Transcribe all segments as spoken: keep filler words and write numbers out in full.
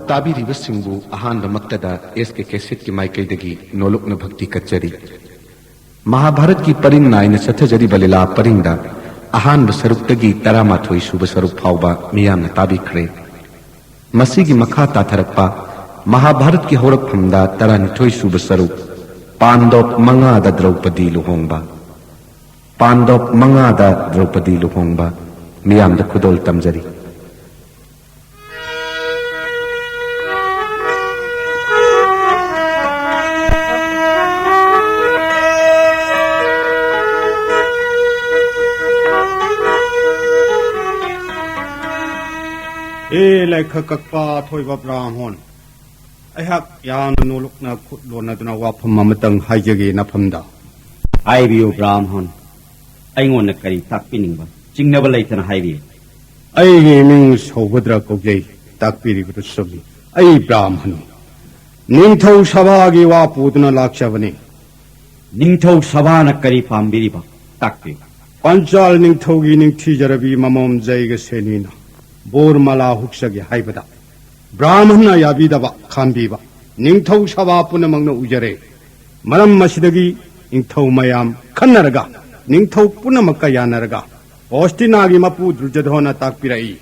ꯇꯥꯕꯤꯔꯤꯕꯁꯤꯡꯕꯨ ꯑꯍꯥꯟꯕꯃꯛꯇꯗ ꯑꯦꯁ ꯀꯦ ꯀꯦꯁꯦꯠꯀꯤ ꯃꯥꯏꯀꯩꯗꯒꯤ ꯅꯣꯂꯨꯛꯅ ꯚꯛꯇꯤ ꯀꯠꯆꯔꯤ꯫ ꯃꯍꯥꯚꯥꯔꯠꯀꯤ ꯄꯔꯤꯡ ꯅꯥꯏꯅ ꯆꯠꯊꯖꯔꯤꯕ ꯂꯤꯂꯥ ꯄꯔꯤꯡꯗ ꯑꯍꯥꯟꯕ ꯁꯔꯨꯛꯇꯒꯤ ꯇꯔꯥꯃꯥꯊꯣꯏ ꯁꯨꯕ ꯁꯔꯨꯛ ꯐꯥꯎꯕ ꯃꯤꯌꯥꯝꯅ ꯇꯥꯕꯤꯈ꯭ꯔꯦ꯫ ꯃꯁꯤꯒꯤ ꯃꯈꯥ ꯇꯥꯊꯔꯛꯄ ꯃꯍꯥꯚꯥꯔꯠꯀꯤ ꯍꯧꯔꯛꯐꯝꯗ ꯇꯔꯥꯅꯤꯊꯣꯏ ꯁꯨꯕ ꯁꯔꯨꯛ, ꯄꯥꯟꯗꯣꯞ ꯃꯉꯥꯗ ꯗ꯭ꯔꯧꯄꯗꯤ ꯂꯨꯍꯣꯡꯕ꯫ ꯄꯥꯟꯗꯣꯞ ꯃꯉꯥꯗ ꯗ꯭ꯔꯧꯄꯗꯤ ꯂꯨꯍꯣꯡꯕ꯫ ꯃꯤꯌꯥꯝꯗ ꯈꯨꯗꯣꯜ ꯇꯝꯖꯔꯤ꯫ ꯑꯦ ꯂꯥꯏꯈ ꯀꯛꯄ ꯑꯊꯣꯏꯕ ꯕ꯭ꯔꯥꯍꯃꯣꯟ, ꯑꯩꯍꯥꯛ ꯌꯥꯝꯅ ꯅꯣꯂꯨꯛꯅ ꯈꯨꯠ ꯂꯣꯟꯅꯗꯨꯅ ꯋꯥꯐꯝ ꯑꯃꯇꯪ ꯍꯥꯏꯖꯒꯦ ꯅꯐꯝꯗ꯫ ꯍꯥꯏꯕꯤꯌꯨ ꯕ꯭ꯔꯥꯍꯃꯣꯟ, ꯑꯩꯉꯣꯟꯗ ꯀꯔꯤ ꯇꯥꯛꯄꯤꯅꯤꯡꯕ? ꯆꯤꯡꯅꯕ ꯂꯩꯇꯅ ꯍꯥꯏꯕꯤꯌꯨ꯫ ꯑꯩꯒꯤ ꯃꯤꯡ ꯁꯧꯚꯗ꯭ꯔ ꯀꯧꯖꯩ꯫ ꯇꯥꯛꯄꯤꯔꯤꯕꯗꯨ ꯆꯨꯝꯃꯤ꯫ ꯑꯩ ꯕ꯭ꯔꯥꯍꯃꯟꯅꯤ꯫ ꯅꯤꯡꯊꯧ ꯁꯚꯥꯒꯤ ꯋꯥ ꯄꯨꯗꯨꯅ ꯂꯥꯛꯆꯕꯅꯤ꯫ ꯅꯤꯡꯊꯧ ꯁꯚꯥꯅ ꯀꯔꯤ ꯄꯥꯝꯕꯤꯔꯤꯕ? ꯇꯥꯛꯄꯤꯌꯨ꯫ ꯄꯟꯆꯥꯜ ꯅꯤꯡꯊꯧꯒꯤ ꯅꯤꯡꯊꯤꯖꯔꯕꯤ ꯃꯃꯣꯝ ꯖꯩꯒ ꯁꯦꯅꯤꯅ ꯕꯣꯔ ꯃꯂꯥ ꯍꯨꯛꯆꯒꯦ ꯍꯥꯏꯕꯗ ꯕ꯭ꯔꯥꯍꯃꯟꯅ ꯌꯥꯕꯤꯗꯕ ꯈꯥꯝꯕꯤꯕ ꯅꯤꯡꯊꯧ ꯁꯚꯥ ꯄꯨꯝꯅꯃꯛꯅ ꯎꯖꯔꯦ꯫ ꯃꯔꯝ ꯑꯁꯤꯗꯒꯤ ꯅꯤꯡꯊꯧ ꯃꯌꯥꯝ ꯈꯟꯅꯔꯒ ꯅꯤꯡꯊꯧ ꯄꯨꯝꯅꯃꯛꯀ ꯌꯥꯅꯔꯒ ꯍꯣꯁꯇꯤꯅꯥꯒꯤ ꯃꯄꯨ ꯗꯨꯔꯖꯣꯙꯣꯟꯅ ꯇꯥꯛꯄꯤꯔꯛꯏ꯫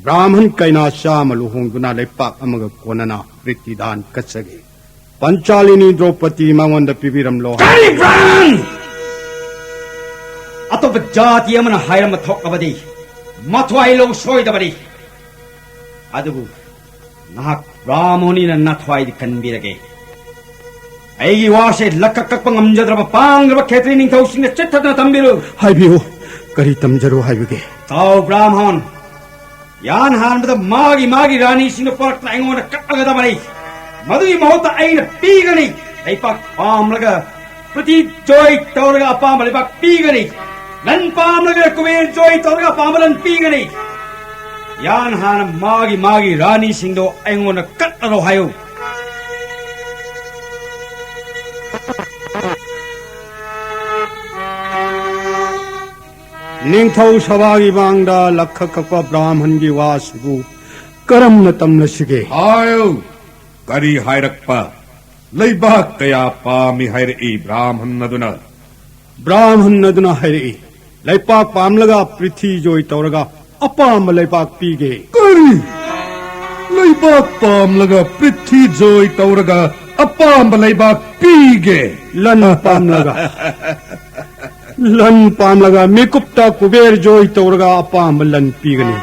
ꯕ꯭ꯔꯥꯍꯃꯟ ꯀꯩꯅꯥ ꯆꯥꯝꯃ ꯂꯨꯍꯣꯡꯗꯨꯅ ꯂꯩꯄꯥꯛ ꯑꯃꯒ ꯀꯣꯟꯅꯅ ꯄ꯭ꯔꯤꯇꯤꯗꯥꯟ ꯀꯠꯆꯒꯦ꯫ ꯄꯟꯆꯥꯂꯤꯅꯤ ꯗ꯭ꯔꯧꯄꯗꯤ ꯃꯉꯣꯟꯗ ꯄꯤꯕꯤꯔꯝꯂꯣ꯫ ꯀꯔꯤ ꯕ꯭ꯔꯥꯍꯃꯟ? ꯑꯇꯣꯞꯄ ꯖꯥꯇꯤ ꯑꯃꯅ ꯍꯥꯏꯔꯝꯕ ꯊꯣꯛꯂꯕꯗꯤ ꯃꯊ꯭ꯋꯥꯏ ꯂꯧ ꯁꯣꯏꯗꯕꯅꯤ꯫ ꯑꯗꯨꯕꯨ ꯅꯍꯥꯛ ꯕ꯭ꯔꯥꯍꯃꯣꯅꯤꯅ ꯅꯊ꯭ꯋꯥꯏꯗꯤ ꯀꯟꯕꯤꯔꯒꯦ꯫ ꯑꯩꯒꯤ ꯋꯥꯁꯦ ꯂꯛꯀ ꯀꯛꯄ ꯉꯝꯖꯗ꯭ꯔꯕ ꯄꯥꯡꯂꯕ ꯈꯦꯇ꯭ꯔꯤ ꯅꯤꯡꯊꯧꯁꯤꯡꯅ ꯆꯤꯠꯊꯗꯅ ꯇꯝꯕꯤꯔꯨ꯫ ꯍꯥꯏꯕꯤꯌꯨ, ꯀꯔꯤ ꯇꯝꯖꯔꯨ ꯍꯥꯏꯕꯒꯦ? ꯇꯥꯎ ꯕ꯭ꯔꯥꯍꯃꯣꯟ, ꯌꯥꯟ ꯍꯥꯟꯕꯗ ꯃꯥꯒꯤ ꯃꯥꯒꯤ ꯔꯥꯅꯤꯁꯤꯡꯗꯨ ꯄꯨꯔꯛꯇꯨꯅ ꯑꯩꯉꯣꯟꯗ ꯀꯠꯂꯒꯗꯕꯅꯤ꯫ ꯃꯗꯨꯒꯤ ꯃꯍꯨꯠꯇ ꯑꯩꯅ ꯄꯤꯒꯅꯤ꯫ ꯂꯩꯄꯥꯛ ꯄꯥꯝꯂꯒ ꯄ꯭ꯔꯤꯊꯤ ꯖꯣꯏ ꯇꯧꯔꯒ ꯑꯄꯥꯝꯕ ꯂꯩꯕꯥꯛ ꯄꯤꯒꯅꯤ꯫ ꯂꯟ ꯄꯥꯝꯂꯒ ꯀꯨꯕꯦꯔ ꯖꯣꯏ ꯇꯧꯔꯒ ꯑꯄꯥꯝꯕ ꯂꯟ ꯄꯤꯒꯅꯤ꯫ ꯌꯥꯟ ꯍꯥꯟꯅ ꯃꯥꯒꯤ ꯃꯥꯒꯤ ꯔꯥꯅꯤꯁꯤꯡꯗꯣ ꯑꯩꯉꯣꯟꯗ ꯀꯠꯂꯔꯣ ꯍꯥꯏꯌꯨ꯫ ꯅꯤꯡꯊꯧ ꯁꯚꯥꯒꯤ ꯃꯥꯡꯗ ꯂꯛꯈ ꯀꯛꯄ ꯕ꯭ꯔꯥꯍꯃꯟꯒꯤ ꯋꯥꯁꯤꯕꯨ ꯀꯔꯝꯅ ꯇꯝꯂꯁꯤꯒꯦ? ꯍꯥꯏꯌꯨ, ꯀꯔꯤ ꯍꯥꯏꯔꯛꯄ? ꯂꯩꯕꯥꯛ ꯀꯌꯥ ꯄꯥꯝꯃꯤ ꯍꯥꯏꯔꯛꯏ ꯕ꯭ꯔꯥꯍꯃꯟ ꯑꯗꯨꯅ? ꯕ꯭ꯔꯥꯍꯃꯟ ꯑꯗꯨꯅ ꯍꯥꯏꯔꯛꯏ, ꯂꯩꯄꯥꯛ ꯄꯥꯝꯂꯒ ꯄ꯭ꯔꯤꯊꯤ ꯖꯣꯏ ꯇꯧꯔꯒ ꯑꯄꯥꯝꯕ ꯂꯩꯕꯥꯛ ꯄꯤꯒꯦ꯫ ꯀꯔꯤ? ꯂꯩꯕꯥꯛ ꯄꯥꯝꯂꯒ ꯄ꯭ꯔꯤꯊꯤ ꯖꯣꯏ ꯇꯧꯔꯒ ꯑꯄꯥꯝꯕ ꯂꯩꯕꯥꯛ ꯄꯤꯒꯦ? ꯂꯟ ꯄꯥꯝꯂꯒ, ꯂꯟ ꯄꯥꯝꯂꯒ ꯃꯤꯀꯨꯞꯇ ꯀꯨꯕꯦꯔ ꯖꯣꯏ ꯇꯧꯔꯒ ꯑꯄꯥꯝꯕ ꯂꯟ ꯄꯤꯒꯅꯤ꯫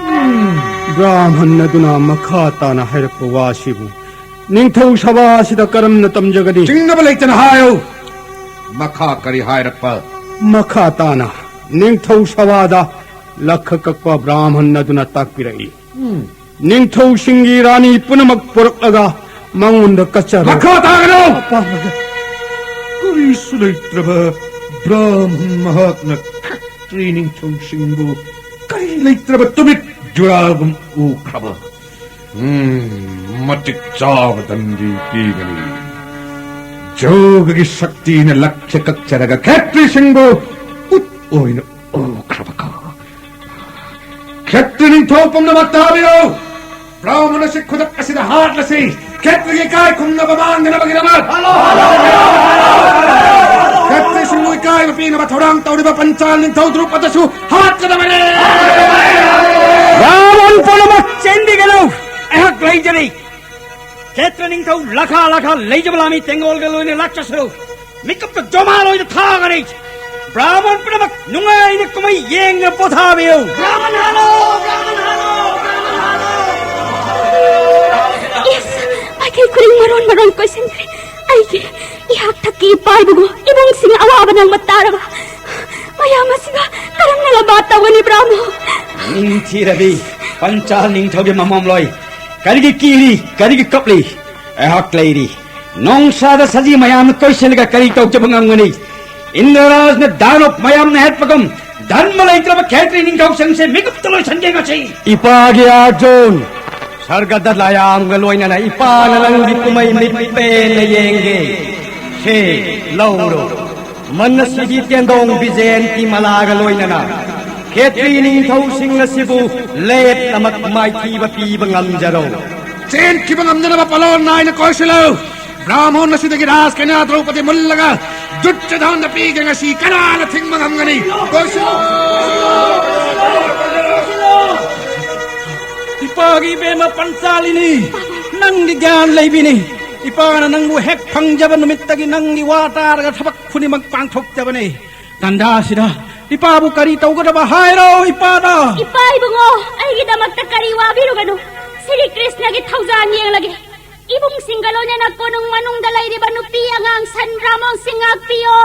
ꯕ꯭ꯔꯥꯍꯃꯟ ꯑꯗꯨꯅ ꯃꯈꯥ ꯇꯥꯅ ꯍꯥꯏꯔꯛꯄ ꯋꯥꯁꯤꯕꯨ ꯅꯤꯡꯊꯧ ꯁꯚꯥ ꯑꯁꯤꯗ ꯀꯔꯝꯅ ꯇꯝꯖꯒꯅꯤ? ꯆꯤꯡꯅꯕ ꯂꯩꯇꯅ ꯍꯥꯏꯌꯨ꯫ ꯃꯈꯥ ꯀꯔꯤ ꯍꯥꯏꯔꯛꯄ? ꯃꯈꯥ ꯇꯥꯅ ꯅꯤꯡꯊꯧ ꯁꯚꯥꯗ ꯂꯈ ꯀꯛꯄ ꯕ꯭ꯔꯥꯍꯃꯟ ꯑꯗꯨꯅ ꯇꯥꯛꯄꯤꯔꯛꯏ, ꯅꯤꯡꯊꯧꯁꯤꯡꯒꯤ ꯔꯥꯅꯤ ꯄꯨꯝꯅꯃꯛ ꯄꯨꯔꯛꯂꯒ ꯃꯉꯣꯟꯗ ꯀꯠꯆꯔꯣ꯫ ꯃꯈꯥ ꯇꯥꯒꯅꯨ! ꯑꯄꯥꯝꯕꯗ ꯀꯔꯤꯁꯨ ꯂꯩꯇ꯭ꯔꯕ ꯕ꯭ꯔꯥꯍꯃꯟ ꯃꯍꯥꯛꯅ ꯈꯛꯇ꯭ꯔꯤ ꯅꯤꯡꯊꯧꯁꯤꯡꯕꯨ ꯀꯔꯤ ꯂꯩꯇ꯭ꯔꯕ ꯇꯨꯃꯤꯠ ꯖꯨꯔꯥꯒꯨꯝ ꯎꯈ꯭ꯔꯕ? ꯎꯝ, ꯃꯇꯤꯛ ꯆꯥꯕ ꯗꯟꯗꯤ ꯄꯤꯒꯅꯤ꯫ ꯖꯣꯒꯒꯤ ꯁꯛꯇꯤꯅ ꯂꯛꯈ꯭ꯌ ꯀꯛꯆꯔꯒ ꯈꯦꯇ꯭ꯔꯤꯁꯤꯡꯕꯨ ꯎꯠ ꯑꯣꯏꯅ ꯎꯈ꯭ꯔꯕꯀꯣ? ꯈꯦꯇ꯭ꯔꯤ ꯅꯤꯡꯊꯧ ꯄꯨꯝꯅꯃꯛ ꯇꯥꯕꯤꯌꯨ! ꯕ꯭ꯔꯥꯍꯃꯟ ꯑꯁꯤ ꯈꯨꯗꯛ ꯑꯁꯤꯗ ꯍꯥꯠꯂꯁꯤ! ꯈꯦꯇ꯭ꯔꯤꯒꯤ ꯏꯀꯥꯏ ꯈꯨꯝꯅꯕ ꯃꯥꯡꯗꯅꯕꯒꯤꯗꯃꯛ! ꯈꯦꯇ꯭ꯔꯤꯁꯤꯡꯕꯨ ꯏꯀꯥꯏꯕ ꯄꯤꯅꯕ ꯊꯧꯔꯥꯡ ꯇꯧꯔꯤꯕ ꯄꯟꯆꯥꯜ ꯅꯤꯡꯊꯧ ꯗ꯭ꯔꯨꯄꯗꯁꯨ ꯍꯥꯠꯀꯗꯕꯅꯤ! ꯕ꯭ꯔꯥꯍꯃꯟ ꯄꯨꯝꯅꯃꯛ ꯆꯦꯟꯕꯤꯒꯅꯨ! ꯑꯩꯍꯥꯛ ꯂꯩꯖꯔꯤ! ꯈꯦꯇ꯭ꯔ ꯅꯤꯡꯊꯧ ꯂꯈꯥ ꯂꯈꯥ ꯂꯩꯖꯕ ꯂꯥꯃꯤ ꯇꯦꯡꯒꯣꯜꯒ ꯂꯣꯏꯅ ꯂꯥꯛꯆꯁꯅꯨ! ꯃꯤꯀꯞꯇ ꯖꯣꯃꯥ ꯂꯣꯏꯗ ꯊꯥꯒꯅꯤ! ꯕ꯭ꯔꯥꯍꯃꯟ ꯄꯨꯝꯅꯃꯛ ꯅꯨꯡꯉꯥꯏꯅ ꯀꯨꯝꯍꯩ ꯌꯦꯡꯅ ꯄꯣꯊꯥꯕꯤꯌꯨ! ꯕ꯭ꯔꯥꯍꯃꯟ ꯍꯥꯠꯂꯣ! ꯕ꯭ꯔꯥꯍꯃꯟ ꯍꯥꯠꯂꯣ! ꯕ꯭ꯔꯥꯍꯃꯟ ꯍꯥꯠꯂꯣ! ꯏꯁ, ꯃꯥꯏꯀꯩ ꯈꯨꯗꯤꯡ ꯃꯔꯣꯟ ꯃꯔꯣꯟ ꯀꯣꯏꯁꯤꯟꯈ꯭ꯔꯦ꯫ ꯑꯩꯒꯤ ꯏꯍꯥꯛ ꯊꯛꯀꯤ ꯏꯄꯥꯏꯕꯒꯨ ꯏꯃꯨꯡꯁꯤꯡ ꯑꯋꯥꯕ ꯅꯪꯕ ꯇꯥꯔꯕ ꯃꯌꯥꯝ ꯑꯁꯤꯒ ꯀꯔꯝꯅ ꯂꯝꯕꯥ ꯇꯧꯒꯅꯤ, ꯕ꯭ꯔꯥꯍꯃꯣ? ꯅꯤꯡꯊꯤꯔꯕꯤ ꯄꯟꯆꯥꯜ ꯅꯤꯡꯊꯧꯒꯤ ꯃꯃꯣꯝꯂꯣꯏ, ꯀꯔꯤꯒꯤ ꯀꯤꯔꯤ? ꯀꯔꯤꯒꯤ ꯀꯞꯂꯤ? ꯑꯩꯍꯥꯛ ꯂꯩꯔꯤ꯫ ꯅꯣꯡꯁꯥꯗ ꯁꯖꯤ ꯃꯌꯥꯝꯅ ꯀꯣꯏꯁꯤꯜꯂꯒ ꯀꯔꯤ ꯇꯧꯖꯕ ꯉꯝꯒꯅꯤ? ꯏꯟꯗ꯭ꯔꯔꯥꯖꯅ ꯗꯥꯅꯕ ꯃꯌꯥꯝꯅ ꯍꯦꯠꯄꯒꯨꯝ ꯙꯔꯃ ꯂꯩꯇ꯭ꯔꯕ ꯈꯦꯇ꯭ꯔꯤ ꯅꯤꯡꯊꯧꯁꯤꯡꯁꯦ ꯃꯤꯀꯨꯞꯇ ꯂꯣꯏꯁꯟꯒꯦ ꯉꯁꯤ꯫ ꯏꯄꯥꯒꯤ ꯑꯔꯖꯨꯟ, ꯁꯔꯒꯗ ꯂꯥꯌꯥꯝꯒ ꯂꯣꯏꯅꯅ ꯏꯄꯥꯅ ꯅꯪꯒꯤ ꯀꯨꯝꯍꯩ ꯃꯤꯠ ꯄꯦꯟꯅ ꯌꯦꯡꯒꯦ꯫ ꯁꯦ, ꯂꯧꯔꯣ꯫ ꯃꯟꯅ ꯁꯤꯕꯤ ꯇꯦꯟꯗꯣꯡ ꯕꯤꯖꯦꯟꯇꯤ ꯃꯂꯥꯒ ꯂꯣꯏꯅꯅ ꯈꯦꯇ꯭ꯔꯤ ꯅꯤꯡꯊꯧꯁꯤꯡ ꯑꯁꯤꯕꯨ ꯂꯦꯞꯅꯃꯛ ꯃꯥꯏꯊꯤꯕ ꯄꯤꯕ ꯉꯝꯖꯔꯣ꯫ ꯆꯦꯟꯈꯤꯕ ꯉꯝꯗꯅꯕ ꯄꯂꯣꯟ ꯅꯥꯏꯅ ꯀꯣꯏꯁꯤꯜꯂꯨ꯫ ꯕ꯭ꯔꯥꯍꯃꯣꯟ ꯑꯁꯤꯗꯒꯤ ꯔꯥꯖꯀꯟꯌꯥ ꯗ꯭ꯔꯧꯄꯗꯤ ꯃꯨꯜꯂꯒ ꯗꯨꯠꯌꯣꯙꯟꯗ ꯄꯤꯒꯦ꯫ ꯉꯁꯤ ꯀꯅꯥꯅ ꯊꯤꯡꯕ ꯉꯝꯒꯅꯤ? ꯀꯣꯏꯁꯤꯜꯂꯨ꯫ ꯏꯄꯥꯒꯤ ꯏꯕꯦꯝꯃ ꯄꯟꯆꯥꯂꯤꯅꯤ, ꯅꯪꯒꯤ ꯒ꯭ꯌꯥꯟ ꯂꯩꯕꯤꯅꯤ꯫ ꯏꯄꯥꯅ ꯅꯪꯕꯨ ꯍꯦꯛ ꯐꯪꯖꯕ ꯅꯨꯃꯤꯠꯇꯒꯤ ꯅꯪꯒꯤ ꯋꯥ ꯇꯥꯔꯒ ꯊꯕꯛ ꯈꯨꯗꯤꯡꯃꯛ ꯄꯥꯡꯊꯣꯛꯆꯕꯅꯤ꯫ ꯇꯟꯖꯥꯁꯤꯗ ꯏꯄꯥꯕꯨ ꯀꯔꯤ ꯇꯧꯒꯗꯕ ꯍꯥꯏꯔꯣ ꯏꯄꯥꯗ? ꯏꯄꯥ ꯏꯕꯨꯡꯉꯣ, ꯑꯩꯒꯤꯗꯃꯛꯇ ꯀꯔꯤ ꯋꯥꯕꯤꯔꯨꯒꯅꯨ꯫ ꯁ꯭ꯔꯤ ꯀ꯭ꯔꯤꯁꯅꯒꯤ ꯊꯧꯖꯥꯜ ꯌꯦꯡꯂꯒꯦ꯫ ꯏꯕꯨꯡꯁꯤꯡꯒ ꯂꯣꯏꯅꯅ ꯀꯣꯅꯨꯡ ꯃꯅꯨꯡꯗ ꯂꯩꯔꯤꯕ ꯅꯨꯄꯤ ꯑꯉꯥꯡ ꯁꯟ ꯕ꯭ꯔꯥꯍꯃꯣꯟꯁꯤꯡ ꯉꯥꯛꯄꯤꯌꯣ꯫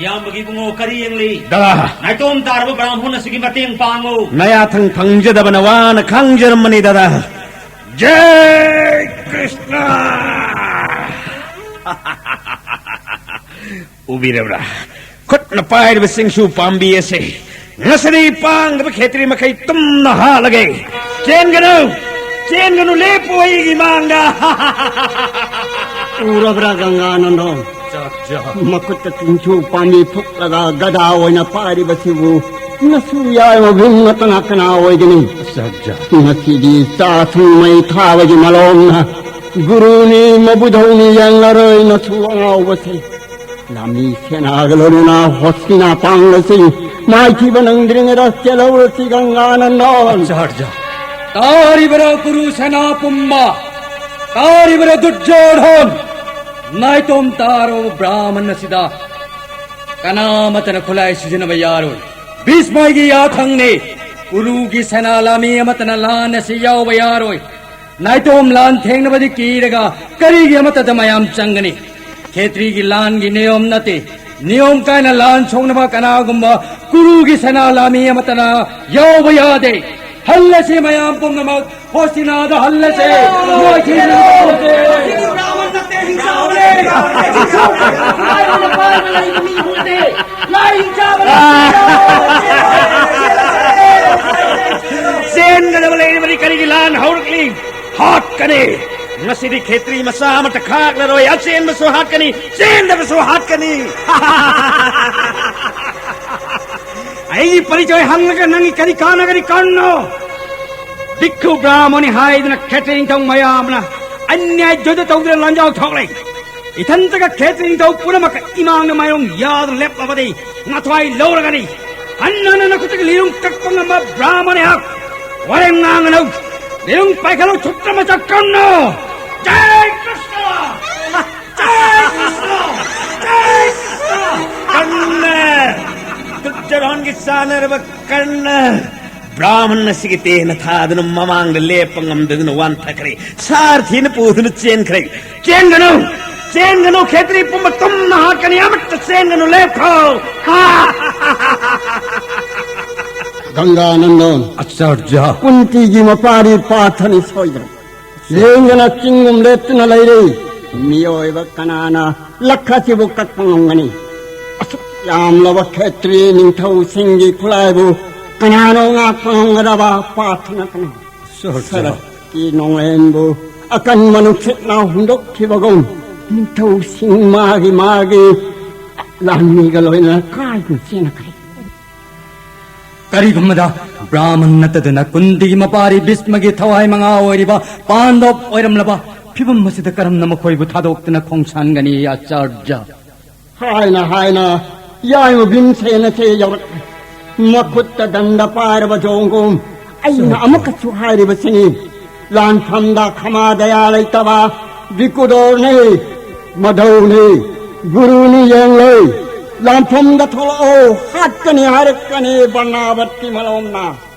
ꯏꯌꯥꯝꯕꯒꯤ ꯏꯕꯨꯡꯉꯣ, ꯀꯔꯤ ꯌꯦꯡꯂꯤ? ꯗꯥ꯫ ꯅꯥꯏꯇꯣꯝ ꯇꯥꯔꯕ ꯕ꯭ꯔꯥꯍꯃꯣꯟ ꯑꯁꯤꯒꯤ ꯃꯇꯦꯡ ꯄꯥꯡꯉꯨ꯫ ꯅꯌꯥꯊꯪ ꯐꯪꯖꯗꯕꯅ ꯋꯥꯅ ꯈꯥꯡꯖꯔꯝꯕꯅꯤ, ꯗꯥꯗꯥ꯫ ꯖꯩ ꯀ꯭ꯔꯤꯁꯅ! ꯎꯕꯤꯔꯕ꯭ꯔꯥ? ꯈꯨꯠꯅ ꯄꯥꯏꯔꯤꯕ ꯆꯤꯡꯁꯨ ꯄꯥꯝꯕꯤ ꯑꯁꯦ ꯉꯁꯤꯗꯤ ꯄꯥꯡꯗꯕ ꯈꯦꯇ꯭ꯔꯤ ꯃꯈꯩ ꯇꯨꯝꯅ ꯍꯥꯠꯂꯒꯦ꯫ ꯆꯦꯟꯒꯅꯨ! ꯆꯦꯟꯒꯅꯨ! ꯂꯦꯞꯄꯨ ꯑꯩꯒꯤ ꯃꯥꯡꯗ! ꯎꯔꯕ꯭ꯔꯥ ꯒꯪꯒꯥꯅꯟꯗꯣꯟ? ꯆꯥꯛ ꯆꯥ꯫ ꯃꯈꯨꯠꯇ ꯆꯤꯡꯁꯨ ꯄꯥꯝꯕꯤ ꯐꯨꯛꯂꯒ ꯒꯗꯥ ꯑꯣꯏꯅ ꯄꯥꯏꯔꯤꯕꯁꯤꯕꯨ ꯅꯁꯨ ꯌꯥꯏꯃ ꯚꯤꯝ ꯅꯠꯇꯅ ꯀꯅꯥ ꯑꯣꯏꯒꯅꯤ? ꯆꯥꯛ ꯆꯥ꯫ ꯉꯁꯤꯗꯤ ꯆꯥ ꯊꯨꯝ ꯃꯩ ꯊꯥꯕꯒꯤ ꯃꯂꯣꯝꯅ ꯒꯨꯔꯨꯅꯤ ꯃꯕꯨꯙꯧꯅꯤ ꯌꯦꯡꯂꯔꯣꯏ ꯅꯁꯨ ꯑꯉꯥꯎꯕꯁꯦ꯫ ꯂꯥꯃꯤ ꯁꯦꯅꯥꯒ ꯂꯣꯏꯅꯅ ꯍꯣꯁꯇꯤꯅꯥ ꯄꯥꯡꯂꯁꯤ꯫ ꯃꯥꯏꯊꯤꯕ ꯅꯪꯗ꯭ꯔꯤꯉꯩꯗ ꯆꯦꯜꯍꯧꯔꯁꯤ ꯒꯪꯒꯥꯅꯟꯗꯣꯟ꯫ ꯑꯠꯆꯥ, ꯑꯠꯆꯥ꯫ ꯇꯥꯔꯤꯕꯔꯥ ꯀꯨꯔꯨ ꯁꯦꯅꯥ ꯄꯨꯝꯕ? ꯇꯥꯔꯤꯕꯔꯥ ꯗꯨꯔꯖꯣꯙꯟ? ꯅꯥꯏꯇꯣꯝ ꯇꯥꯔꯕ ꯕ꯭ꯔꯥꯍꯃꯟ ꯑꯁꯤꯗ ꯀꯅꯥ ꯑꯃꯠꯇꯅ ꯈꯨꯠꯂꯥꯏ ꯁꯤꯖꯤꯟꯅꯕ ꯌꯥꯔꯣꯏ꯫ ꯚꯤꯁꯃꯒꯤ ꯌꯥꯊꯪꯅꯤ꯫ ꯀꯨꯔꯨꯒꯤ ꯁꯦꯅꯥ ꯂꯥꯃꯤ ꯑꯃꯠꯇꯅ ꯂꯥꯟ ꯑꯁꯤ ꯌꯥꯎꯕ ꯌꯥꯔꯣꯏ꯫ ꯅꯥꯏꯇꯣꯝ ꯂꯥꯟ ꯊꯦꯡꯅꯕꯗꯤ ꯀꯤꯔꯒ ꯀꯔꯤꯒꯤ ꯑꯃꯠꯇꯗ ꯃꯌꯥꯝ ꯆꯪꯒꯅꯤ? ꯈꯦꯇ꯭ꯔꯤꯒꯤ ꯂꯥꯟꯒꯤ ꯅꯤꯌꯣꯝ ꯅꯠꯇꯦ꯫ ꯅꯤꯌꯣꯝ ꯀꯥꯏꯅ ꯂꯥꯟ ꯁꯣꯛꯅꯕ ꯀꯅꯥꯒꯨꯝꯕ ꯀꯨꯔꯨꯒꯤ ꯁꯦꯅꯥ ꯂꯥꯃꯤ ꯑꯃꯠꯇꯅ ꯌꯥꯎꯕ ꯌꯥꯗꯦ꯫ ꯍꯜꯂꯁꯤ ꯃꯌꯥꯝ ꯄꯨꯝꯅꯃꯛ ꯍꯣꯁꯇꯤꯅꯥꯗ ꯍꯜꯂꯁꯦ꯫ ꯃꯣꯏꯁꯤꯡ ꯆꯦꯟꯒꯗꯕ ꯂꯩꯔꯤꯕꯗꯤ ꯀꯔꯤꯒꯤ ꯂꯥꯟ ꯍꯧꯔꯛꯂꯤ? ꯍꯥꯠꯀꯅꯤ! ꯉꯁꯤꯗꯤ ꯈꯦꯇ꯭ꯔꯤ ꯃꯆꯥ ꯑꯃꯠꯇ ꯈꯥꯛꯂꯔꯣꯏ꯫ ꯑꯆꯦꯟꯕꯁꯨ ꯍꯥꯠꯀꯅꯤ, ꯆꯦꯟꯗꯕꯁꯨ ꯍꯥꯠꯀꯅꯤ꯫ ꯑꯩꯒꯤ ꯄꯔꯤꯆꯣꯏ ꯍꯪꯂꯒ ꯅꯪꯒꯤ ꯀꯔꯤ ꯀꯥꯟꯅꯒꯅꯤ? ꯀꯔꯝꯅꯣ? ꯚꯤꯛꯈꯨ ꯕ꯭ꯔꯥꯍꯃꯣꯟꯅꯤ ꯍꯥꯏꯗꯨꯅ ꯈꯦꯇ꯭ꯔꯤ ꯅꯤꯡꯊꯧ ꯃꯌꯥꯝꯅ ꯑꯟꯌꯥꯌ ꯖꯨꯗ ꯇꯧꯗꯨꯅ ꯂꯥꯟꯖꯥꯎ ꯊꯣꯛꯂꯦ꯫ ꯏꯊꯟꯇꯒ ꯈꯦꯇ꯭ꯔꯤ ꯅꯤꯡꯊꯧ ꯄꯨꯝꯅꯃꯛꯀ ꯏꯃꯥꯡꯗ ꯃꯥꯏꯌꯣꯡ ꯌꯥꯗꯨꯅ ꯂꯦꯞꯂꯕꯗꯤ ꯅꯊ꯭ꯋꯥꯏ ꯂꯧꯔꯒꯅꯤ꯫ ꯍꯟꯅ ꯍꯟꯅ ꯅꯈꯨꯠꯇꯒꯤ ꯂꯤꯔꯨꯡ ꯀꯛꯄ ꯉꯝꯕ ꯕ꯭ꯔꯥꯍꯃꯣꯟ ꯑꯩꯍꯥꯛ꯫ ꯋꯥꯔꯦꯝ ꯉꯥꯡꯒꯅꯨ꯫ ꯂꯤꯔꯨꯡ ꯄꯥꯏꯈꯠꯂꯨ, ꯁꯨꯠꯇ꯭ꯔ ꯃꯆꯥ꯫ ꯀꯔꯝꯅꯣ? ꯖꯥꯏ ꯀ꯭ꯔꯤꯁꯅ! ꯖꯥꯏ ꯀ꯭ꯔꯤꯁꯅ! ꯖꯥꯏ ꯀ꯭ꯔꯤꯁꯅ! ꯀꯔꯟꯅ! ꯗꯨꯔꯖꯣꯙꯟꯒꯤ ꯆꯥꯟꯅꯔꯕ ꯀꯔꯟꯅ! ꯕ꯭ꯔꯥꯍꯃꯟ ꯑꯁꯤꯒꯤ ꯇꯦꯟꯅ ꯊꯥꯗꯨꯅ ꯃꯃꯥꯡꯗ ꯂꯦꯞꯄ ꯉꯝꯗꯗꯨꯅ ꯋꯥꯟꯊꯈ꯭ꯔꯦ꯫ ꯁꯥꯔꯊꯤꯅ ꯄꯨꯗꯨꯅ ꯆꯦꯟꯈ꯭ꯔꯦ꯫ ꯆꯦꯟꯒꯅꯨ! ꯆꯦꯟꯒꯅꯨ! ꯈꯦꯇ꯭ꯔꯤ ꯄꯨꯝꯕ ꯇꯨꯝꯅ ꯍꯥꯠꯀꯅꯤ꯫ ꯑꯃꯠꯇ ꯆꯦꯟꯒꯅꯨ! ꯂꯦꯞꯈꯣ! ꯒꯪꯒꯥꯅꯟꯗꯣꯟ꯫ ꯑꯆꯥꯔꯖ꯫ ꯀꯨꯟꯇꯤꯒꯤ ꯃꯄꯥꯔꯤ ꯄꯥꯔꯊꯅꯤ ꯁꯣꯏꯗ꯭ꯔꯦ꯫ ꯂꯦꯡꯗꯅ ꯆꯤꯡꯒꯨꯝ ꯂꯦꯞꯇꯨꯅ ꯂꯩꯔꯤ꯫ ꯃꯤꯑꯣꯏꯕ ꯀꯅꯥꯅ ꯂꯛꯈ ꯑꯁꯤꯕꯨ ꯀꯛꯄ ꯉꯝꯒꯅꯤ? ꯑꯁꯨꯛ ꯌꯥꯝꯂꯕ ꯈꯦꯇ꯭ꯔꯤ ꯅꯤꯡꯊꯧꯁꯤꯡꯒꯤ ꯈꯨꯠꯂꯥꯏꯕꯨ ꯀꯅꯥꯅꯣ ꯉꯥꯛꯄ ꯉꯝꯒꯗꯕ? ꯄꯥꯔꯊꯅ ꯀꯅꯥ? ꯁꯔꯖꯥ꯫ ꯁꯔꯛꯀꯤ ꯅꯣꯡꯂꯦꯟꯕꯨ ꯑꯀꯟꯕ ꯅꯨꯡꯁꯤꯠꯅ ꯍꯨꯝꯗꯣꯛꯈꯤꯕꯒꯨꯝ ꯅꯤꯡꯊꯧꯁꯤꯡ ꯃꯥꯒꯤ ꯃꯥꯒꯤ ꯂꯥꯟꯃꯤꯒ ꯂꯣꯏꯅꯅ ꯀꯥꯏꯗꯨꯅ ꯆꯦꯟꯈ꯭ꯔꯦ꯫ ꯀꯔꯤꯒꯨꯝꯕꯗ ꯕ꯭ꯔꯥꯍꯃꯟ ꯅꯠꯇꯗꯨꯅ ꯀꯨꯟꯇꯤꯒꯤ ꯃꯄꯥꯔꯤ ꯚꯤꯁꯃꯒꯤ ꯊꯋꯥꯏ ꯃꯉꯥ ꯑꯣꯏꯔꯤꯕ ꯄꯥꯟꯗꯕ ꯑꯣꯏꯔꯝꯂꯕ ꯐꯤꯕꯝ ꯑꯁꯤꯗ ꯀꯔꯝꯅ ꯃꯈꯣꯏꯕꯨ ꯊꯥꯗꯣꯛꯇꯨꯅ ꯈꯣꯡꯁꯥꯟꯒꯅꯤ, ꯑꯆꯥꯔꯖ? ꯍꯥꯏꯅ ꯍꯥꯏꯅ ꯌꯥꯏꯃ ꯚꯤꯝꯁꯦꯅꯁꯦ ꯌꯧꯔꯛꯂꯦ꯫ ꯃꯈꯨꯠꯇ ꯗꯟꯗ ꯄꯥꯏꯔꯕ ꯖꯣꯡꯒꯨꯝ ꯑꯩꯅ ꯑꯃꯨꯛꯀꯁꯨ ꯍꯥꯏꯔꯤꯕꯁꯤꯅꯤ, ꯂꯥꯟꯐꯝꯗ ꯈꯃꯥ ꯗꯌꯥ ꯂꯩꯇꯕ ꯕꯤꯀꯨꯗꯣꯔꯅꯤ, ꯃꯙꯧꯅꯤ, ꯒꯨꯔꯨꯅꯤ ꯌꯦꯡꯂꯣꯏ꯫ ꯂꯥꯟꯐꯝꯗ ꯊꯣꯛꯂꯛꯑꯣ, ꯍꯥꯠꯀꯅꯤ ꯍꯥꯏꯔꯛꯀꯅꯤ ꯕꯔꯅꯥꯕꯠꯀꯤ ꯃꯂꯣꯝꯅ꯫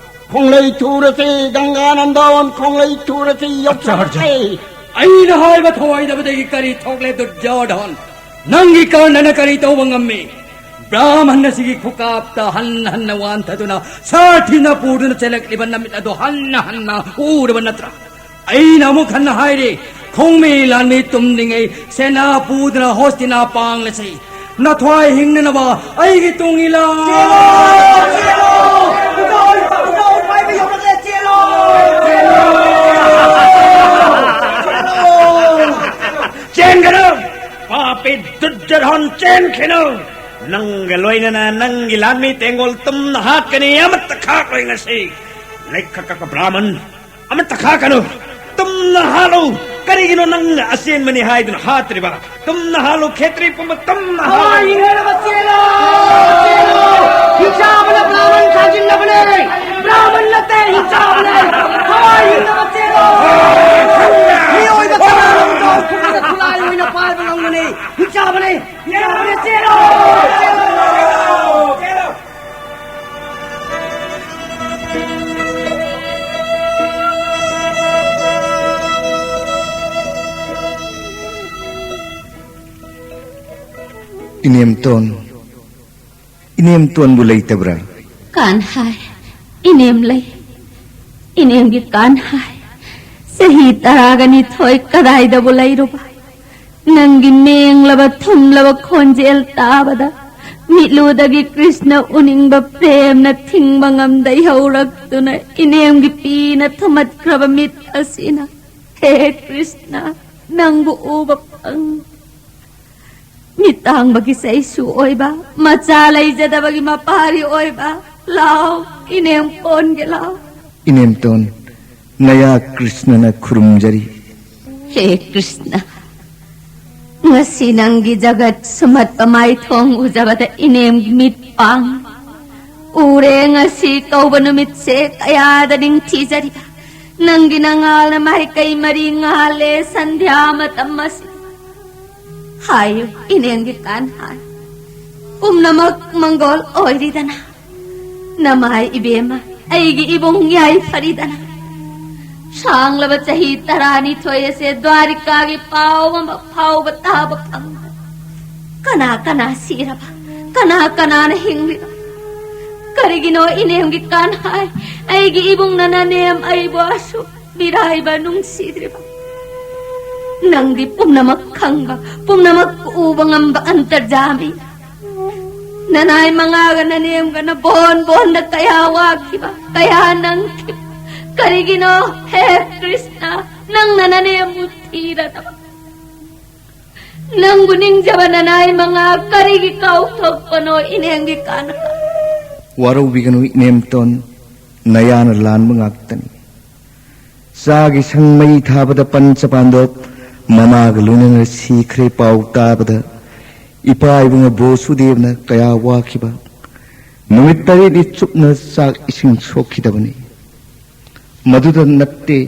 ꯈꯣꯡꯂꯩ ꯊꯨꯔꯁꯤ ꯒꯪꯒꯥꯅꯟꯗꯣꯟ, ꯈꯣꯡꯂꯩ ꯊꯨꯔꯁꯤ ꯑꯆꯥꯔꯖ꯫ ꯌꯧꯁꯤꯜꯂꯛꯂꯦ꯫ ꯑꯩꯅ ꯍꯥꯏꯕ ꯊꯧꯑꯣꯏꯗꯕꯗꯒꯤ ꯀꯔꯤ ꯊꯣꯛꯂꯦ ꯗꯨꯔꯖꯣꯙꯟ? ꯅꯪꯒꯤ ꯀꯔꯟꯅ ꯀꯔꯤ ꯇꯧꯕ ꯉꯝꯃꯤ? ꯕ꯭ꯔꯥꯍꯃꯟ ꯑꯁꯤꯒꯤ ꯈꯨꯀꯥꯞꯇ ꯍꯟꯅ ꯍꯟꯅ ꯋꯥꯟꯊꯗꯨꯅ ꯁꯥꯔꯊꯤꯅ ꯄꯨꯗꯨꯅ ꯆꯦꯜꯂꯛꯂꯤꯕ ꯅꯃꯤꯠ ꯑꯗꯣ ꯍꯟꯅ ꯍꯟꯅ ꯎꯔꯕ ꯅꯠꯇ꯭ꯔꯥ? ꯑꯩꯅ ꯑꯃꯨꯛ ꯍꯟꯅ ꯍꯥꯏꯔꯤ, ꯈꯣꯡꯃꯤ ꯂꯥꯟꯃꯤ ꯇꯨꯝꯂꯤꯉꯩ ꯁꯦꯅꯥ ꯄꯨꯗꯨꯅ ꯍꯣꯁꯇꯤꯅꯥ ꯄꯥꯡꯂꯁꯤ꯫ ꯅꯊ꯭ꯋꯥꯏ ꯍꯤꯡꯅꯅꯕ ꯑꯩꯒꯤ ꯇꯨꯡ ꯏꯜꯂꯣ꯫ ꯆꯦꯜꯂꯣ! ꯆꯦꯜꯂꯣ! ꯈꯨꯗꯣꯜ, ꯈꯨꯗꯣꯜ ꯄꯥꯏꯕ ꯌꯧꯔꯛꯂꯦ! ꯆꯦꯜꯂꯣ! ꯆꯦꯟꯒꯅꯨ! ꯄꯥꯄꯤ ꯗꯨꯔꯖꯣꯙꯟ, ꯆꯦꯟꯈꯤꯅꯨ! ꯅꯪꯒ ꯂꯣꯏꯅꯅ ꯅꯪꯒꯤ ꯂꯥꯟꯃꯤ ꯇꯦꯡꯒꯣꯜ ꯇꯨꯝꯅ ꯍꯥꯠꯀꯅꯤ꯫ ꯑꯃꯠꯇ ꯈꯥꯛꯂꯣꯏ ꯉꯁꯤ꯫ ꯂꯩꯈꯛ ꯀꯛꯄ ꯕ꯭ꯔꯥꯍꯃꯟ, ꯑꯃꯠꯇ ꯈꯥꯛꯀꯅꯨ꯫ ꯇꯨꯝꯅ ꯍꯥꯠꯂꯨ꯫ ꯀꯔꯤꯒꯤꯅꯣ ꯅꯪꯅ ꯑꯆꯦꯟꯕꯅꯤ ꯍꯥꯏꯗꯨꯅ ꯍꯥꯠꯇ꯭ꯔꯤꯕ? ꯇꯨꯝꯅ ꯍꯥꯠꯂꯨ, ꯈꯦꯇ꯭ꯔꯤ ꯄꯨꯝꯕ ꯇꯨꯝꯅ ꯍꯥꯠꯂꯨ꯫ ꯍꯋꯥꯏ ꯍꯤꯡꯅꯕ ꯆꯦꯜꯂꯣ! ꯆꯦꯜꯂꯣ! ꯍꯤꯡꯆꯥꯕꯅ ꯕ꯭ꯔꯥꯍꯃꯟ ꯁꯥꯖꯤꯟꯅꯕꯅꯦ! ꯕ꯭ꯔꯥꯍꯃꯟ ꯅꯠꯇꯦ, ꯍꯤꯡꯆꯥꯕꯅꯦ! ꯍꯋꯥꯏ ꯍꯤꯡꯅꯕ ꯆꯦꯜꯂꯣ! ꯃꯤꯑꯣꯏꯕ ꯀꯅꯥꯅꯣꯝꯇ ꯈꯨꯠꯂꯥꯏ ꯑꯣꯏꯅ ꯄꯥꯏꯕ ꯉꯝꯒꯅꯤ? ꯍꯤꯡꯆꯥꯕꯅꯦ! ꯍꯤꯡꯆꯥꯕꯅꯦ! ꯆꯦꯜꯂꯣ! ꯆꯦꯜꯂꯣ! ꯏꯅꯦꯝꯇꯣꯟ, ꯏꯅꯦꯝꯇꯣꯟꯕꯨ ꯂꯩꯇꯕ꯭ꯔꯥ? ꯀꯥꯟꯍꯥꯏ, ꯏꯅꯦꯝ ꯂꯩ꯫ ꯏꯅꯦꯝꯒꯤ ꯀꯥꯟꯍꯥꯏ, ꯆꯍꯤ ꯇꯔꯥꯒ ꯅꯤꯊꯣꯏ ꯀꯗꯥꯏꯗꯕꯨ ꯂꯩꯔꯨꯕ? ꯅꯪꯒꯤ ꯃꯦꯡꯂꯕ ꯊꯨꯝꯂꯕ ꯈꯣꯟꯖꯦꯜ ꯇꯥꯕꯗ ꯃꯤꯠꯂꯨꯗꯒꯤ ꯀ꯭ꯔꯤꯁꯅ ꯎꯅꯤꯡꯕ ꯄ꯭ꯔꯦꯝꯅ ꯊꯤꯡꯕ ꯉꯝꯗ ꯏꯍꯧꯔꯛꯇꯨꯅ ꯏꯅꯦꯝꯒꯤ ꯄꯤꯅ ꯊꯨꯝꯃꯠꯈ꯭ꯔꯕ ꯃꯤꯠ ꯑꯁꯤꯅ, ꯍꯦ ꯀ꯭ꯔꯤꯁꯅ, ꯅꯪꯕꯨ ꯎꯕ ꯐꯪ꯫ ꯃꯤꯠ ꯇꯥꯡꯕꯒꯤ ꯆꯩꯁꯨ ꯑꯣꯏꯕ, ꯃꯆꯥ ꯂꯩꯖꯗꯕꯒꯤ ꯃꯄꯥꯔꯤ ꯑꯣꯏꯕ꯫ ꯂꯥꯎ, ꯏꯅꯦꯝ ꯀꯣꯟꯒꯦ ꯂꯥꯎ꯫ ꯏꯅꯦꯝꯇꯣꯟ, ꯅꯌꯥ ꯀ꯭ꯔꯤꯁꯅꯅ ꯈꯨꯔꯨꯝꯖꯔꯤ꯫ ꯍꯦ ꯀ꯭ꯔꯤꯁꯅ, ꯉꯁꯤ ꯅꯪꯒꯤ ꯖꯒꯠ ꯁꯨꯝꯍꯠꯄ ꯃꯥꯏꯊꯣꯡ ꯎꯖꯕꯗ ꯏꯅꯦꯝꯒꯤ ꯃꯤꯠ ꯄꯥꯡ ꯎꯔꯦ꯫ ꯉꯁꯤ ꯀꯧꯕ ꯅꯨꯃꯤꯠꯁꯦ ꯀꯌꯥꯗ ꯅꯤꯡꯊꯤꯖꯔꯤꯕ꯫ ꯅꯪꯒꯤ ꯅꯉꯥꯜꯅ ꯃꯥꯏꯀꯩ ꯃꯔꯤ ꯉꯥꯜꯂꯦ ꯁꯟꯙ꯭ꯌꯥ ꯃꯇꯝ ꯑꯁꯤ꯫ ꯍꯥꯏꯌꯨ, ꯏꯅꯦꯝꯒꯤ ꯀꯥꯟ ꯍꯥꯏ꯫ ꯄꯨꯝꯅꯃꯛ ꯃꯪꯒꯣꯜ ꯑꯣꯏꯔꯤꯗꯅ꯫ ꯅꯃꯥꯏ ꯏꯕꯦꯝꯃ, ꯑꯩꯒꯤ ꯏꯕꯨꯡ ꯌꯥꯏꯐꯔꯤꯗꯅ꯫ ꯁꯥꯡꯂꯕ ꯆꯍꯤ ꯇꯔꯥꯅꯤꯊꯣꯏ ꯑꯁꯦ ꯗ꯭ꯋꯥꯔꯤꯀꯥꯒꯤ ꯄꯥꯎ ꯑꯃ ꯐꯥꯎꯕ ꯇꯥꯕ ꯐꯪꯗ꯫ ꯀꯅꯥ ꯀꯅꯥ ꯁꯤꯔꯕ? ꯀꯅꯥ ꯀꯅꯥꯅ ꯍꯤꯡꯂꯤꯕ? ꯀꯔꯤꯒꯤꯅꯣ ꯏꯅꯦꯝꯒꯤ ꯀꯥꯟ ꯍꯥꯏ? ꯑꯩꯒꯤ ꯏꯕꯨꯡꯅ ꯅꯅꯦꯝ ꯑꯩꯕꯨ ꯑꯁꯨꯛ ꯃꯤꯔꯥꯏꯕ ꯅꯨꯡꯁꯤꯗ꯭ꯔꯤꯕ? ꯅꯪꯗꯤ ꯄꯨꯝꯅꯃꯛ ꯈꯪꯕ, ꯄꯨꯝꯅꯃꯛ ꯎꯕ ꯉꯝꯕ ꯑꯟꯇꯔꯖꯥꯃꯤ꯫ ꯅꯅꯥꯏ ꯃꯉꯥꯒ ꯅꯅꯦꯝꯒꯅ ꯕꯣꯟ ꯕꯣꯟꯗ ꯀꯌꯥ ꯋꯥꯈꯤꯕ, ꯀꯌꯥ ꯅꯪꯈꯤꯕ꯫ ꯀꯔꯤꯒꯤꯅꯣ ꯍꯦ ꯀ꯭ꯔꯤꯁꯅ, ꯅꯪꯅ ꯅꯅꯦꯝꯕꯨ ꯊꯤꯔꯗꯕ? ꯅꯪꯕꯨ ꯅꯤꯡꯖꯕ ꯅꯅꯥꯏ ꯃꯉꯥ ꯀꯔꯤꯒꯤ ꯀꯥꯎꯊꯣꯛꯄꯅꯣ, ꯏꯅꯦꯝꯒꯤ ꯀꯥꯟꯍꯥꯏ? ꯋꯥꯔꯧꯕꯤꯒꯅꯨ ꯏꯅꯦꯝꯇꯣꯟ, ꯅꯌꯥꯅ ꯂꯥꯟꯕ ꯉꯥꯛꯇꯅꯤ꯫ ꯆꯥꯒꯤ ꯁꯪ ꯃꯩ ꯊꯥꯕꯗ ꯄꯟꯆ ꯄꯥꯟꯗꯣꯞ ꯃꯃꯥꯒ ꯂꯣꯏꯅꯅ ꯁꯤꯈ꯭ꯔꯦ ꯄꯥꯎ ꯇꯥꯕꯗ ꯏꯄꯥ ꯏꯕꯨꯡꯉꯣ ꯕꯣꯁꯨꯗꯦꯕꯅ ꯀꯌꯥ ꯋꯥꯈꯤꯕ꯫ ꯅꯨꯃꯤꯠ ꯇꯔꯦꯠꯅꯤ ꯆꯨꯞꯅ ꯆꯥꯛ ꯏꯁꯤꯡ ꯁꯣꯛꯈꯤꯗꯕꯅꯤ꯫ ꯃꯗꯨꯗ ꯅꯠꯇꯦ,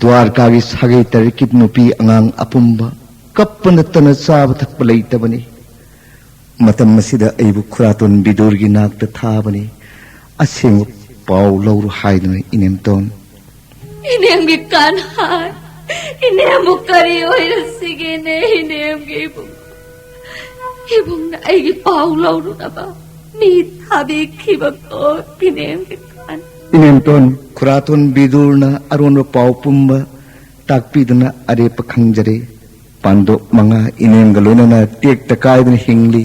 ꯗ꯭ꯋꯥꯔꯀꯥꯒꯤ ꯁꯥꯒꯩ ꯇꯔꯦꯠꯀꯤ ꯅꯨꯄꯤ ꯑꯉꯥꯡ ꯑꯄꯨꯝꯕ ꯀꯞꯄ ꯅꯠꯇꯅ ꯆꯥꯕ ꯊꯛꯄ ꯂꯩꯇꯕꯅꯤ꯫ ꯃꯇꯝ ꯑꯁꯤꯗ ꯑꯩꯕꯨ ꯈꯨꯔꯥꯇꯣꯟ ꯕꯤꯗꯨꯔꯒꯤ ꯅꯥꯛꯇ ꯊꯥꯕꯅꯤ꯫ ꯑꯁꯦꯡꯕ ꯄꯥꯎ ꯂꯧꯔꯨ ꯍꯥꯏꯗꯨꯅ ꯏꯅꯦꯝꯇꯣꯟ꯫ ꯏꯅꯦꯝꯒꯤ ꯀꯥꯟꯍꯥꯏ, ꯏꯅꯦꯝꯕꯨ ꯀꯔꯤ ꯑꯣꯏꯔꯁꯤꯒꯦꯅꯦ, ꯏꯅꯦꯝꯒꯤ ꯏꯕꯨꯡ? ꯏꯕꯨꯡꯅ ꯑꯩꯒꯤ ꯄꯥꯎ ꯂꯧꯔꯨꯅꯕ ꯃꯤ ꯊꯥꯕꯤꯈꯤꯕꯀꯣ, ꯏꯅꯦꯝꯒꯤ ꯀꯥꯟ꯫ ꯏꯅꯦꯝꯇꯣꯟ, ꯈꯨꯔꯥꯇꯣꯟ ꯕꯤꯗꯨꯔꯅ ꯑꯔꯣꯟꯕ ꯄꯥꯎ ꯄꯨꯝꯕ ꯇꯥꯛꯄꯤꯗꯨꯅ ꯑꯔꯦꯞꯄ ꯈꯪꯖꯔꯦ꯫ ꯄꯥꯟꯗꯣꯞ ꯃꯉꯥ ꯏꯅꯦꯝꯒ ꯂꯣꯏꯅꯅ ꯇꯦꯛꯇ ꯀꯥꯏꯗꯅ ꯍꯤꯡꯂꯤ꯫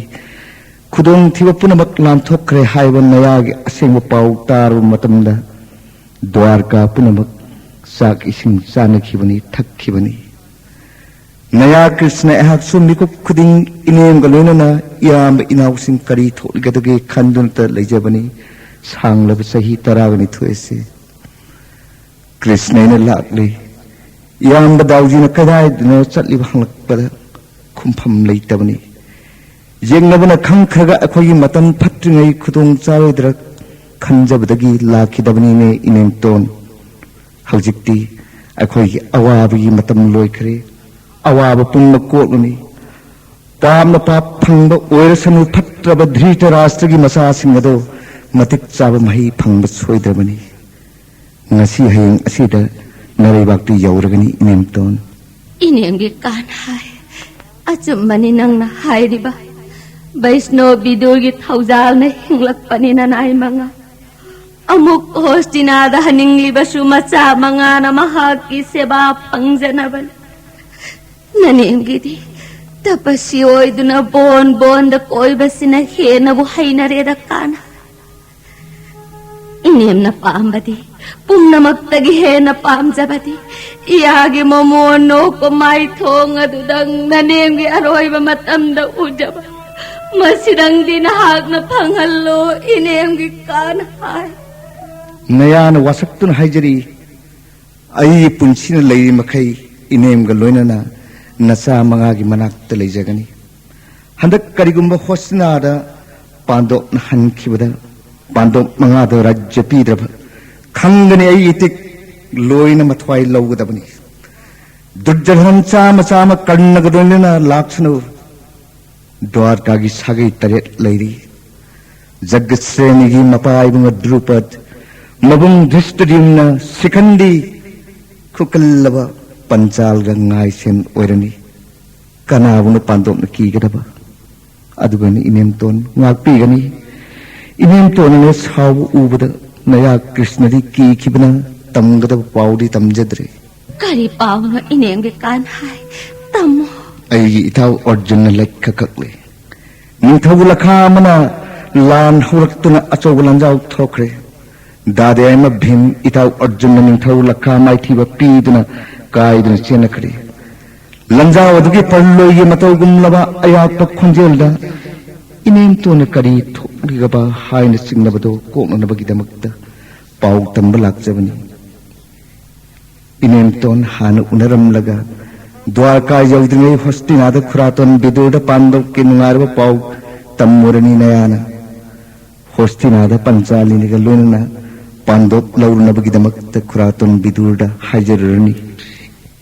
ꯈꯨꯗꯣꯡꯊꯤꯕ ꯄꯨꯝꯅꯃꯛ ꯂꯥꯟꯊꯣꯛꯈ꯭ꯔꯦ ꯍꯥꯏꯕ ꯅꯌꯥꯒꯤ ꯑꯁꯦꯡꯕ ꯄꯥꯎ ꯇꯥꯔꯕ ꯃꯇꯝꯗ ꯗ꯭ꯋꯥꯔꯀꯥ ꯄꯨꯝꯅꯃꯛ ꯆꯥꯛ ꯏꯁꯤꯡ ꯆꯥꯅꯈꯤꯕꯅꯤ, ꯊꯛꯈꯤꯕꯅꯤ꯫ ꯅꯌꯥ ꯀ꯭ꯔꯤꯁꯅ ꯑꯩꯍꯥꯛꯁꯨ ꯃꯤꯀꯨꯞ ꯈꯨꯗꯤꯡ ꯏꯅꯦꯝꯒ ꯂꯣꯏꯅꯅ ꯏꯌꯥꯝꯕ ꯏꯅꯥꯎꯁꯤꯡ ꯀꯔꯤ ꯊꯣꯛꯂꯤꯒꯗꯒꯦ ꯈꯟꯗꯨꯅꯇ ꯂꯩꯖꯕꯅꯤ꯫ ꯁꯥꯡꯂꯕ ꯆꯍꯤ ꯇꯔꯥꯒ ꯅꯤꯊꯣꯏ ꯑꯁꯤ ꯀ꯭ꯔꯤꯁꯅ ꯑꯩꯅ ꯂꯥꯛꯂꯤ꯫ ꯏꯌꯥꯝꯕ ꯗꯥꯎꯖꯤꯅ ꯀꯗꯥꯏꯗꯅꯣ ꯆꯠꯂꯤꯕ ꯍꯪꯂꯛꯄꯗ ꯈꯨꯝꯐꯝ ꯂꯩꯇꯕꯅꯤ꯫ ꯌꯦꯡꯅꯕꯅ ꯈꯪꯈ꯭ꯔꯒ ꯑꯩꯈꯣꯏꯒꯤ ꯃꯇꯝ ꯐꯠꯇ꯭ꯔꯤꯉꯩ ꯈꯨꯗꯣꯡ ꯆꯥꯔꯣꯏꯗ꯭ꯔꯥ ꯈꯟꯖꯕꯗꯒꯤ ꯂꯥꯛꯈꯤꯗꯕꯅꯤꯅꯦ ꯏꯅꯦꯝꯇꯣꯟ꯫ ꯍꯧꯖꯤꯛꯇꯤ ꯑꯩꯈꯣꯏꯒꯤ ꯑꯋꯥꯕꯒꯤ ꯃꯇꯝ ꯂꯣꯏꯈ꯭ꯔꯦ꯫ ꯑꯋꯥꯕ ꯄꯨꯝꯕ ꯀꯣꯛꯂꯅꯤ꯫ ꯄꯥꯞꯅ ꯄꯥꯞ ꯐꯪꯕ ꯑꯣꯏꯔꯁꯅꯨ, ꯐꯠꯇ꯭ꯔꯕ ꯙ꯭ꯔꯤꯇꯔꯥꯁꯇ꯭ꯔꯒꯤ ꯃꯆꯥꯁꯤꯡ ꯑꯗꯣ ꯃꯇꯤꯛ ꯆꯥꯕ ꯃꯍꯩ ꯐꯪꯕ ꯁꯣꯏꯗ꯭ꯔꯕꯅꯤ꯫ ꯉꯁꯤ ꯍꯌꯦꯡ ꯑꯁꯤꯗ ꯅꯔꯩꯕꯥꯛꯇꯨ ꯌꯧꯔꯒꯅꯤ ꯏꯅꯦꯝꯇꯣꯟ꯫ ꯏꯅꯦꯝꯒꯤ ꯀꯥꯟꯍꯥꯏ, ꯑꯆꯨꯝꯕꯅꯤ ꯅꯪꯅ ꯍꯥꯏꯔꯤꯕ꯫ ꯕꯩꯁꯅꯣ ꯕꯤꯗꯨꯔꯒꯤ ꯊꯧꯖꯥꯜꯅ ꯍꯤꯡꯂꯛꯄꯅꯤ ꯅꯅꯥꯏ ꯃꯉꯥ꯫ ꯑꯃꯨꯛ ꯍꯣꯁꯇꯤꯅꯥꯗ ꯍꯟꯅꯤꯡꯂꯤꯕꯁꯨ ꯃꯆꯥ ꯃꯉꯥꯅ ꯃꯍꯥꯛꯀꯤ ꯁꯦꯕꯥ ꯐꯪꯖꯅꯕꯅꯤ꯫ ꯅꯅꯦꯝꯒꯤꯗꯤ ꯇꯄꯁꯤ ꯑꯣꯏꯗꯨꯅ ꯕꯣꯟ ꯕꯣꯟꯗ ꯀꯣꯏꯕꯁꯤꯅ ꯍꯦꯟꯅꯕꯨ ꯍꯩꯅꯔꯦꯗ ꯀꯥꯟꯍꯥꯏ꯫ ꯏꯅꯦꯝꯅ ꯄꯥꯝꯕꯗꯤ ꯄꯨꯝꯅꯃꯛꯇꯒꯤ ꯍꯦꯟꯅ ꯄꯥꯝꯖꯕꯗꯤ ꯏꯌꯥꯒꯤ ꯃꯃꯣꯟ ꯅꯣꯛꯄ ꯃꯥꯏꯊꯣꯡ ꯑꯗꯨꯗꯪ ꯅꯅꯦꯝꯒꯤ ꯑꯔꯣꯏꯕ ꯃꯇꯝꯗ ꯎꯖꯕ꯫ ꯃꯁꯤꯗꯪꯗꯤ ꯅꯍꯥꯛꯅ ꯐꯪꯍꯜꯂꯨ, ꯏꯅꯦꯝꯒꯤ ꯀꯥꯟꯍꯥꯏ꯫ ꯅꯌꯥꯅ ꯋꯥꯁꯛꯇꯨꯅ ꯍꯥꯏꯖꯔꯤ, ꯑꯩꯒꯤ ꯄꯨꯟꯁꯤꯅ ꯂꯩꯔꯤ ꯃꯈꯩ ꯏꯅꯦꯝꯒ ꯂꯣꯏꯅꯅ ꯅꯆꯥ ꯃꯉꯥꯒꯤ ꯃꯅꯥꯛꯇ ꯂꯩꯖꯒꯅꯤ꯫ ꯍꯟꯗꯛ ꯀꯔꯤꯒꯨꯝꯕ ꯍꯣꯁꯇꯤꯅꯥꯗ ꯄꯥꯟꯗꯣꯞꯅ ꯍꯟꯈꯤꯕꯗ ꯄꯥꯟꯗꯣꯞ ꯃꯉꯥꯗ ꯔꯥꯖ꯭ꯌ ꯄꯤꯗ꯭ꯔꯕ ꯈꯪꯒꯅꯤ꯫ ꯑꯩ ꯏꯇꯤꯛ ꯂꯣꯏꯅ ꯃꯊ꯭ꯋꯥꯏ ꯂꯧꯒꯗꯕꯅꯤ꯫ ꯗꯨꯔꯖꯣꯙꯅ ꯆꯥꯝꯃ ꯆꯥꯝꯃ ꯀꯔꯅꯒ ꯂꯣꯏꯅꯅ ꯂꯥꯛꯁꯅꯨ꯫ ꯗ꯭ꯋꯥꯔꯀꯥꯒꯤ ꯁꯥꯒꯩ ꯇꯔꯦꯠ ꯂꯩꯔꯤ꯫ ꯖꯒꯠꯁꯦꯅꯤꯒꯤ ꯃꯄꯥ ꯏꯕꯨꯡ ꯗ꯭ꯔꯨꯄꯗ, ꯃꯕꯨꯡ ꯙ꯭ꯔꯤꯁꯇꯗ꯭ꯌꯨꯝꯅ, ꯁꯤꯈꯟꯗꯤ, ꯈꯨꯀꯜꯂꯕ ꯄꯟꯆꯥꯜꯒ ꯉꯥꯏꯁꯦꯟ ꯑꯣꯏꯔꯅꯤ꯫ ꯀꯅꯥꯕꯨꯅ ꯄꯥꯟꯗꯣꯞꯅ ꯀꯤꯒꯗꯕ? ꯑꯗꯨꯒꯅꯤ ꯏꯅꯦꯝꯇꯣꯟ ꯉꯥꯛꯄꯤꯒꯅꯤ꯫ ꯏꯅꯦꯝꯇꯣꯟꯅ ꯁꯥꯎꯕ ꯎꯕꯗ ꯅꯌꯥ ꯀ꯭ꯔꯤꯁꯅꯗꯤ ꯀꯤꯈꯤꯕꯅ ꯇꯝꯒꯗꯕ ꯄꯥꯎꯗꯤ ꯇꯝꯖꯗ꯭ꯔꯦ꯫ ꯀꯔꯤ ꯄꯥꯎꯅꯣ ꯏꯅꯦꯝꯒꯤ ꯀꯥꯟꯍꯥꯏ? ꯇꯝꯃꯣ꯫ ꯑꯩꯒꯤ ꯏꯇꯥꯎ ꯑꯔꯖꯨꯟꯅ ꯂꯩꯈ ꯀꯛꯂꯦ꯫ ꯅꯤꯡꯊꯧ ꯂꯈꯥ ꯑꯃꯅ ꯂꯥꯟ ꯍꯧꯔꯛꯇꯨꯅ ꯑꯆꯧꯕ ꯂꯥꯟꯖꯥꯎ ꯊꯣꯛꯈ꯭ꯔꯦ꯫ ꯗꯥꯗꯦ ꯑꯃ ꯚꯤꯝ ꯏꯇꯥꯎ ꯑꯔꯖꯨꯟꯅ ꯅꯤꯡꯊꯧ ꯂꯈꯥ ꯃꯥꯏꯊꯤꯕ ꯄꯤꯗꯨꯅ ꯀꯥꯏꯗꯨꯅ ꯆꯦꯟꯅꯈ꯭ꯔꯦ꯫ ꯂꯥꯟꯖꯥꯎ ꯑꯗꯨꯒꯤ ꯄꯔꯂꯣꯏꯒꯤ ꯃꯇꯧꯒꯨꯝꯂꯕ ꯑꯌꯥꯛꯄ ꯈꯣꯟꯖꯦꯜꯗ ꯏꯅꯦꯝꯇꯣꯟꯅ ꯀꯔꯤ ꯊꯣꯛꯂꯤꯒꯕ ꯍꯥꯏꯅ ꯆꯤꯡꯅꯕꯗꯣ ꯀꯣꯛꯅꯅꯕꯒꯤꯗꯃꯛꯇ ꯄꯥꯎ ꯇꯝꯕ ꯂꯥꯛꯆꯕꯅꯤ꯫ ꯏꯅꯦꯝꯇꯣꯟ ꯍꯥꯟꯅ ꯎꯅꯔꯝꯂꯒ ꯗ꯭ꯋꯥꯔꯀꯥ ꯌꯧꯗ꯭ꯔꯤꯉꯩ ꯍꯣꯁꯇꯤꯅꯥꯗ ꯈꯨꯔꯥꯇꯣꯟ ꯕꯤꯗꯨꯔꯗ ꯄꯥꯟꯗꯣꯞꯀꯤ ꯅꯨꯡꯉꯥꯏꯔꯕ ꯄꯥꯎ ꯇꯝꯃꯨꯔꯅꯤ ꯅꯌꯥꯅ꯫ ꯍꯣꯁꯇꯤꯅꯥꯗ ꯄꯟꯆꯥꯂꯤꯅꯤꯒ ꯂꯣꯏꯅꯅ ꯄꯥꯟꯗꯣꯞ ꯂꯧꯔꯨꯅꯕꯒꯤꯗꯃꯛꯇ ꯈꯨꯔꯥꯇꯣꯟ ꯕꯤꯗꯨꯔꯗ ꯍꯥꯏꯖꯔꯨꯔꯅꯤ꯫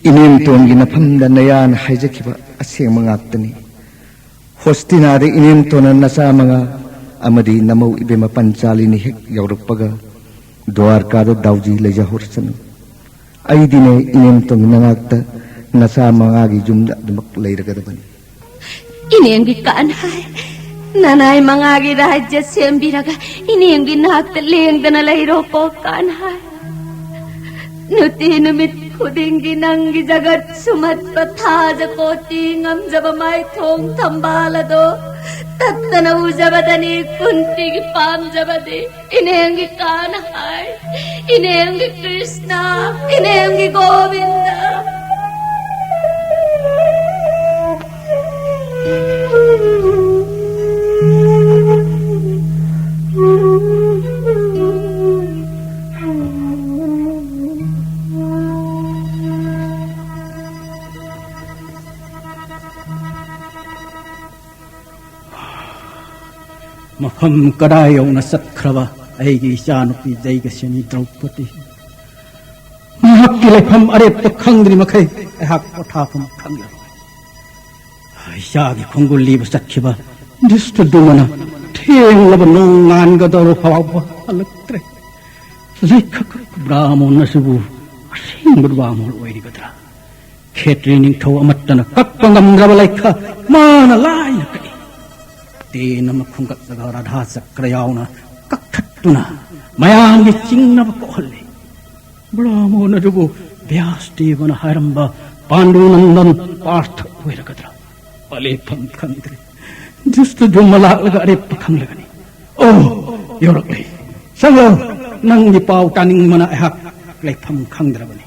ꯏꯅꯦꯝꯇꯣꯟꯒꯤ ꯅꯐꯝꯗ ꯅꯌꯥꯅ ꯍꯥꯏꯖꯈꯤꯕ ꯑꯁꯦꯡꯕ ꯉꯥꯛꯇꯅꯤ꯫ ꯍꯣꯁꯇꯤꯅꯥꯗ ꯏꯅꯦꯝꯇꯣꯟꯅ ꯅꯆꯥ ꯃꯉꯥ ꯑꯃꯗꯤ ꯅꯃꯧ ꯏꯕꯦꯝꯃ ꯄꯟꯆꯥꯂꯤꯅꯤ ꯍꯦꯛ ꯌꯧꯔꯛꯄꯒ ꯗ꯭ꯋꯥꯔꯀꯥꯗ ꯗꯥꯎꯖꯤ ꯂꯩꯖꯍꯧꯔꯁꯅꯨ꯫ ꯑꯩꯗꯤꯅꯦ ꯏꯅꯦꯝꯇꯣꯟꯒꯤ ꯅꯅꯥꯛꯇ ꯅꯆꯥ ꯃꯉꯥꯒꯤ ꯌꯨꯝꯗ ꯑꯗꯨꯃꯛ ꯂꯩꯔꯒꯗꯕꯅꯤ꯫ ꯏꯅꯦꯝꯒꯤ ꯀꯥꯟꯍꯥꯏ, ꯅꯅꯥꯏ ꯃꯉꯥꯒꯤ ꯔꯥꯖ꯭ꯌ ꯁꯦꯝꯕꯤꯔꯒ ꯏꯅꯦꯝꯒꯤ ꯅꯥꯛꯇ ꯂꯦꯡꯗꯅ ꯂꯩꯔꯣꯀꯣ ꯀꯥꯟꯍꯥꯏ꯫ ꯅꯨꯡꯇꯤ ꯅꯨꯃꯤꯠ ꯈꯨꯗꯤꯡꯒꯤ ꯅꯪꯒꯤ ꯖꯒꯠ ꯁꯨꯝꯍꯠꯄ ꯊꯥꯖ ꯀꯣꯇꯤ ꯉꯝꯖꯕ ꯃꯥꯏꯊꯣꯡ ꯊꯝꯕꯥꯜ ꯑꯗꯣ ꯇꯠꯇꯅ ꯎꯖꯕꯗꯅꯤ ꯀꯨꯟꯇꯤꯒꯤ ꯄꯥꯝꯖꯕꯗꯤ꯫ ꯏꯅꯦꯝꯒꯤ ꯀꯥꯅ ꯍꯥꯏ, ꯏꯅꯦꯝꯒꯤ ꯀ꯭ꯔꯤꯁꯅ, ꯏꯅꯦꯝꯒꯤ ꯒꯣꯕꯤꯟꯗ꯫ ꯃꯐꯝ ꯀꯗꯥꯏ ꯌꯧꯅ ꯆꯠꯈ꯭ꯔꯕ ꯑꯩꯒꯤ ꯏꯆꯥꯅꯨꯄꯤ ꯖꯩꯒꯁꯤꯅꯤ ꯗ꯭ꯔꯧꯄꯗꯤ? ꯃꯍꯥꯛꯀꯤ ꯂꯩꯐꯝ ꯑꯔꯦꯞꯄ ꯈꯪꯗ꯭ꯔꯤ ꯃꯈꯩ ꯑꯩꯍꯥꯛ ꯄꯣꯊꯥꯐꯝ ꯈꯪꯂꯔꯣꯏ꯫ ꯏꯆꯥꯒꯤ ꯈꯣꯡꯒꯨꯜ ꯂꯤꯕ ꯆꯠꯈꯤꯕ ꯗ꯭ꯔꯤꯁꯇꯗ꯭ꯌꯨꯝꯅ ꯊꯦꯡꯂꯕ ꯅꯣꯡꯉꯥꯟꯒꯗꯧꯔ ꯐꯥꯎꯕ ꯍꯜꯂꯛꯇ꯭ꯔꯦ꯫ ꯂꯩꯈꯛ ꯕ꯭ꯔꯥꯃꯣꯟ ꯑꯁꯤꯕꯨ ꯑꯁꯦꯡꯕ ꯕ꯭ꯔꯥꯃꯣꯟ ꯑꯣꯏꯔꯤꯕꯗ꯭ꯔꯥ? ꯈꯦꯇ꯭ꯔꯤ ꯅꯤꯡꯊꯧ ꯑꯃꯠꯇꯅ ꯀꯛꯄ ꯉꯝꯗ꯭ꯔꯕ ꯂꯩꯈ ꯃꯥꯅ ꯂꯥꯏꯅ ꯀꯛꯏ꯫ ꯇꯦꯟ ꯑꯃ ꯈꯨꯟꯒꯠꯂꯒ ꯔꯥꯙꯥ ꯆꯀ꯭ꯔ ꯌꯥꯎꯅ ꯀꯛꯊꯠꯇꯨꯅ ꯃꯌꯥꯝꯒꯤ ꯆꯤꯡꯅꯕ ꯀꯣꯛꯍꯜꯂꯤ꯫ ꯕ꯭ꯔꯥꯃꯣꯟ ꯑꯗꯨꯕꯨ ꯕ꯭ꯌꯥꯁꯗꯦꯕꯅ ꯍꯥꯏꯔꯝꯕ ꯄꯥꯟꯗꯨ ꯅꯟꯗꯟ ꯄꯥꯔꯊ ꯑꯣꯏꯔꯒꯗ꯭ꯔꯥ? ꯂꯩꯐꯝ ꯈꯪꯗ꯭ꯔꯦ꯫ ꯗ꯭ꯔꯤꯁꯇꯗ꯭ꯌꯨꯝꯅ ꯂꯥꯛꯂꯒ ꯑꯔꯦꯞꯄ ꯈꯪꯂꯒꯅꯤ꯫ ꯑꯣ, ꯌꯧꯔꯛꯂꯦ꯫ ꯆꯪꯂꯣ, ꯅꯪꯒꯤ ꯄꯥꯎ ꯇꯥꯅꯤꯡꯕꯅ ꯑꯩꯍꯥꯛ ꯂꯩꯐꯝ ꯈꯪꯗ꯭ꯔꯕꯅꯤ꯫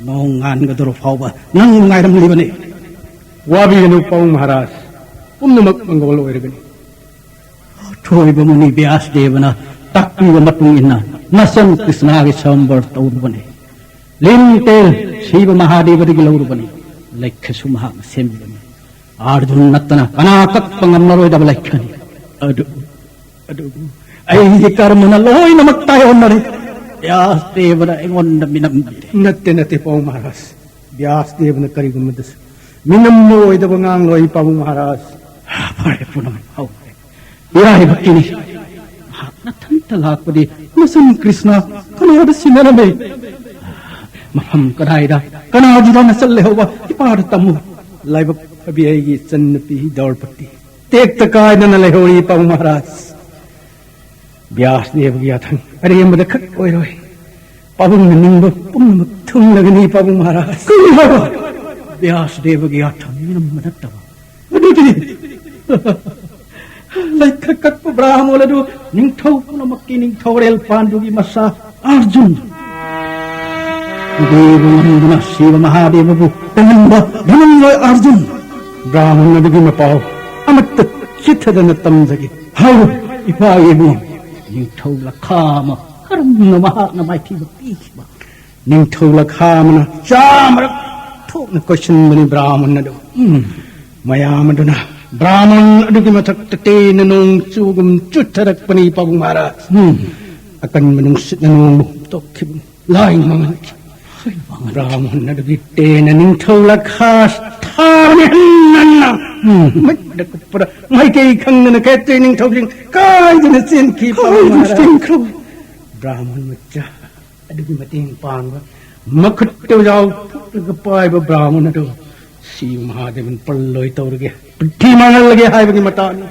ꯅꯣꯡ ꯉꯥꯟꯒꯗꯧꯔ ꯐꯥꯎꯕ ꯅꯪ ꯉꯥꯏꯔꯝꯂꯤꯕꯅꯤ꯫ ꯋꯥꯕꯤꯒꯅꯨ ꯄꯥꯕꯨꯡ ꯃꯍꯥꯔꯥꯖ, ꯄꯨꯝꯅꯃꯛ ꯃꯪꯒꯣꯜ ꯑꯣꯏꯔꯒꯅꯤ꯫ ꯑꯊꯣꯏꯕ ꯃꯨꯅꯤ ꯕ꯭ꯌꯥꯁꯗꯦꯕꯅ ꯇꯥꯛꯄꯤꯕ ꯃꯇꯨꯡ ꯏꯟꯅ ꯅꯆꯟ ꯀ꯭ꯔꯤꯁꯅꯥꯒꯤ ꯁ꯭ꯋꯌꯝꯕꯔ ꯇꯧꯔꯨꯕꯅꯤ꯫ ꯂꯤꯟ ꯇꯦꯜ ꯁꯤꯕ ꯃꯍꯥꯗꯦꯕꯗꯒꯤ ꯂꯧꯔꯨꯕꯅꯤ꯫ ꯂꯩꯈꯁꯨ ꯃꯍꯥꯛꯅ ꯁꯦꯝꯕꯤꯕꯅꯤ꯫ ꯑꯥꯔꯖꯨꯟ ꯅꯠꯇꯅ ꯀꯅꯥ ꯀꯛꯄ ꯉꯝꯂꯔꯣꯏꯗꯕ ꯂꯩꯈꯅꯤ꯫ ꯑꯗꯨ, ꯑꯗꯨꯕꯨ ꯑꯩꯒꯤ ꯀꯔꯃꯅ ꯂꯣꯏꯅꯃꯛ ꯇꯥꯏꯑꯣꯟꯅꯔꯦ꯫ ꯕ꯭ꯌꯥꯁꯗꯦꯕꯅ ꯑꯩꯉꯣꯟꯗ ꯃꯤꯅꯝꯕꯤꯔꯦ꯫ ꯅꯠꯇꯦ, ꯅꯠꯇꯦ, ꯄꯥꯕꯨꯡ ꯃꯍꯥꯔꯥꯖ꯫ ꯕ꯭ꯌꯥꯁꯗꯦꯕꯅ ꯀꯔꯤꯒꯨꯝꯕꯗꯁꯨ ꯃꯤꯅꯝꯕ ꯑꯣꯏꯗꯕ ꯉꯥꯡꯂꯣꯏ, ꯄꯥꯕꯨꯡ ꯃꯍꯥꯔꯥꯖ꯫ ꯐꯔꯦ ꯄꯨꯝꯅꯃꯛ ꯍꯧꯈ꯭ꯔꯦ꯫ ꯏꯔꯥꯏꯕꯛꯀꯤꯅꯤ꯫ ꯃꯍꯥꯛ ꯅꯊꯟꯇ ꯂꯥꯛꯄꯗꯤ ꯅꯆꯟ ꯀ꯭ꯔꯤꯁꯅ ꯀꯅꯥꯗ ꯁꯤꯟꯅꯔꯝꯃꯤ? ꯃꯐꯝ ꯀꯗꯥꯏꯗ ꯀꯅꯥꯗꯨꯗ ꯅꯆꯜ ꯂꯩꯍꯧꯕ ꯏꯄꯥꯗ ꯇꯝꯃꯨ꯫ ꯂꯥꯏꯕꯛ ꯐꯕꯤ ꯑꯩꯒꯤ ꯏꯆꯟꯅꯨꯄꯤ ꯗ꯭ꯔꯧꯄꯗꯤ ꯇꯦꯛꯇ ꯀꯥꯏꯗꯅ ꯂꯩꯍꯧꯔꯤ, ꯄꯥꯕꯨꯡ ꯃꯍꯥꯔꯥꯖ꯫ ꯕ꯭ꯌꯥꯁꯗꯦꯕꯒꯤ ꯌꯥꯊꯪ ꯑꯔꯦꯝꯕꯗ ꯈꯛ ꯑꯣꯏꯔꯣꯏ꯫ ꯄꯥꯕꯨꯡꯅ ꯅꯤꯡꯕ ꯄꯨꯝꯅꯃꯛ ꯊꯨꯡꯂꯒꯅꯤ, ꯄꯥꯕꯨꯡ ꯃꯍꯥꯔꯥꯖ꯫ ꯀꯔꯤ ꯍꯥꯏꯕ? ꯕ꯭ꯌꯥꯁꯗꯦꯕꯒꯤ ꯌꯥꯊꯪ ꯃꯤꯅꯝꯕ ꯅꯠꯇꯕ꯫ ꯑꯗꯨꯗꯤ ꯂꯩꯈꯠ ꯀꯠꯄ ꯕ꯭ꯔꯥꯍꯃꯣꯟ ꯑꯗꯨ ꯅꯤꯡꯊꯧ ꯄꯨꯝꯅꯃꯛꯀꯤ ꯅꯤꯡꯊꯧꯔꯦꯜ ꯄꯥꯟꯗꯨꯒꯤ ꯃꯆꯥ ꯑꯔꯖꯨꯟ꯫ ꯏꯕꯦꯕꯨ ꯉꯝꯗꯨꯅ ꯁꯤꯕ ꯃꯍꯥꯗꯦꯕꯕꯨ ꯇꯩꯍꯟꯕ ꯂꯃꯟꯂꯣꯏ ꯑꯔꯖꯨꯟ꯫ ꯕ꯭ꯔꯥꯍꯃꯣꯟ ꯑꯗꯨꯒꯤ ꯃꯄꯥꯎ ꯑꯃꯠꯇ ꯆꯤꯠꯊꯗꯅ ꯇꯝꯖꯒꯦ꯫ ꯍꯥꯏꯔꯣ, ꯏꯄꯥ ꯏꯕꯨꯡ꯫ ꯅꯤꯡꯊꯧ ꯂꯈꯥ ꯑꯃ ꯀꯔꯝꯅ ꯃꯍꯥꯛꯅ ꯃꯥꯏꯊꯤꯕ ꯄꯤꯈꯤꯕ? ꯅꯤꯡꯊꯧ ꯂꯈꯥ ꯑꯃꯅ ꯆꯥꯃꯔꯛ ꯊꯣꯛꯅ ꯀꯣꯏꯁꯤꯟꯕꯅꯤ ꯕ꯭ꯔꯥꯍꯃꯟ ꯑꯗꯨ꯫ ꯎꯝ꯫ ꯃꯌꯥꯝ ꯑꯗꯨꯅ ꯕ꯭ꯔꯥꯍꯃꯟ ꯑꯗꯨꯒꯤ ꯃꯊꯛꯇ ꯇꯦꯟꯅ ꯅꯣꯡ ꯆꯨꯒꯨꯝ ꯆꯨꯊꯔꯛꯄꯅꯤ ꯄꯥꯕꯨꯡ ꯃꯍꯥꯔꯥꯖ꯫ ꯎꯝ꯫ ꯑꯀꯟꯕ ꯅꯨꯡꯁꯤꯠꯅ ꯅꯣꯡꯕꯨ ꯍꯨꯝꯇꯣꯛꯈꯤꯕꯅꯤ꯫ ꯂꯥꯏ ꯃꯥꯡꯍꯟꯈꯤ꯫ ꯕ꯭ꯔꯥꯍꯃꯟ ꯑꯗꯨꯒꯤ ꯇꯦꯟꯅ ꯅꯤꯡꯊꯧ ꯂꯈꯥ ꯊꯥꯕꯅꯤ ꯍꯟꯅ ꯍꯟꯅ꯫ ꯎꯝ꯫ ꯃꯤꯠꯅ ꯀꯨꯞꯄꯗ ꯃꯥꯏꯀꯩ ꯈꯪꯗꯅ ꯈꯦꯇ꯭ꯔꯤ ꯅꯤꯡꯊꯧꯁꯤꯡ ꯀꯥꯏꯗꯅ ꯆꯦꯟꯈꯤ ꯄꯥꯕꯨꯡ ꯀꯥꯏꯗꯅ ꯃꯍꯥꯔꯥꯖ꯫ ꯆꯦꯟꯈ꯭ꯔꯕ? ꯕ꯭ꯔꯥꯍꯃꯟ ꯃꯆꯥ ꯑꯗꯨꯒꯤ ꯃꯇꯦꯡ ꯄꯥꯡꯕ, ꯃꯈꯨꯠꯇ ꯎꯖꯥꯎ ꯐꯨꯛꯂꯒ ꯄꯥꯏꯕ ꯕ꯭ꯔꯥꯍꯃꯟ ꯑꯗꯨ ꯁꯤ ꯃꯍꯥꯗꯦꯕꯟ ꯄꯜꯂꯣꯏ ꯇꯧꯔꯒꯦ, ꯄ꯭ꯔꯤꯊꯤ ꯃꯥꯡꯍꯜꯂꯒꯦ ꯍꯥꯏꯕꯒꯤ ꯃꯇꯥꯡꯅꯤ꯫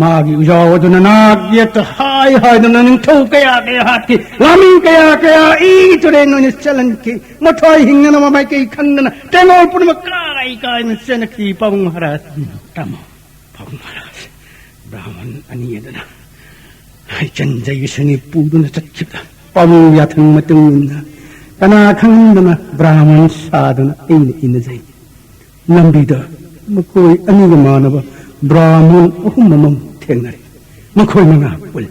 ꯃꯥꯒꯤ ꯎꯖꯥꯎ ꯑꯗꯨꯅ ꯅꯥꯛ ꯌꯦꯠꯇ ꯍꯥꯏ ꯍꯥꯏꯗꯨꯅ ꯅꯤꯡꯊꯧ ꯀꯌꯥ ꯀꯌꯥ ꯍꯥꯠꯈꯤ, ꯂꯥꯟꯃꯤ ꯀꯌꯥ ꯀꯌꯥ ꯏꯒꯤ ꯇꯨꯔꯦꯟ ꯑꯣꯏꯅ ꯆꯦꯜꯍꯟꯈꯤ, ꯃꯊ꯭ꯋꯥꯏ ꯍꯤꯡꯅꯅꯕ ꯃꯥꯏꯀꯩ ꯈꯪꯗꯅ ꯇꯦꯡꯉꯣꯜ ꯄꯨꯝꯅꯃꯛ ꯀꯥꯏ ꯀꯥꯏꯅ ꯆꯦꯟꯅꯈꯤ ꯄꯥꯕꯨꯡ ꯃꯍꯥꯔꯥꯖ꯫ ꯇꯥꯃꯣ, ꯄꯥꯕꯨꯡ ꯃꯍꯥꯔꯥꯖ, ꯕ꯭ꯔꯥꯍꯃꯟ ꯑꯅꯤ ꯑꯗꯨꯅ ꯏꯆꯟ ꯖꯩꯕꯁꯤꯅꯤ ꯄꯨꯗꯨꯅ ꯆꯠꯈꯤꯕꯗ ꯄꯥꯕꯨꯡ ꯌꯥꯊꯪ ꯃꯇꯨꯡ ꯏꯟꯅ ꯀꯅꯥ ꯈꯪꯍꯟꯗꯅ ꯕ꯭ꯔꯥꯍꯃꯟ ꯁꯥꯗꯨꯅ ꯑꯩꯅ ꯏꯟꯅꯖꯩ꯫ ꯂꯝꯕꯤꯗ ꯃꯈꯣꯏ ꯑꯅꯤꯒ ꯃꯥꯟꯅꯕ ꯕ꯭ꯔꯥꯍꯃꯟ ꯑꯍꯨꯝ ꯑꯃ ꯊꯦꯡꯅꯔꯦ꯫ ꯃꯈꯣꯏ ꯃꯉꯥ ꯄꯨꯜꯂꯤ꯫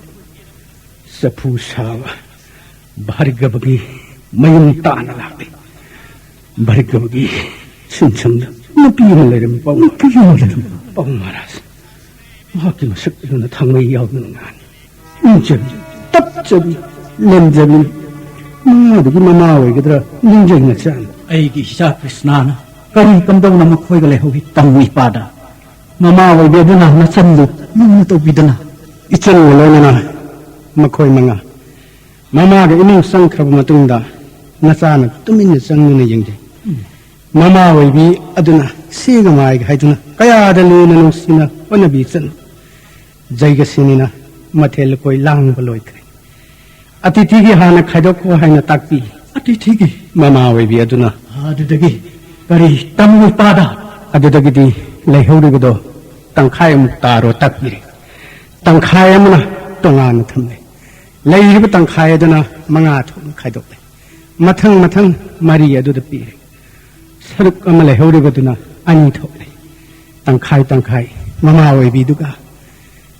ꯆꯐꯨ ꯁꯥꯕ ꯚꯥꯔꯒꯕꯒꯤ ꯃꯌꯨꯝ ꯇꯥꯅ ꯂꯥꯛꯂꯤ꯫ ꯚꯥꯔꯒꯕꯒꯤ ꯁꯤꯟꯁꯪꯗ ꯅꯨꯄꯤ ꯑꯃ ꯂꯩꯔꯝꯃꯤ ꯄꯥꯎ꯫ ꯅꯨꯄꯤ ꯑꯃ ꯂꯩꯔꯝꯃꯤ꯫ ꯄꯥꯎ ꯃꯍꯥꯔꯥꯖ, ꯃꯍꯥꯛꯀꯤ ꯃꯁꯛ ꯑꯗꯨꯅ ꯊꯥꯡꯃꯩ ꯌꯥꯎꯗꯨꯅ ꯉꯥꯅꯤ꯫ ꯏꯪꯖꯕꯤ, ꯇꯞꯆꯕꯤ, ꯂꯦꯝꯖꯕꯤ꯫ ꯃꯉꯥꯗꯨꯒꯤ ꯃꯃꯥ ꯑꯣꯏꯒꯗ꯭ꯔꯥ ꯅꯤꯡꯖꯩ ꯅꯆꯥꯅ꯫ ꯑꯩꯒꯤ ꯏꯆꯥ ꯀ꯭ꯔꯤꯁꯅꯥꯅ ꯀꯔꯤ ꯀꯝꯗꯧꯅ ꯃꯈꯣꯏꯒ ꯂꯩꯍꯧꯏ ꯇꯝꯃꯨ ꯏꯄꯥꯗ? ꯃꯃꯥ ꯑꯣꯏꯕꯤ ꯑꯗꯨꯅ ꯅꯆꯟꯗꯨ ꯂꯨꯅ ꯇꯧꯕꯤꯗꯅ꯫ ꯏꯆꯟꯒ ꯂꯣꯏꯅꯅ ꯃꯈꯣꯏ ꯃꯉꯥ ꯃꯃꯥꯒ ꯏꯃꯨꯡ ꯆꯪꯈ꯭ꯔꯕ ꯃꯇꯨꯡꯗ ꯅꯆꯥꯅ ꯇꯨꯃꯤꯟꯅ ꯆꯪꯗꯨꯅ ꯌꯦꯡꯖꯩ꯫ ꯃꯃꯥ ꯑꯣꯏꯕꯤ ꯑꯗꯨꯅ ꯁꯤꯒ ꯃꯥꯏꯒ ꯍꯥꯏꯗꯨꯅ ꯀꯌꯥꯗ ꯂꯨꯅ ꯅꯨꯡꯁꯤꯅ ꯍꯣꯠꯅꯕꯤꯁꯅꯨ꯫ ꯖꯩꯒꯁꯤꯅꯤꯅ ꯃꯊꯦꯜ ꯂꯨꯀꯣꯏ ꯂꯥꯡꯕ ꯂꯣꯏꯈ꯭ꯔꯦ꯫ ꯑꯇꯤꯊꯤꯒꯤ ꯍꯥꯟꯅ ꯈꯥꯏꯗꯣꯛꯈꯣ ꯍꯥꯏꯅ ꯇꯥꯛꯄꯤ꯫ ꯑꯇꯤꯊꯤꯒꯤ? ꯃꯃꯥ ꯑꯣꯏꯕꯤ ꯑꯗꯨꯅ꯫ ꯑꯗꯨꯗꯒꯤ ꯀꯔꯤ ꯇꯝꯃꯨ ꯏꯄꯥꯗ? ꯑꯗꯨꯗꯒꯤꯗꯤ ꯂꯩꯍꯧꯔꯤꯕꯗꯣ ꯇꯪꯈꯥꯏꯃꯨꯛ ꯇꯥꯔꯣ ꯇꯥꯛꯄꯤꯔꯦ꯫ ꯇꯪꯈꯥꯏ ꯑꯃꯅ ꯇꯣꯉꯥꯟꯅ ꯊꯝꯂꯦ꯫ ꯂꯩꯔꯤꯕ ꯇꯪꯈꯥꯏ ꯑꯗꯨꯅ ꯃꯉꯥ ꯊꯣꯛꯅ ꯈꯥꯏꯗꯣꯛꯂꯦ꯫ ꯃꯊꯪ ꯃꯊꯪ ꯃꯔꯤ ꯑꯗꯨꯗ ꯄꯤꯔꯦ꯫ ꯁꯔꯨꯛ ꯑꯃ ꯂꯩꯍꯧꯔꯤꯕꯗꯨꯅ ꯑꯅꯤ ꯊꯣꯛꯂꯦ꯫ ꯇꯪꯈꯥꯏ ꯇꯪꯈꯥꯏ ꯃꯃꯥ ꯑꯣꯏꯕꯤꯗꯨꯒ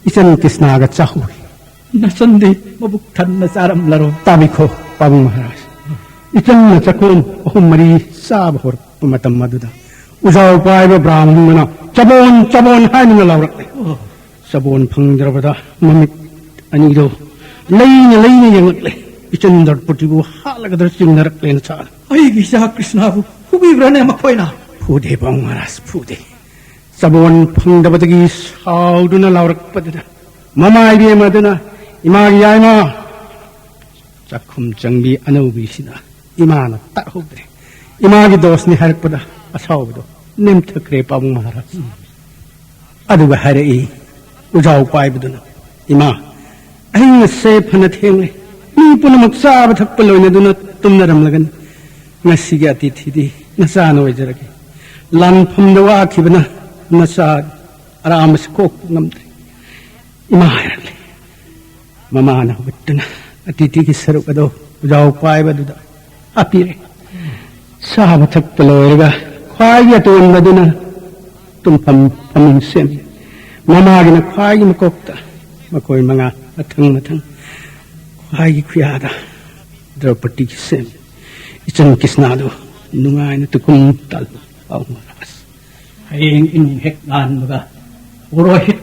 ꯏꯆꯟ ꯀ꯭ꯔꯤꯁꯅꯥꯒ ꯆꯥꯍꯧꯏ꯫ ꯅꯆꯟꯗꯤ ꯃꯕꯨꯛ ꯊꯟꯅ ꯆꯥꯔꯝꯂꯔꯣꯏ꯫ ꯇꯥꯕꯤꯈꯣ, ꯄꯥꯕꯨꯡ ꯃꯍꯥꯔꯥꯖ꯫ ꯏꯆꯟꯅ ꯆꯈꯣꯝ ꯑꯍꯨꯝ ꯃꯔꯤ ꯆꯥꯕ ꯍꯧꯔꯛꯄ ꯃꯇꯝ ꯑꯗꯨꯗ ꯎꯖꯥꯎ ꯄꯥꯏꯕ ꯕ꯭ꯔꯥꯍꯃꯟꯗꯨꯅ "ꯆꯕꯣꯟ, ꯆꯕꯣꯟ" ꯍꯥꯏꯗꯨꯅ ꯂꯥꯎꯔꯛꯂꯦ꯫ ꯑꯣ꯫ ꯆꯕꯣꯟ ꯐꯪꯗ꯭ꯔꯕꯗ ꯃꯃꯤꯠ ꯑꯅꯤꯗꯣ ꯂꯩꯅ ꯂꯩꯅ ꯌꯦꯡꯂꯛꯂꯦ꯫ ꯏꯆꯟ ꯗ꯭ꯔꯧꯄꯗꯤꯕꯨ ꯍꯥꯠꯂꯒꯗ꯭ꯔꯥ ꯆꯤꯡꯅꯔꯛꯂꯦ ꯅꯆꯥ꯫ ꯑꯩꯒꯤ ꯏꯆꯥ ꯀ꯭ꯔꯤꯁꯅꯕꯨ ꯐꯨꯕꯤꯕ꯭ꯔꯅꯦ ꯃꯈꯣꯏꯅ? ꯐꯨꯗꯦ ꯄꯥꯕꯨꯡ ꯃꯍꯥꯔꯥꯖ, ꯐꯨꯗꯦ꯫ ꯆꯕꯣꯟ ꯐꯪꯗꯕꯗꯒꯤ ꯁꯥꯎꯗꯨꯅ ꯂꯥꯎꯔꯛꯄꯗꯨꯗ ꯃꯃꯥ ꯏꯕꯦꯝꯃ ꯑꯗꯨꯅ "ꯏꯃꯥꯒꯤ ꯌꯥꯏꯃ, ꯆꯥꯛꯈꯨꯝ ꯆꯪꯕꯤ ꯑꯅꯧꯕꯤꯁꯤꯗ ꯏꯃꯥꯅ ꯇꯥꯛꯍꯧꯗ꯭ꯔꯦ꯫ ꯏꯃꯥꯒꯤ ꯗꯣꯁꯅꯤ" ꯍꯥꯏꯔꯛꯄꯗ ꯑꯁꯥꯎꯕꯗꯣ ꯅꯦꯝꯊꯈ꯭ꯔꯦ ꯄꯥꯕꯨꯡ ꯃꯍꯥꯔꯥꯖ꯫ ꯑꯗꯨꯒ ꯍꯥꯏꯔꯛꯏ ꯎꯖꯥꯎ ꯄꯥꯏꯕꯗꯨꯅ, "ꯏꯃꯥ, ꯑꯍꯤꯡ ꯑꯁꯦ ꯐꯅ ꯊꯦꯡꯂꯦ꯫ ꯃꯤ ꯄꯨꯝꯅꯃꯛ ꯆꯥꯕ ꯊꯛꯄ ꯂꯣꯏꯅꯗꯨꯅ ꯇꯨꯝꯅꯔꯝꯂꯒꯅꯤ꯫ ꯉꯁꯤꯒꯤ ꯑꯇꯤꯊꯤꯗꯤ ꯅꯆꯥꯅ ꯑꯣꯏꯖꯔꯒꯦ꯫ ꯂꯥꯟꯐꯝꯗ ꯋꯥꯈꯤꯕꯅ ꯅꯆꯥ ꯑꯔꯥꯝꯕꯁꯨ ꯀꯣꯛꯄ ꯉꯝꯗ꯭ꯔꯦ, ꯏꯃꯥ" ꯍꯥꯏꯔꯛꯂꯦ꯫ ꯃꯃꯥꯅ ꯍꯧꯒꯠꯇꯨꯅ ꯑꯇꯤꯊꯤꯒꯤ ꯁꯔꯨꯛ ꯑꯗꯨ ꯎꯖꯥꯎ ꯄꯥꯏꯕꯗꯨꯗ ꯍꯥꯞꯄꯤꯔꯦ꯫ ꯆꯥꯕ ꯊꯛꯄ ꯂꯣꯏꯔꯒ ꯈ꯭ꯋꯥꯏꯒꯤ ꯑꯇꯣꯟꯕꯗꯨꯅ ꯇꯨꯝꯐꯝ ꯐꯃꯨꯡ ꯁꯦꯝꯃꯤ꯫ ꯃꯃꯥꯒꯤꯅ ꯈ꯭ꯋꯥꯏꯒꯤ ꯃꯀꯣꯛꯇ, ꯃꯈꯣꯏ ꯃꯉꯥ ꯃꯊꯪ ꯃꯊꯪ ꯈ꯭ꯋꯥꯏꯒꯤ ꯈꯨꯌꯥꯗ ꯗ꯭ꯔꯧꯄꯗꯤꯒꯤ ꯁꯦꯝꯃꯤ꯫ ꯏꯆꯟ ꯀ꯭ꯔꯤꯁꯅꯥꯗꯨ ꯅꯨꯡꯉꯥꯏꯅ ꯇꯨꯈꯨꯝ ꯇꯥꯜꯂꯨ ꯄꯥꯎ ꯃꯍꯥꯔꯥꯖ꯫ ꯍꯌꯦꯡ ꯏꯅꯨꯡ ꯍꯦꯛ ꯉꯥꯟꯕꯒ ꯄꯨꯔꯣꯍꯤꯠ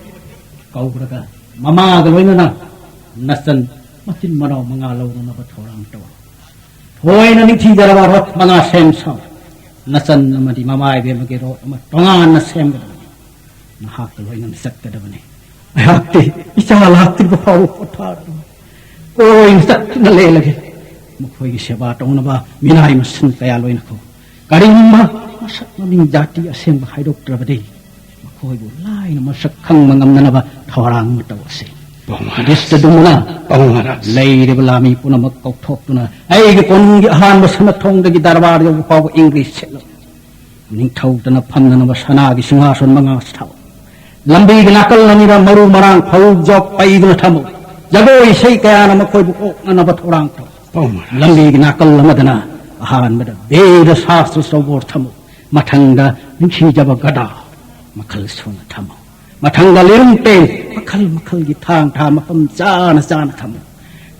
ꯀꯧꯔꯒ ꯃꯃꯥꯒ ꯂꯣꯏꯅꯅ ꯅꯆꯟ ꯃꯆꯤꯟ ꯃꯅꯥꯎ ꯃꯉꯥ ꯂꯧꯔꯨꯅꯕ ꯊꯧꯔꯥꯡ ꯇꯧ꯫ ꯊꯣꯏꯅ ꯅꯤꯡꯊꯤꯖꯔꯕ ꯔꯣꯠ ꯃꯉꯥ ꯁꯦꯝ ꯁꯥꯎ꯫ ꯅꯆꯟ ꯑꯃꯗꯤ ꯃꯃꯥ ꯏꯕꯦꯝꯃꯒꯤ ꯔꯣꯠ ꯑꯃ ꯇꯣꯉꯥꯟꯅ ꯁꯦꯝꯒꯗꯕꯅꯤ꯫ ꯅꯍꯥꯛꯀ ꯂꯣꯏꯅꯅ ꯆꯠꯀꯗꯕꯅꯤ꯫ ꯑꯩꯍꯥꯛꯇꯤ ꯏꯆꯥ ꯂꯥꯛꯇ꯭ꯔꯤꯕ ꯐꯥꯎꯕ ꯄꯣꯊꯥꯔꯔꯣꯏ꯫ ꯀꯣꯏꯅ ꯆꯠꯇꯨꯅ ꯂꯦꯜꯂꯒꯦ꯫ ꯃꯈꯣꯏꯒꯤ ꯁꯦꯕꯥ ꯇꯧꯅꯕ ꯃꯤꯅꯥꯏ ꯃꯁꯤꯡ ꯀꯌꯥ ꯂꯣꯏꯅꯈꯣ꯫ ꯀꯔꯤꯒꯨꯝꯕ ꯃꯁꯛ ꯃꯃꯤꯡ ꯖꯥꯇꯤ ꯑꯁꯦꯡꯕ ꯍꯥꯏꯗꯣꯛꯇ꯭ꯔꯕꯗꯤ ꯃꯈꯣꯏꯕꯨ ꯂꯥꯏꯅ ꯃꯁꯛ ꯈꯪꯕ ꯉꯝꯅꯅꯕ ꯊꯧꯔꯥꯡ ꯑꯃ ꯇꯧꯔꯁꯤ꯫ ꯄꯥꯎ ꯃꯍꯥꯔꯥꯖ꯫ ꯕꯤꯁꯇꯗꯨꯝꯅ ꯄꯥꯎ ꯃꯍꯥꯔꯥꯖ꯫ ꯂꯩꯔꯤꯕ ꯂꯥꯃꯤ ꯄꯨꯝꯅꯃꯛ ꯀꯧꯊꯣꯛꯇꯨꯅ ꯑꯩꯒꯤ ꯀꯣꯅꯨꯡꯒꯤ ꯑꯍꯥꯟꯕ ꯁꯅꯥꯊꯣꯡꯗꯒꯤ ꯗꯔꯕꯥꯔ ꯌꯧꯕ ꯐꯥꯎꯕ ꯏꯪꯒ꯭ꯔꯤꯁ ꯁꯦꯠꯂꯨ꯫ ꯅꯤꯡꯊꯧꯗꯅ ꯐꯝꯅꯅꯕ ꯁꯅꯥꯒꯤ ꯁꯤꯡꯍꯥꯁꯟ ꯃꯉꯥ ꯁꯥꯎ꯫ ꯂꯝꯕꯤꯒꯤ ꯅꯥꯀꯜ ꯑꯅꯤꯗ ꯃꯔꯨ ꯃꯔꯥꯡ ꯐꯧꯖꯣꯛ ꯄꯩꯗꯨꯅ ꯊꯝꯃꯨ꯫ ꯖꯒꯣꯏ ꯏꯁꯩ ꯀꯌꯥꯅ ꯃꯈꯣꯏꯕꯨ ꯑꯣꯛꯅꯅꯕ ꯊꯧꯔꯥꯡ ꯇꯧ꯫ ꯄꯥꯎꯃꯥ꯫ ꯂꯝꯕꯤꯒꯤ ꯅꯥꯀꯜ ꯑꯃꯗꯅ ꯑꯍꯥꯟꯕꯗ ꯕꯦꯗ ꯁꯥꯁꯇ꯭ꯔ ꯆꯧꯕꯣꯔ ꯊꯝꯃꯨ꯫ ꯃꯊꯪꯗ ꯅꯤꯡꯊꯤꯖꯕ ꯒꯗꯥ ꯃꯈꯜ ꯁꯨꯅ ꯊꯝꯃꯨ꯫ ꯃꯊꯪꯗ ꯂꯤꯔꯨꯡ ꯇꯦꯡ ꯃꯈꯜ ꯃꯈꯜꯒꯤ ꯊꯥꯡ ꯊꯥ ꯃꯐꯝ ꯆꯥꯅ ꯆꯥꯅ ꯊꯝꯃꯨ꯫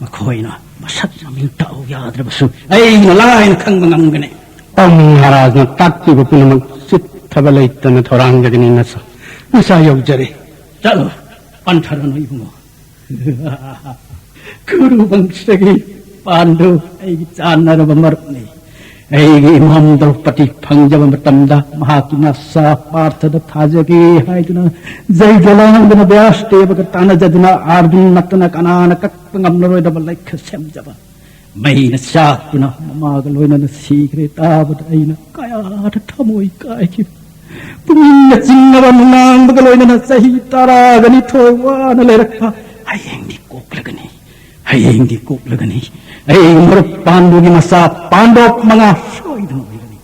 ꯃꯈꯣꯏꯅ ꯃꯁꯛ ꯃꯃꯤꯡ ꯇꯥꯛꯎ ꯌꯥꯗ꯭ꯔꯕꯁꯨ ꯑꯩꯅ ꯂꯥꯏꯅ ꯈꯪꯕ ꯉꯝꯒꯅꯤ꯫ ꯄꯥꯎꯃꯥ ꯃꯍꯥꯔꯥꯖꯅ ꯇꯥꯛꯄꯤꯕ ꯄꯨꯝꯅꯃꯛ ꯆꯤꯠꯊꯕ ꯂꯩꯇꯅ ꯊꯧꯔꯥꯡꯖꯒꯅꯤ꯫ ꯅꯆꯥ, ꯅꯆꯥ ꯌꯧꯖꯔꯦ꯫ ꯆꯠꯂꯣ, ꯄꯟꯊꯔꯅꯨ ꯏꯕꯨꯡꯉꯣ꯫ ꯀꯨꯔꯨ ꯕꯪꯁꯒꯤ ꯄꯥꯟꯗꯨ ꯑꯩꯒꯤ ꯆꯥꯟꯅꯔꯕ ꯃꯔꯨꯞꯅꯤ꯫ ꯑꯩꯒꯤ ꯏꯃꯣꯝ ꯗ꯭ꯔꯧꯄꯗꯤ ꯐꯪꯖꯕ ꯃꯇꯝꯗ ꯃꯍꯥꯛꯀꯤ ꯃꯆꯥ ꯄꯥꯔꯊꯗ ꯊꯥꯖꯒꯦ ꯍꯥꯏꯗꯨꯅ ꯖꯩꯒ ꯂꯥꯡꯗꯨꯅ ꯕ꯭ꯌꯥꯁ ꯗꯦꯕꯒ ꯇꯥꯟꯅꯖꯗꯨꯅ ꯑꯥꯔꯖꯨꯟ ꯅꯠꯇꯅ ꯀꯅꯥꯅ ꯀꯛꯄ ꯉꯝꯂꯔꯣꯏꯗꯕ ꯂꯩꯈ ꯁꯦꯝꯖꯕ꯫ ꯃꯩꯅ ꯆꯥꯛꯇꯨꯅ ꯃꯃꯥꯒ ꯂꯣꯏꯅꯅ ꯁꯤꯈ꯭ꯔꯦ ꯇꯥꯕꯗ ꯑꯩꯅ ꯀꯌꯥꯗ ꯊꯃꯣꯏ ꯀꯥꯏꯈꯤꯕ꯫ ꯄꯨꯛꯅꯤꯡꯅ ꯆꯤꯡꯅꯕ ꯅꯨꯡꯅꯥꯡꯕꯒ ꯂꯣꯏꯅꯅ ꯆꯍꯤ ꯇꯔꯥꯒ ꯅꯤꯊꯣꯏ ꯋꯥꯅ ꯂꯩꯔꯛꯄ꯫ ꯍꯌꯦꯡꯗꯤ ꯀꯣꯛꯂꯒꯅꯤ, ꯍꯌꯦꯡꯗꯤ ꯀꯣꯛꯂꯒꯅꯤ꯫ ꯑꯩ ꯃꯔꯨꯞ ꯄꯥꯟꯗꯨꯒꯤ ꯃꯆꯥ ꯄꯥꯟꯗꯣꯞ ꯃꯉꯥ ꯁꯣꯏꯗꯅ ꯑꯣꯏꯒꯅꯤ꯫